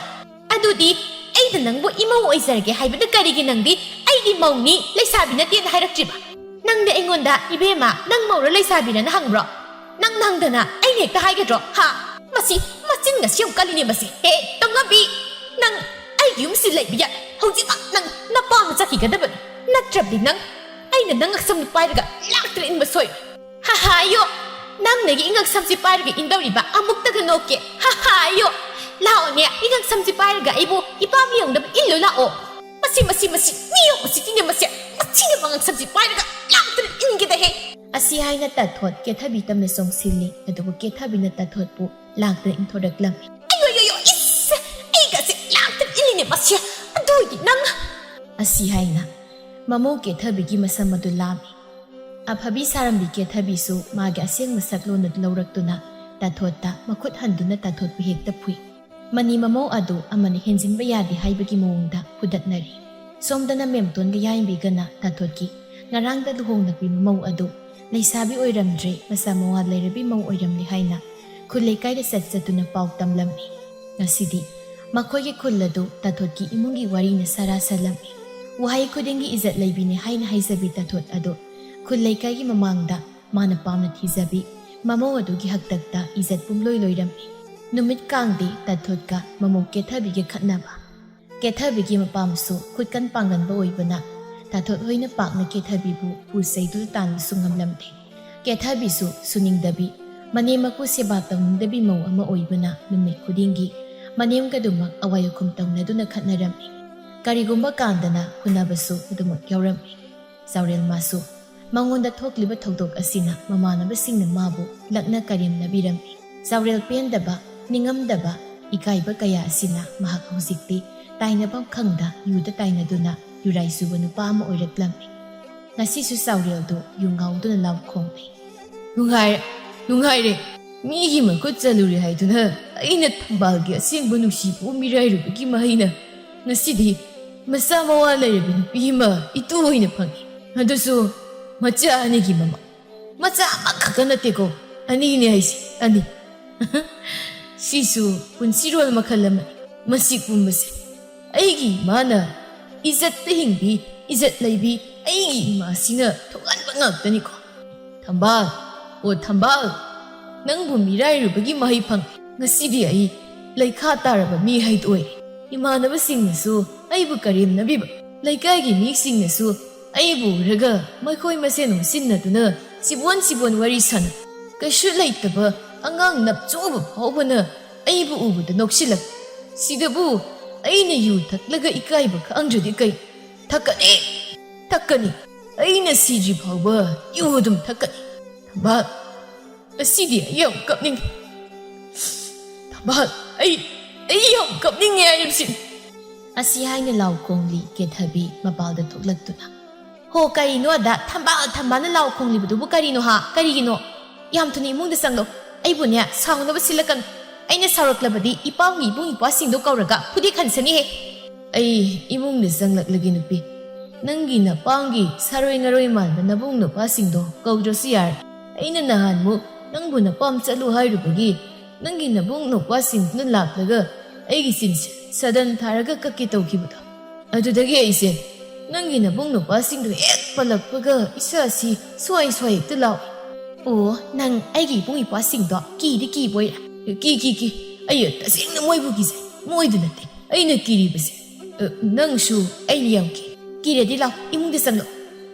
ꯑꯗꯨꯗꯤ ꯑꯩꯅ ꯅꯪꯕꯨ ꯏꯃꯧ ꯑꯣꯏꯖꯔꯒꯦ ꯍꯥꯏꯕꯗ ꯀꯔꯤꯒꯤ ꯅꯪꯗꯤ ꯑꯩꯗꯤ ꯃꯧꯅꯤ, ꯂꯩꯁꯥꯕꯤ ꯅꯠꯇꯦꯅ ꯍꯥꯏꯔꯛꯇ꯭ꯔꯤꯕ? ꯅꯪꯗꯤ ꯑꯩꯉꯣꯟꯗ "ꯏꯕꯦꯝꯃ, ꯅꯪ ꯃꯧꯔ ꯂꯩꯁꯥꯕꯤꯔꯅ?" ꯍꯪꯕ꯭ꯔꯣ? ꯅꯪ ꯍꯪꯗꯅ ꯑꯩꯅ ꯍꯦꯛꯇ ꯍꯥꯏꯒꯗ꯭ꯔꯣ? ꯍꯥ? ꯃꯁꯤ ꯃꯆꯤꯟ ꯉꯁꯤ ꯌꯥꯝ ꯀꯜꯂꯤꯅꯦ ꯃꯁꯤ꯫ ꯍꯦ, ꯇꯧꯉꯝꯕꯤ! ꯅꯪ ꯑꯩꯒꯤ ꯌꯨꯝꯁꯤ ꯂꯩꯕ ꯌꯥꯏ꯫ ꯍꯧꯖꯤꯛꯃꯛ ꯅꯪ ꯅꯄꯥꯝꯗ ꯆꯠꯈꯤꯒꯗꯕꯅꯤ꯫ ꯅꯠꯇ꯭ꯔꯕꯗꯤ ꯅꯪ ꯑꯩꯅ ꯅꯪ ꯉꯛꯁꯝꯗꯨ ꯄꯥꯏꯔꯒ ꯂꯥꯛꯇꯅ ꯏꯟꯕ ꯁꯣꯏ꯫ ꯍꯥ ꯍꯥ, ꯑꯌꯣ! ꯅꯪꯅꯒꯤ ꯏꯉꯛꯁꯝꯁꯤ ꯄꯥꯏꯔꯒ ꯏꯟꯗꯧꯔꯤꯕ ꯑꯃꯨꯛꯇꯒ ꯅꯣꯛꯀꯦ꯫ ꯍꯥ ꯍꯥ, ꯑꯌꯣ! ꯂꯥꯛꯑꯣꯅꯦ, ꯏꯉꯛꯁꯝꯁꯤ ꯄꯥꯏꯔꯒ ꯑꯩꯕꯨ ꯏꯄꯥꯝ ꯌꯧꯅꯕ ꯏꯜꯂꯨ ꯂꯥꯛꯑꯣ꯫ ꯃꯁꯤ, ꯃꯁꯤ, ꯃꯁꯤ, ꯃꯤ ꯌꯧꯕꯁꯤꯗꯤꯅꯦ ꯃꯁꯤ꯫ ꯃꯁꯤꯅ ꯃꯉꯛꯁꯝꯁꯤ ꯄꯥꯏꯔꯒ ꯂꯥꯛꯇꯅ ꯏꯟꯒꯦꯗ ꯍꯦ꯫ ꯑꯁꯤ ꯍꯥꯏꯅ ꯇꯥꯊꯣꯠ ꯀꯦꯊꯕꯤ ꯇꯝꯅ ꯆꯣꯡꯁꯤꯜꯂꯤ, ꯑꯗꯨꯕꯨ ꯀꯦꯊꯕꯤꯅ ꯇꯥꯊꯣꯠꯄꯨ ꯂꯥꯛꯇꯨꯅ ꯏꯟꯊꯣꯔꯛꯂꯝꯃꯤ꯫ ꯑꯌꯣ, ꯑꯌꯣ, ꯑꯌꯣ, ꯏꯁ! ꯑꯩꯒꯁꯦ ꯂꯥꯛꯇꯅ ꯏꯜꯂꯤꯅꯦ ꯃꯁꯤ꯫ ꯑꯗꯨ ꯑꯣꯏꯗꯤ ꯅꯪ꯫ ꯑꯁꯤ ꯍꯥꯏꯅ ꯃꯃꯧ ꯀꯦꯊꯕꯤꯒꯤ ꯃꯁꯝ ꯑꯗꯨ ꯂꯥꯝꯃꯤ꯫ ꯑꯐꯕꯤ ꯁꯥꯔꯝꯕꯤ ꯀꯦꯊꯕꯤꯁꯨ ꯃꯥꯒꯤ ꯑꯁꯦꯡꯕ ꯁꯛꯂꯣꯟ ꯑꯗꯨ ꯂꯧꯔꯛꯇꯨꯅ ꯇꯥꯊꯣꯠꯇ ꯃꯈꯨꯠ ꯍꯟꯗꯨꯅ ꯇꯥꯊꯣꯠꯄꯨ ꯍꯦꯛꯇ ꯐꯨꯏ꯫ ꯃꯅꯤ ꯃꯃꯧ ꯑꯗꯨ ꯑꯃꯅ ꯍꯦꯟꯖꯤꯟꯕ ꯌꯥꯗꯦ ꯍꯥꯏꯕꯒꯤ ꯃꯑꯣꯡꯗ ꯐꯨꯗꯠꯅꯔꯤ꯫ ꯁꯣꯝꯗꯅ ꯃꯦꯝꯇꯣꯟꯒ ꯌꯥꯏꯝꯕꯤꯒꯅ ꯇꯥꯊꯣꯠꯀꯤ ꯉꯔꯥꯡꯗ ꯂꯨꯍꯣꯡꯂꯛꯄꯤ ꯃꯃꯧ ꯑꯗꯨ ꯂꯩꯁꯥꯕꯤ ꯑꯣꯏꯔꯝꯗ꯭ꯔꯦ, ꯃꯆꯥ ꯃꯋꯥ ꯂꯩꯔꯕꯤ ꯃꯧ ꯑꯣꯏꯔꯝꯂꯦ ꯍꯥꯏꯅ ꯈꯨꯜ ꯂꯩꯀꯥꯏꯗ ꯆꯠ ꯆꯠꯇꯨꯅ ꯄꯥꯎ ꯇꯝꯂꯝꯃꯤ꯫ ꯉꯁꯤꯗꯤ ꯃꯈꯣꯏꯒꯤ ꯈꯨꯜ ꯑꯗꯨ ꯇꯥꯊꯣꯠꯀꯤ ꯏꯃꯨꯡꯒꯤ ꯋꯥꯔꯤꯅ ꯁꯔꯥ ꯁꯜꯂꯝꯃꯤ꯫ ꯋꯥꯍꯩ ꯈꯨꯗꯤꯡꯒꯤ ꯏꯖꯠ ꯂꯩꯕꯤꯅꯦ ꯍꯥꯏꯅ ꯍꯥꯏꯖꯕꯤ ꯇꯥꯊꯣꯠ ꯑꯗꯨ ꯈꯨꯜ ꯂꯩꯀꯥꯏꯒꯤ ꯃꯃꯥꯡꯗ ꯃꯥꯅ ꯄꯥꯝꯅ ꯊꯤꯖꯕꯤ ꯃꯃꯧ ꯑꯗꯨꯒꯤ ꯍꯛꯇꯛꯇ ꯏꯖꯠ ꯄꯨꯝꯂꯣꯏ ꯂꯣꯏꯔꯝꯃꯤ꯫ ꯅꯨꯃꯤꯠ ꯀꯥꯡꯗꯤ ꯇꯥꯊꯣꯠꯀ ꯃꯃꯧ ꯀꯦꯊꯕꯤꯒ ꯈꯠꯅꯕ꯫ ꯀꯦꯊꯕꯤꯒꯤ ꯃꯄꯥꯝꯁꯨ ꯈꯨꯠꯀꯟ ꯄꯥꯡꯒꯟꯕ ꯑꯣꯏꯕꯅ ꯇꯥꯊꯣꯠ ꯍꯣꯏꯅ ꯄꯥꯛꯅ ꯀꯦꯊꯕꯤꯕꯨ ꯄꯨ ꯆꯩꯗꯨꯅ ꯇꯥꯟꯕꯁꯨ ꯉꯝꯂꯝꯗꯦ꯫ ꯀꯦꯊꯕꯤꯁꯨ ꯁꯨꯅꯤꯡꯗꯕꯤ, ꯃꯅꯦꯝ ꯃꯀꯨ ꯁꯦꯕꯥ ꯇꯧꯅꯤꯡꯗꯕꯤ ꯃꯧ ꯑꯃ ꯑꯣꯏꯕꯅ ꯅꯨꯃꯤꯠ ꯈꯨꯗꯤꯡꯒꯤ ꯃꯅꯦꯝꯒꯗꯨꯃꯛ ꯑꯋꯥꯏ ꯑꯈꯨꯝ ꯇꯧꯅꯗꯨꯅ ꯈꯠꯅꯔꯝꯃꯤ꯫ ꯀꯔꯤꯒꯨꯝꯕ ꯀꯥꯟꯗꯅ ꯐꯨꯅꯕꯁꯨ ꯑꯗꯨꯃꯛ ꯌꯥꯎꯔꯝꯃꯤ꯫ ꯆꯥꯎꯔꯦꯜꯃꯥꯁꯨ ꯃꯉꯣꯟꯗ ꯊꯣꯛꯂꯤꯕ ꯊꯧꯗꯣꯛ ꯑꯁꯤꯅ ꯃꯃꯥꯟꯅꯕꯁꯤꯡꯅ ꯃꯥꯕꯨ ꯂꯛꯅ ꯀꯔꯦꯝꯅꯕꯤꯔꯝꯃꯤ꯫ ꯆꯥꯎꯔꯦꯜ ꯄꯦꯟꯗꯕ, ꯅꯤꯡꯉꯝꯗꯕ, ꯏꯀꯥꯏꯕ ꯀꯌꯥ ꯑꯁꯤꯅ ꯃꯍꯥꯛ ꯍꯧꯖꯤꯛꯇꯤ ꯇꯥꯏꯅꯐꯝ ꯈꯪꯗ ꯌꯨꯗ ꯇꯥꯏꯅꯗꯨꯅ ꯌꯨꯔꯥꯏ ꯆꯨꯕ ꯅꯨꯄꯥ ꯑꯃ ꯑꯣꯏꯔꯛꯂꯝꯃꯤ꯫ ꯉꯁꯤꯁꯨ ꯆꯥꯎꯔꯦꯜꯗꯨ ꯌꯨ ꯉꯥꯎꯗꯨꯅ ꯂꯥꯎ ꯈꯣꯡꯂꯤ꯫ "ꯅꯨꯡꯉꯥꯏꯔꯦ, ꯅꯨꯡꯉꯥꯏꯔꯦ꯫ ꯃꯤꯒꯤ ꯃꯈꯨꯠ ꯆꯠꯂꯨꯔꯦ ꯍꯥꯏꯗꯨꯅ ꯑꯩꯅ ꯊꯝꯕꯥꯜꯒꯤ ꯑꯁꯦꯡꯕ ꯅꯨꯡꯁꯤꯕ ꯃꯤꯔꯥꯏꯔꯨꯕꯒꯤ ꯃꯍꯩꯅ ꯉꯁꯤꯗꯤ ꯃꯆꯥ ꯃꯋꯥ ꯂꯩꯔꯕ ꯅꯨꯄꯤ ꯑꯃ ꯏꯇꯨ ꯑꯣꯏꯅ ꯐꯪꯉꯤ꯫ ꯑꯗꯨꯁꯨ ꯃꯆꯥ ꯑꯅꯤꯒꯤ ꯃꯃꯥ꯫ ꯃꯆꯥ ꯑꯃꯈꯛꯇ ꯅꯠꯇꯦꯀꯣ, ꯑꯅꯤꯅꯦ ꯍꯥꯏꯁꯦ, ꯑꯅꯤ꯫ ꯁꯤꯁꯨ ꯄꯨꯟꯁꯤꯔꯣꯜ ꯃꯈꯜ ꯑꯃꯅꯤ꯫ ꯃꯁꯤ ꯄꯨꯝꯕꯁꯦ ꯑꯩꯒꯤ ꯏꯃꯥꯅ ꯏꯖꯠꯇ ꯍꯤꯡꯕꯤ, ꯏꯖꯠ ꯂꯩꯕꯤ ꯑꯩꯒꯤ ꯏꯃꯥꯁꯤꯅ ꯊꯣꯛꯍꯟꯕ ꯉꯥꯛꯇꯅꯤꯀꯣ꯫ ꯊꯝꯕꯥꯜ, ꯑꯣ ꯊꯝꯕꯥꯜ, ꯅꯪꯕꯨ ꯃꯤꯔꯥꯏꯔꯨꯕꯒꯤ ꯃꯍꯩ ꯐꯪ꯫ ꯉꯁꯤꯗꯤ ꯑꯩ ꯂꯩꯈꯥ ꯇꯥꯔꯕ ꯃꯤ ꯍꯥꯏꯗꯣ ꯑꯣꯏꯔꯦ꯫ ꯏꯃꯥꯟꯅꯕꯁꯤꯡꯅꯁꯨ ꯑꯩꯕꯨ ꯀꯔꯦꯝꯅꯕꯤꯕ, ꯂꯩꯀꯥꯏꯒꯤ ꯃꯤꯁꯤꯡꯅꯁꯨ ꯑꯩꯕꯨ ꯎꯔꯒ ꯃꯈꯣꯏ ꯃꯁꯦꯟ ꯑꯣꯟꯁꯤꯟꯅꯗꯨꯅ ꯆꯤꯕꯣꯟ ꯆꯤꯕꯣꯟ ꯋꯥꯔꯤ ꯁꯥꯟꯅ꯫ ꯀꯩꯁꯨ ꯂꯩꯇꯕ ꯑꯉꯥꯡ ꯅꯞꯆꯣꯕ ꯐꯥꯎꯕꯅ ꯑꯩꯕꯨ ꯎꯕꯗ ꯅꯣꯛꯁꯤꯜꯂꯛ꯫ ꯁꯤꯗꯕꯨ ꯑꯩꯅ ꯌꯨ ꯊꯛꯂꯒ ꯏꯀꯥꯏꯕ ꯈꯪꯗ꯭ꯔꯗꯤ ꯀꯩ? ꯊꯛꯀꯅꯤ, ꯊꯛꯀꯅꯤ꯫ ꯑꯩꯅ ꯁꯤꯗ꯭ꯔꯤ ꯐꯥꯎꯕ ꯌꯨ ꯑꯗꯨꯝ ꯊꯛꯀꯅꯤ꯫ ꯊꯝꯕꯥꯜ, ꯉꯁꯤꯗꯤ ꯑꯩ ꯌꯥꯝ ꯀꯞꯅꯤꯡꯉꯤ꯫ ꯊꯝꯕꯥꯜ, ꯑꯩ, ꯑꯩ ꯌꯥꯝ ꯀꯞꯅꯤꯡꯉꯦ ꯍꯥꯏꯔꯤꯕꯁꯤꯅꯤ꯫ ꯑꯁꯤ ꯍꯥꯏꯅ ꯂꯥꯎ ꯈꯣꯡꯂꯤ ꯀꯦꯊꯕꯤ ꯃꯄꯥꯜꯗ ꯊꯣꯛꯂꯛꯇꯨꯅ꯫ "ꯍꯣ, ꯀꯔꯤꯅꯣ ꯑꯗ ꯊꯝꯕꯥꯜ ꯊꯝꯕꯥꯜꯅ ꯂꯥꯎ ꯈꯣꯡꯂꯤꯕꯗꯨꯕꯨ ꯀꯔꯤꯅꯣ ꯍꯥ? ꯀꯔꯤꯒꯤꯅꯣ? ꯌꯥꯝ ꯊꯨꯅ ꯏꯃꯨꯡꯗ ꯆꯪꯂꯣ꯫ ꯑꯩꯕꯨꯅꯦ, ꯁꯥꯎꯅꯕ ꯁꯤꯜꯂꯛꯀꯅꯨ꯫ ꯑꯩꯅ ꯁꯥꯎꯔꯛꯂꯕꯗꯤ ꯏꯄꯥꯝꯒꯤ ꯏꯕꯨꯡ ꯏꯄ꯭ꯋꯥꯁꯤꯡꯗꯣ ꯀꯧꯔꯒ ꯐꯨꯗꯤ ꯈꯟꯁꯅꯤꯍꯦ꯫" "ꯑꯩ ꯏꯃꯨꯡꯗ ꯆꯪꯂꯛꯂꯒꯦ ꯅꯨꯄꯤ꯫ ꯅꯪꯒꯤ ꯅꯄꯥꯝꯒꯤ ꯁꯥꯔꯣꯏ ꯉꯔꯣꯏ ꯃꯥꯟꯕ ꯅꯕꯨꯡ ꯅꯨꯄꯥꯁꯤꯡꯗꯣ ꯀꯧꯗ꯭ꯔꯁꯨ ꯌꯥꯔꯦ꯫ ꯑꯩꯅ ꯅꯍꯥꯟꯃꯨꯛ ꯅꯪꯕꯨ ꯅꯄꯥꯝ ꯆꯠꯂꯨ ꯍꯥꯏꯔꯨꯕꯒꯤ ꯅꯪꯒꯤ ꯅꯕꯨꯡ ꯅꯨꯄꯥꯁꯤꯡꯗꯨꯅ ꯂꯥꯛꯂꯒ ꯑꯩꯒꯤ ꯆꯤꯟꯁꯦ ꯁꯗꯟ ꯊꯥꯔꯒ ꯀꯛꯀꯦ ꯇꯧꯈꯤꯕꯗꯣ꯫ ꯑꯗꯨꯗꯒꯤ ꯑꯩꯁꯦ ꯅꯪꯒꯤ ꯅꯕꯨꯡ ꯅꯨꯄꯥꯁꯤꯡꯗꯣ ꯍꯦꯛ ꯄꯜꯂꯛꯄꯒ ꯏꯁꯥꯁꯤ ꯁ꯭ꯋꯥꯏ ꯁ꯭ꯋꯥꯏ ꯍꯦꯛꯇ ꯂꯥꯎꯏ꯫" "ꯑꯣ, ꯅꯪ ꯑꯩꯒꯤ ꯏꯕꯨꯡ ꯏꯄ꯭ꯋꯥꯁꯤꯡꯗꯣ ꯀꯤꯗꯤ ꯀꯤꯕꯣꯏꯔꯦ?" "ꯀꯤ, ꯀꯤ, ꯀꯤ꯫ ꯑꯩ ꯇꯁꯦꯡꯅ ꯃꯣꯏꯕꯨ ꯀꯤꯖꯩ꯫ ꯃꯣꯏꯗꯨ ꯅꯠꯇꯦ ꯑꯩꯅ ꯀꯤꯔꯤꯕꯁꯦ꯫ ꯑ, ꯅꯪꯁꯨ ꯑꯩꯅ ꯌꯥꯝ ꯀꯤ꯫" "ꯀꯤꯔꯗꯤ ꯂꯥꯎ, ꯏꯃꯨꯡꯗ ꯆꯪꯂꯛꯑꯣ꯫"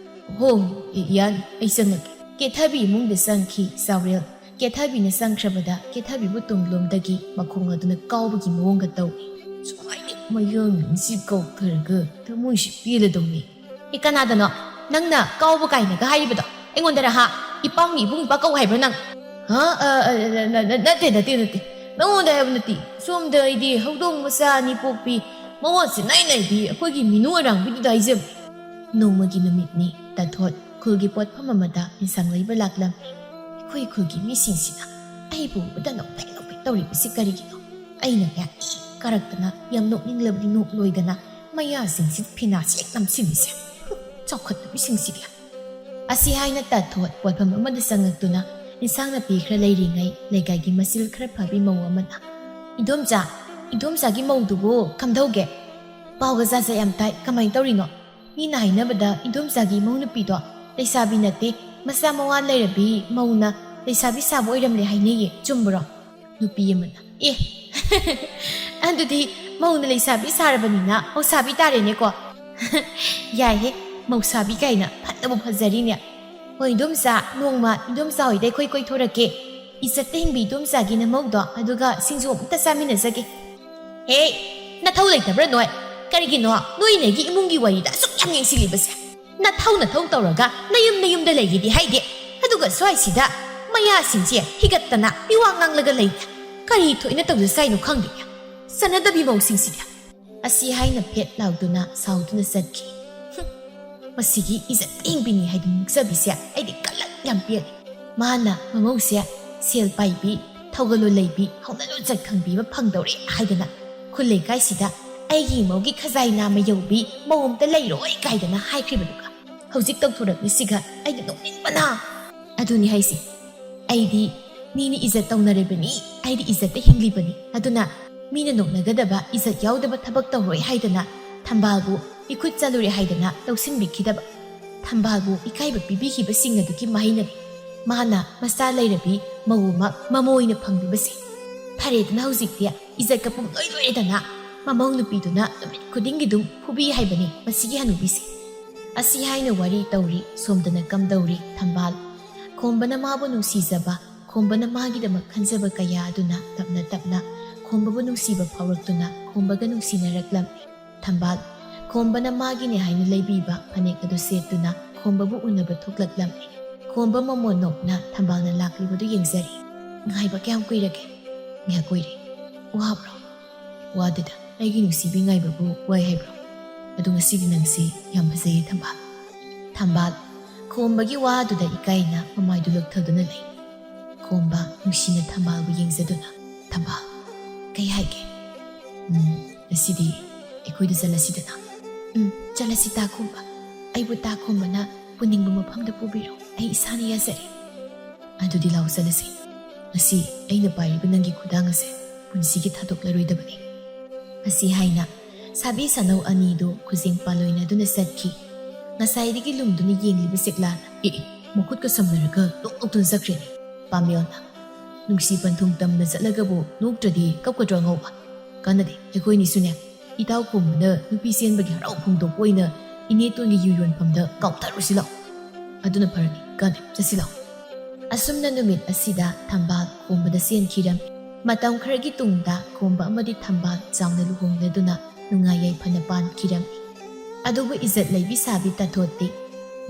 "ꯍꯣ, ꯌꯥꯅꯤ, ꯑꯩ ꯆꯪꯂꯛꯀꯦ꯫" ꯀꯦꯊꯕꯤ ꯏꯃꯨꯡꯗ ꯆꯪꯈꯤ ꯆꯥꯎꯔꯦꯜ꯫ ꯀꯦꯊꯕꯤꯅ ꯆꯪꯈ꯭ꯔꯕꯗ ꯀꯦꯊꯕꯤꯕꯨ ꯇꯨꯡꯂꯣꯝꯗꯒꯤ ꯃꯈꯣꯡ ꯑꯗꯨꯅ ꯀꯥꯎꯕꯒꯤ ꯃꯑꯣꯡꯒ ꯇꯧꯏ꯫ ꯁꯨꯃꯥꯏꯅ ꯃꯌꯥꯡ ꯅꯨꯄꯤꯁꯤ ꯀꯧꯊꯔꯒ ꯊꯃꯣꯏꯁꯤ ꯄꯦꯜꯂꯗꯧꯅꯤ꯫ "ꯑꯦ, ꯀꯅꯥꯗꯅꯣ? ꯅꯪꯅ ꯀꯥꯎꯕ ꯀꯥꯏꯅꯒ ꯍꯥꯏꯔꯤꯕꯗꯣ ꯑꯩꯉꯣꯟꯗꯔ ꯍꯥ? ꯏꯄꯥꯝꯒꯤ ꯏꯕꯨꯡ ꯏꯄꯥ ꯀꯧ ꯍꯥꯏꯕ꯭ꯔꯣ ꯅꯪ? ꯍꯥ? ꯑ, ꯑ, ꯅ-, ꯅ-, ꯅ-, ꯅꯠꯇꯦ, ꯅꯠꯇꯦ, ꯅꯠꯇꯦ꯫ ꯅꯉꯣꯟꯗ ꯍꯥꯏꯕ ꯅꯠꯇꯦ꯫ ꯁꯣꯝꯗ ꯑꯩꯗꯤ ꯍꯧꯗꯣꯡ ꯃꯆꯥ ꯑꯅꯤ ꯄꯣꯛꯄꯤ, ꯃꯋꯥ ꯆꯤꯅꯥꯏ ꯅꯥꯏꯕꯤ ꯑꯩꯈꯣꯏꯒꯤ ꯃꯤꯅꯨ ꯑꯔꯥꯡꯕꯤꯗꯨꯗ ꯍꯥꯏꯖꯕꯅꯤ꯫ ꯅꯣꯡꯃꯒꯤ ꯅꯨꯃꯤꯠꯅꯤ꯫ ꯇꯥꯊꯣꯠ ꯈꯨꯜꯒꯤ ꯄꯣꯠꯐꯝ ꯑꯃꯗ ꯏꯟꯁꯥꯡ ꯂꯩꯕ ꯂꯥꯛꯂꯝꯃꯤ꯫ ꯑꯩꯈꯣꯏ ꯈꯨꯜꯒꯤ ꯃꯤꯁꯤꯡꯁꯤꯅ ꯑꯩꯕꯨ ꯎꯕꯗ ꯅꯣꯛꯐꯦꯠ ꯅꯣꯛꯐꯦꯠ ꯇꯧꯔꯤꯕꯁꯤ ꯀꯔꯤꯒꯤꯅꯣ? ꯑꯩꯅ ꯀꯌꯥ ꯏ ꯀꯥꯔꯛꯇꯅ ꯌꯥꯝ ꯅꯣꯛꯅꯤꯡꯂꯕꯗꯤ ꯅꯣꯛꯂꯣꯏꯗꯅ ꯃꯌꯥꯁꯤꯡꯁꯤ ꯐꯤꯅꯥꯁꯤ ꯍꯦꯛ ꯅꯝꯁꯤꯜꯂꯤꯁꯦ꯫ ꯆꯥꯎꯈꯠꯇꯕꯤꯁꯤꯡꯁꯤꯗꯤ꯫ ꯑꯁꯤ ꯍꯥꯏꯅ ꯇꯥꯊꯣꯠ ꯄꯣꯠꯐꯝ ꯑꯃꯗ ꯆꯪꯉꯛꯇꯨꯅ ꯏꯟꯁꯥꯡ ꯅꯥꯄꯤ ꯈꯔ ꯂꯩꯔꯤꯉꯩ ꯂꯩꯀꯥꯏꯒꯤ ꯃꯆꯤꯜ ꯈꯔ ꯐꯕꯤ ꯃꯧ ꯑꯃꯅ, "ꯏꯗꯣꯝꯆꯥ, ꯏꯗꯣꯝꯆꯥꯒꯤ ꯃꯧꯗꯨꯕꯨ ꯀꯝꯗꯧꯒꯦ? ꯄꯥꯎꯒ ꯖꯥꯠ ꯖꯥꯠ ꯌꯥꯝ ꯇꯥꯏ, ꯀꯃꯥꯏ ꯇꯧꯔꯤꯅꯣ? ꯃꯤꯅ ꯍꯥꯏꯅꯕꯗ ꯏꯗꯣꯝꯆꯥꯒꯤ ꯏꯃꯧ ꯅꯨꯄꯤꯗꯣ ꯂꯩꯁꯥꯕꯤ ꯅꯠꯇꯦ, ꯃꯆꯥ ꯃꯋꯥ ꯂꯩꯔꯕꯤ ꯃꯧꯅ ꯂꯩꯁꯥꯕꯤ ꯁꯥꯕ ꯑꯣꯏꯔꯝꯂꯦ ꯍꯥꯏꯅꯩꯌꯦ, ꯆꯨꯝꯕ꯭ꯔꯣ?" ꯅꯨꯄꯤ ꯑꯃꯅ, "ꯑꯦ, ꯑꯗꯨꯗꯤ ꯃꯧꯅ ꯂꯩꯁꯥꯕꯤ ꯁꯥꯔꯕꯅꯤꯅ ꯃꯧꯁꯥꯕꯤ ꯇꯥꯔꯦꯅꯦꯀꯣ?" "ꯌꯥꯏꯍꯦ, ꯃꯧꯁꯥꯕꯤ ꯀꯥꯏꯅ ꯐꯠꯅꯕꯨ ꯐꯖꯔꯤꯅꯦ꯫ ꯍꯣꯏ ꯏꯗꯣꯝꯆꯥ, ꯅꯣꯡꯃ ꯏꯗꯣꯝꯆꯥ ꯍꯣꯏꯗ ꯑꯩꯈꯣꯏ ꯀꯣꯏꯊꯣꯔꯛꯀꯦ꯫ ꯏꯖꯠꯇ ꯍꯤꯡꯕꯤ ꯏꯗꯣꯝꯆꯥꯒꯤ ꯅꯃꯧꯗꯣ, ꯑꯗꯨꯒ ꯁꯤꯡꯖꯨ ꯑꯃꯨꯛꯇ ꯆꯥꯃꯤꯟꯅꯖꯒꯦ꯫" "ꯍꯦ, ꯅꯊꯧ ꯂꯩꯇꯕ꯭ꯔꯥ ꯅꯣꯏ? ꯀꯔꯤꯒꯤꯅꯣ ꯅꯣꯏꯅ ꯑꯩꯒꯤ ꯏꯃꯨꯡꯒꯤ ꯋꯥꯔꯤꯗ ꯑꯁꯨꯛ ꯌꯥꯝ ꯌꯦꯡꯁꯤꯜꯂꯤꯕꯁꯦ? ꯅꯊꯧ ꯅꯊꯧ ꯇꯧꯔꯒ ꯅꯌꯨꯝ ꯅꯌꯨꯝꯗ ꯂꯩꯒꯦꯗꯤ ꯍꯥꯏꯗꯦ, ꯑꯗꯨꯒ ꯁ꯭ꯋꯥꯏꯁꯤꯗ ꯃꯌꯥꯁꯤꯡꯁꯦ ꯍꯤꯒꯠꯇꯅ ꯃꯤꯋꯥ ꯉꯥꯡꯂꯒ ꯂꯩꯅꯦ꯫ ꯀꯔꯤ ꯊꯣꯛꯏꯅ ꯇꯧꯖꯁꯥꯏꯅꯣ ꯈꯪꯗꯦ, ꯆꯠꯅꯗꯕꯤ ꯃꯧꯁꯤꯡꯁꯤꯗꯤ꯫" ꯑꯁꯤ ꯍꯥꯏꯅ ꯐꯦꯠ ꯂꯥꯎꯗꯨꯅ ꯁꯥꯎꯗꯨꯅ ꯆꯠꯈꯤ꯫ "ꯍꯨꯝ, ꯃꯁꯤꯒꯤ ꯏꯖꯠ ꯍꯤꯡꯕꯤꯅꯤ ꯍꯥꯏꯗꯨ ꯃꯨꯛꯆꯕꯤꯁꯦ ꯑꯩꯗꯤ ꯀꯜꯂꯛ ꯌꯥꯝ ꯄꯦꯜꯂꯤ꯫ ꯃꯥꯅ ꯃꯃꯧꯁꯦ ꯁꯦꯜ ꯄꯥꯏꯕꯤ, ꯊꯧꯒꯜꯂꯣꯟ ꯂꯩꯕꯤ, ꯍꯧꯅ ꯂꯣꯟꯆꯠ ꯈꯪꯕꯤ ꯑꯃ ꯐꯪꯗꯧꯔꯦ ꯍꯥꯏꯗꯅ ꯈꯨꯜ ꯂꯩꯀꯥꯏꯁꯤꯗ ꯑꯩꯒꯤ ꯏꯃꯧꯒꯤ ꯈꯖꯥꯏ ꯅꯥꯝꯃ ꯌꯧꯕꯤ ꯃꯧ ꯑꯝꯇ ꯂꯩꯔꯣꯏ ꯀꯥꯏꯗꯅ ꯍꯥꯏꯈ꯭ꯔꯤꯕꯗꯨꯒ ꯍꯧꯖꯤꯛ ꯇꯧꯊꯣꯔꯛꯂꯤꯁꯤꯒ ꯑꯩꯗꯤ ꯅꯣꯛꯅꯤꯡꯕꯅ꯫ ꯑꯗꯨꯅꯤ ꯍꯥꯏꯁꯦ, ꯑꯩꯗꯤ ꯃꯤꯅ ꯏꯖꯠ ꯇꯧꯅꯔꯤꯕꯅꯤ, ꯑꯩꯗꯤ ꯏꯖꯠꯇ ꯍꯤꯡꯂꯤꯕꯅꯤ꯫ ꯑꯗꯨꯅ ꯃꯤꯅ ꯅꯣꯛꯅꯒꯗꯕ, ꯏꯖꯠ ꯌꯥꯎꯗꯕ ꯊꯕꯛ ꯇꯧꯔꯣꯏ ꯍꯥꯏꯗꯅ ꯊꯝꯕꯥꯜꯕꯨ ꯃꯤꯈꯨꯠ ꯆꯠꯂꯨꯔꯦ ꯍꯥꯏꯗꯅ ꯂꯧꯁꯤꯟꯕꯤꯈꯤꯗꯕ꯫ ꯊꯝꯕꯥꯜꯕꯨ ꯏꯀꯥꯏꯕ ꯄꯤꯕꯤꯈꯤꯕꯁꯤꯡ ꯑꯗꯨꯒꯤ ꯃꯍꯩꯅꯅꯤ ꯃꯥꯅ ꯃꯆꯥ ꯂꯩꯔꯕꯤ ꯃꯧ ꯑꯃ ꯃꯃꯣꯏꯅ ꯐꯪꯂꯤꯕꯁꯦ꯫ ꯐꯔꯦꯗꯅ ꯍꯧꯖꯤꯛꯇꯤ ꯏꯖꯠꯀ ꯄꯨꯝꯂꯣꯏ ꯂꯣꯏꯔꯦꯗꯅ ꯃꯃꯧ ꯅꯨꯄꯤꯗꯨꯅ ꯅꯨꯃꯤꯠ ꯈꯨꯗꯤꯡꯒꯤ ꯑꯗꯨꯝ ꯐꯨꯕꯤ ꯍꯥꯏꯕꯅꯤ ꯃꯁꯤꯒꯤ ꯍꯅꯨꯕꯤꯁꯦ꯫" ꯑꯁꯤ ꯍꯥꯏꯅ ꯋꯥꯔꯤ ꯇꯧꯔꯤ, ꯁꯣꯝꯗꯅ ꯀꯝꯗꯧꯔꯤ ꯊꯝꯕꯥꯜ꯫ ꯈꯣꯝꯕꯅ ꯃꯥꯕꯨ ꯅꯨꯡꯁꯤꯖꯕ, ꯈꯣꯝꯕꯅ ꯃꯥꯒꯤꯗꯃꯛ ꯈꯟꯖꯕ ꯀꯌꯥ ꯑꯗꯨꯅ ꯇꯞꯅ ꯇꯞꯅ ꯈꯣꯝꯕꯕꯨ ꯅꯨꯡꯁꯤꯕ ꯐꯥꯎꯔꯛꯇꯨꯅ ꯈꯣꯝꯕꯒ ꯅꯨꯡꯁꯤꯅꯔꯛꯂꯝꯃꯤ꯫ ꯊꯝꯕꯥꯜ꯫ ꯈꯣꯝꯕꯅ ꯃꯥꯒꯤꯅꯦ ꯍꯥꯏꯅ ꯂꯩꯕꯤꯕ ꯐꯅꯦꯛ ꯑꯗꯨ ꯁꯦꯠꯇꯨꯅ ꯈꯣꯝꯕꯕꯨ ꯎꯅꯕ ꯊꯣꯛꯂꯛꯂꯝꯃꯤ꯫ ꯈꯣꯝꯕ ꯃꯃꯣꯟ ꯅꯣꯛꯅ ꯊꯝꯕꯥꯜꯅ ꯂꯥꯛꯂꯤꯕꯗꯨ ꯌꯦꯡꯖꯔꯤ꯫ "ꯉꯥꯏꯕ ꯀꯌꯥꯝ ꯀꯨꯏꯔꯒꯦ?" "ꯉꯥꯏꯍꯥꯛ ꯀꯨꯏꯔꯦ꯫" "ꯋꯥꯕ꯭ꯔꯣ?" "ꯋꯥꯗꯦꯗ, ꯑꯩꯒꯤ ꯅꯨꯡꯁꯤꯕꯤ ꯉꯥꯏꯕꯕꯨ ꯋꯥꯏ ꯍꯥꯏꯕ꯭ꯔꯣ? ꯑꯗꯨ ꯉꯁꯤꯗꯤ ꯅꯪꯁꯤ ꯌꯥꯝ ꯐꯖꯩꯌꯦ ꯊꯝꯕꯥꯜ꯫" ꯊꯝꯕꯥꯜ ꯈꯣꯝꯕꯒꯤ ꯋꯥꯗꯨꯗ ꯏꯀꯥꯏꯅ ꯃꯃꯥꯏꯗꯨ ꯂꯣꯛꯊꯗꯨꯅ ꯂꯩ꯫ ꯈꯣꯝꯕ ꯅꯨꯡꯁꯤꯅ ꯊꯝꯕꯥꯜꯕꯨ ꯌꯦꯡꯖꯗꯨꯅ, "ꯊꯝꯕꯥꯜ, ꯀꯩ ꯍꯥꯏꯒꯦ?" "ꯎꯝ, ꯉꯁꯤꯗꯤ ꯑꯩꯈꯣꯏꯗ ꯆꯠꯂꯁꯤꯗꯅ?" "ꯎꯝ, ꯆꯠꯂꯁꯤ ꯇꯥ ꯈꯣꯝꯕ꯫ ꯑꯩꯕꯨ ꯇꯥ ꯈꯣꯝꯕꯅ ꯄꯨꯅꯤꯡꯕ ꯃꯐꯝꯗ ꯄꯨꯕꯤꯔꯣ꯫ ꯑꯩ ꯏꯁꯥꯅ ꯌꯥꯖꯔꯦ꯫" "ꯑꯗꯨꯗꯤ ꯂꯥꯎ ꯆꯠꯂꯁꯤ꯫ ꯉꯁꯤ ꯑꯩꯅ ꯄꯥꯏꯔꯤꯕ ꯅꯪꯒꯤ ꯈꯨꯗꯥꯡ ꯑꯁꯦ ꯄꯨꯟꯁꯤꯒꯤ ꯊꯥꯗꯣꯛꯂꯔꯣꯏꯗꯕꯅꯤ꯫" ꯑꯁꯤ ꯍꯥꯏꯅ ꯁꯥꯕꯤ ꯁꯥꯅꯧ ꯑꯅꯤꯗꯨ ꯈꯨꯖꯤꯡ ꯄꯥꯂꯣꯏꯅꯗꯨꯅ ꯆꯠꯈꯤ꯫ ꯉꯁꯥꯏꯗꯒꯤ ꯂꯨꯝꯗꯨꯅ ꯌꯦꯡꯂꯤꯕ ꯁꯤꯛꯂꯥꯅ, "ꯑꯦ, ꯑꯦ, ꯃꯈꯨꯠꯀ ꯁꯝꯅꯔꯒ ꯅꯣꯛ ꯅꯣꯛꯇꯨꯅ ꯆꯠꯈ꯭ꯔꯦꯅꯦ꯫" ꯄꯥꯃꯦꯜꯅ, "ꯅꯨꯡꯁꯤ ꯄꯟꯊꯨꯡ ꯇꯝꯅ ꯆꯠꯂꯒꯕꯨ ꯅꯣꯛꯇ꯭ꯔꯗꯤ ꯀꯞꯀꯗ꯭ꯔꯣ ꯑꯉꯧꯕ? ꯀꯥꯟꯅꯗꯦ, ꯑꯩꯈꯣꯏꯅꯤꯁꯨꯅꯦ, ꯏꯇꯥꯎ ꯈꯣꯝꯕꯅ ꯅꯨꯄꯤ ꯆꯦꯟꯕꯒꯤ ꯍꯔꯥꯎ ꯐꯣꯡꯗꯣꯛꯄ ꯑꯣꯏꯅ ꯏꯅꯦꯇꯣꯟꯒꯤ ꯌꯨ ꯌꯣꯟꯐꯝꯗ ꯀꯥꯎꯊꯔꯨꯁꯤ ꯂꯥꯎ꯫" "ꯑꯗꯨꯅ ꯐꯔꯅꯤ, ꯀꯥꯟꯅꯩ, ꯆꯠꯁꯤ ꯂꯥꯎ꯫" ꯑꯁꯨꯝꯅ ꯅꯨꯃꯤꯠ ꯑꯁꯤꯗ ꯊꯝꯕꯥꯜ ꯈꯣꯝꯕꯗ ꯆꯦꯟꯈꯤꯔꯝꯃꯤ꯫ ꯃꯇꯝ ꯈꯔꯒꯤ ꯇꯨꯡꯗ ꯈꯣꯝꯕ ꯑꯃꯗꯤ ꯊꯝꯕꯥꯜ ꯆꯥꯎꯅ ꯂꯨꯍꯣꯡꯂꯗꯨꯅ ꯅꯨꯡꯉꯥꯏ ꯌꯥꯏꯐꯅ ꯄꯥꯟꯈꯤꯔꯝꯃꯤ꯫ ꯑꯗꯨꯕꯨ ꯏꯖꯠ ꯂꯩꯕꯤ ꯁꯥꯕꯤ ꯇꯥꯊꯣꯠꯇꯤ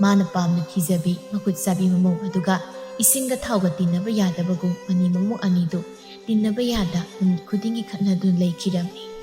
ꯃꯥꯅ ꯄꯥꯝꯅ ꯊꯤꯖꯕꯤ ꯃꯈꯨꯠ ꯆꯥꯕꯤ ꯃꯃꯧ ꯑꯗꯨꯒ ꯏꯁꯤꯡꯒ ꯊꯥꯎꯒ ꯇꯤꯟꯅꯕ ꯌꯥꯗꯕꯒꯨꯝ ꯃꯅꯤ ꯃꯃꯧ ꯑꯅꯤꯗꯨ ꯇꯤꯟꯅꯕ ꯌꯥꯗ ꯅꯨꯃꯤꯠ ꯈꯨꯗꯤꯡꯒꯤ ꯈꯠꯅꯗꯨꯅ ꯂꯩꯈꯤꯔꯝꯃꯤ꯫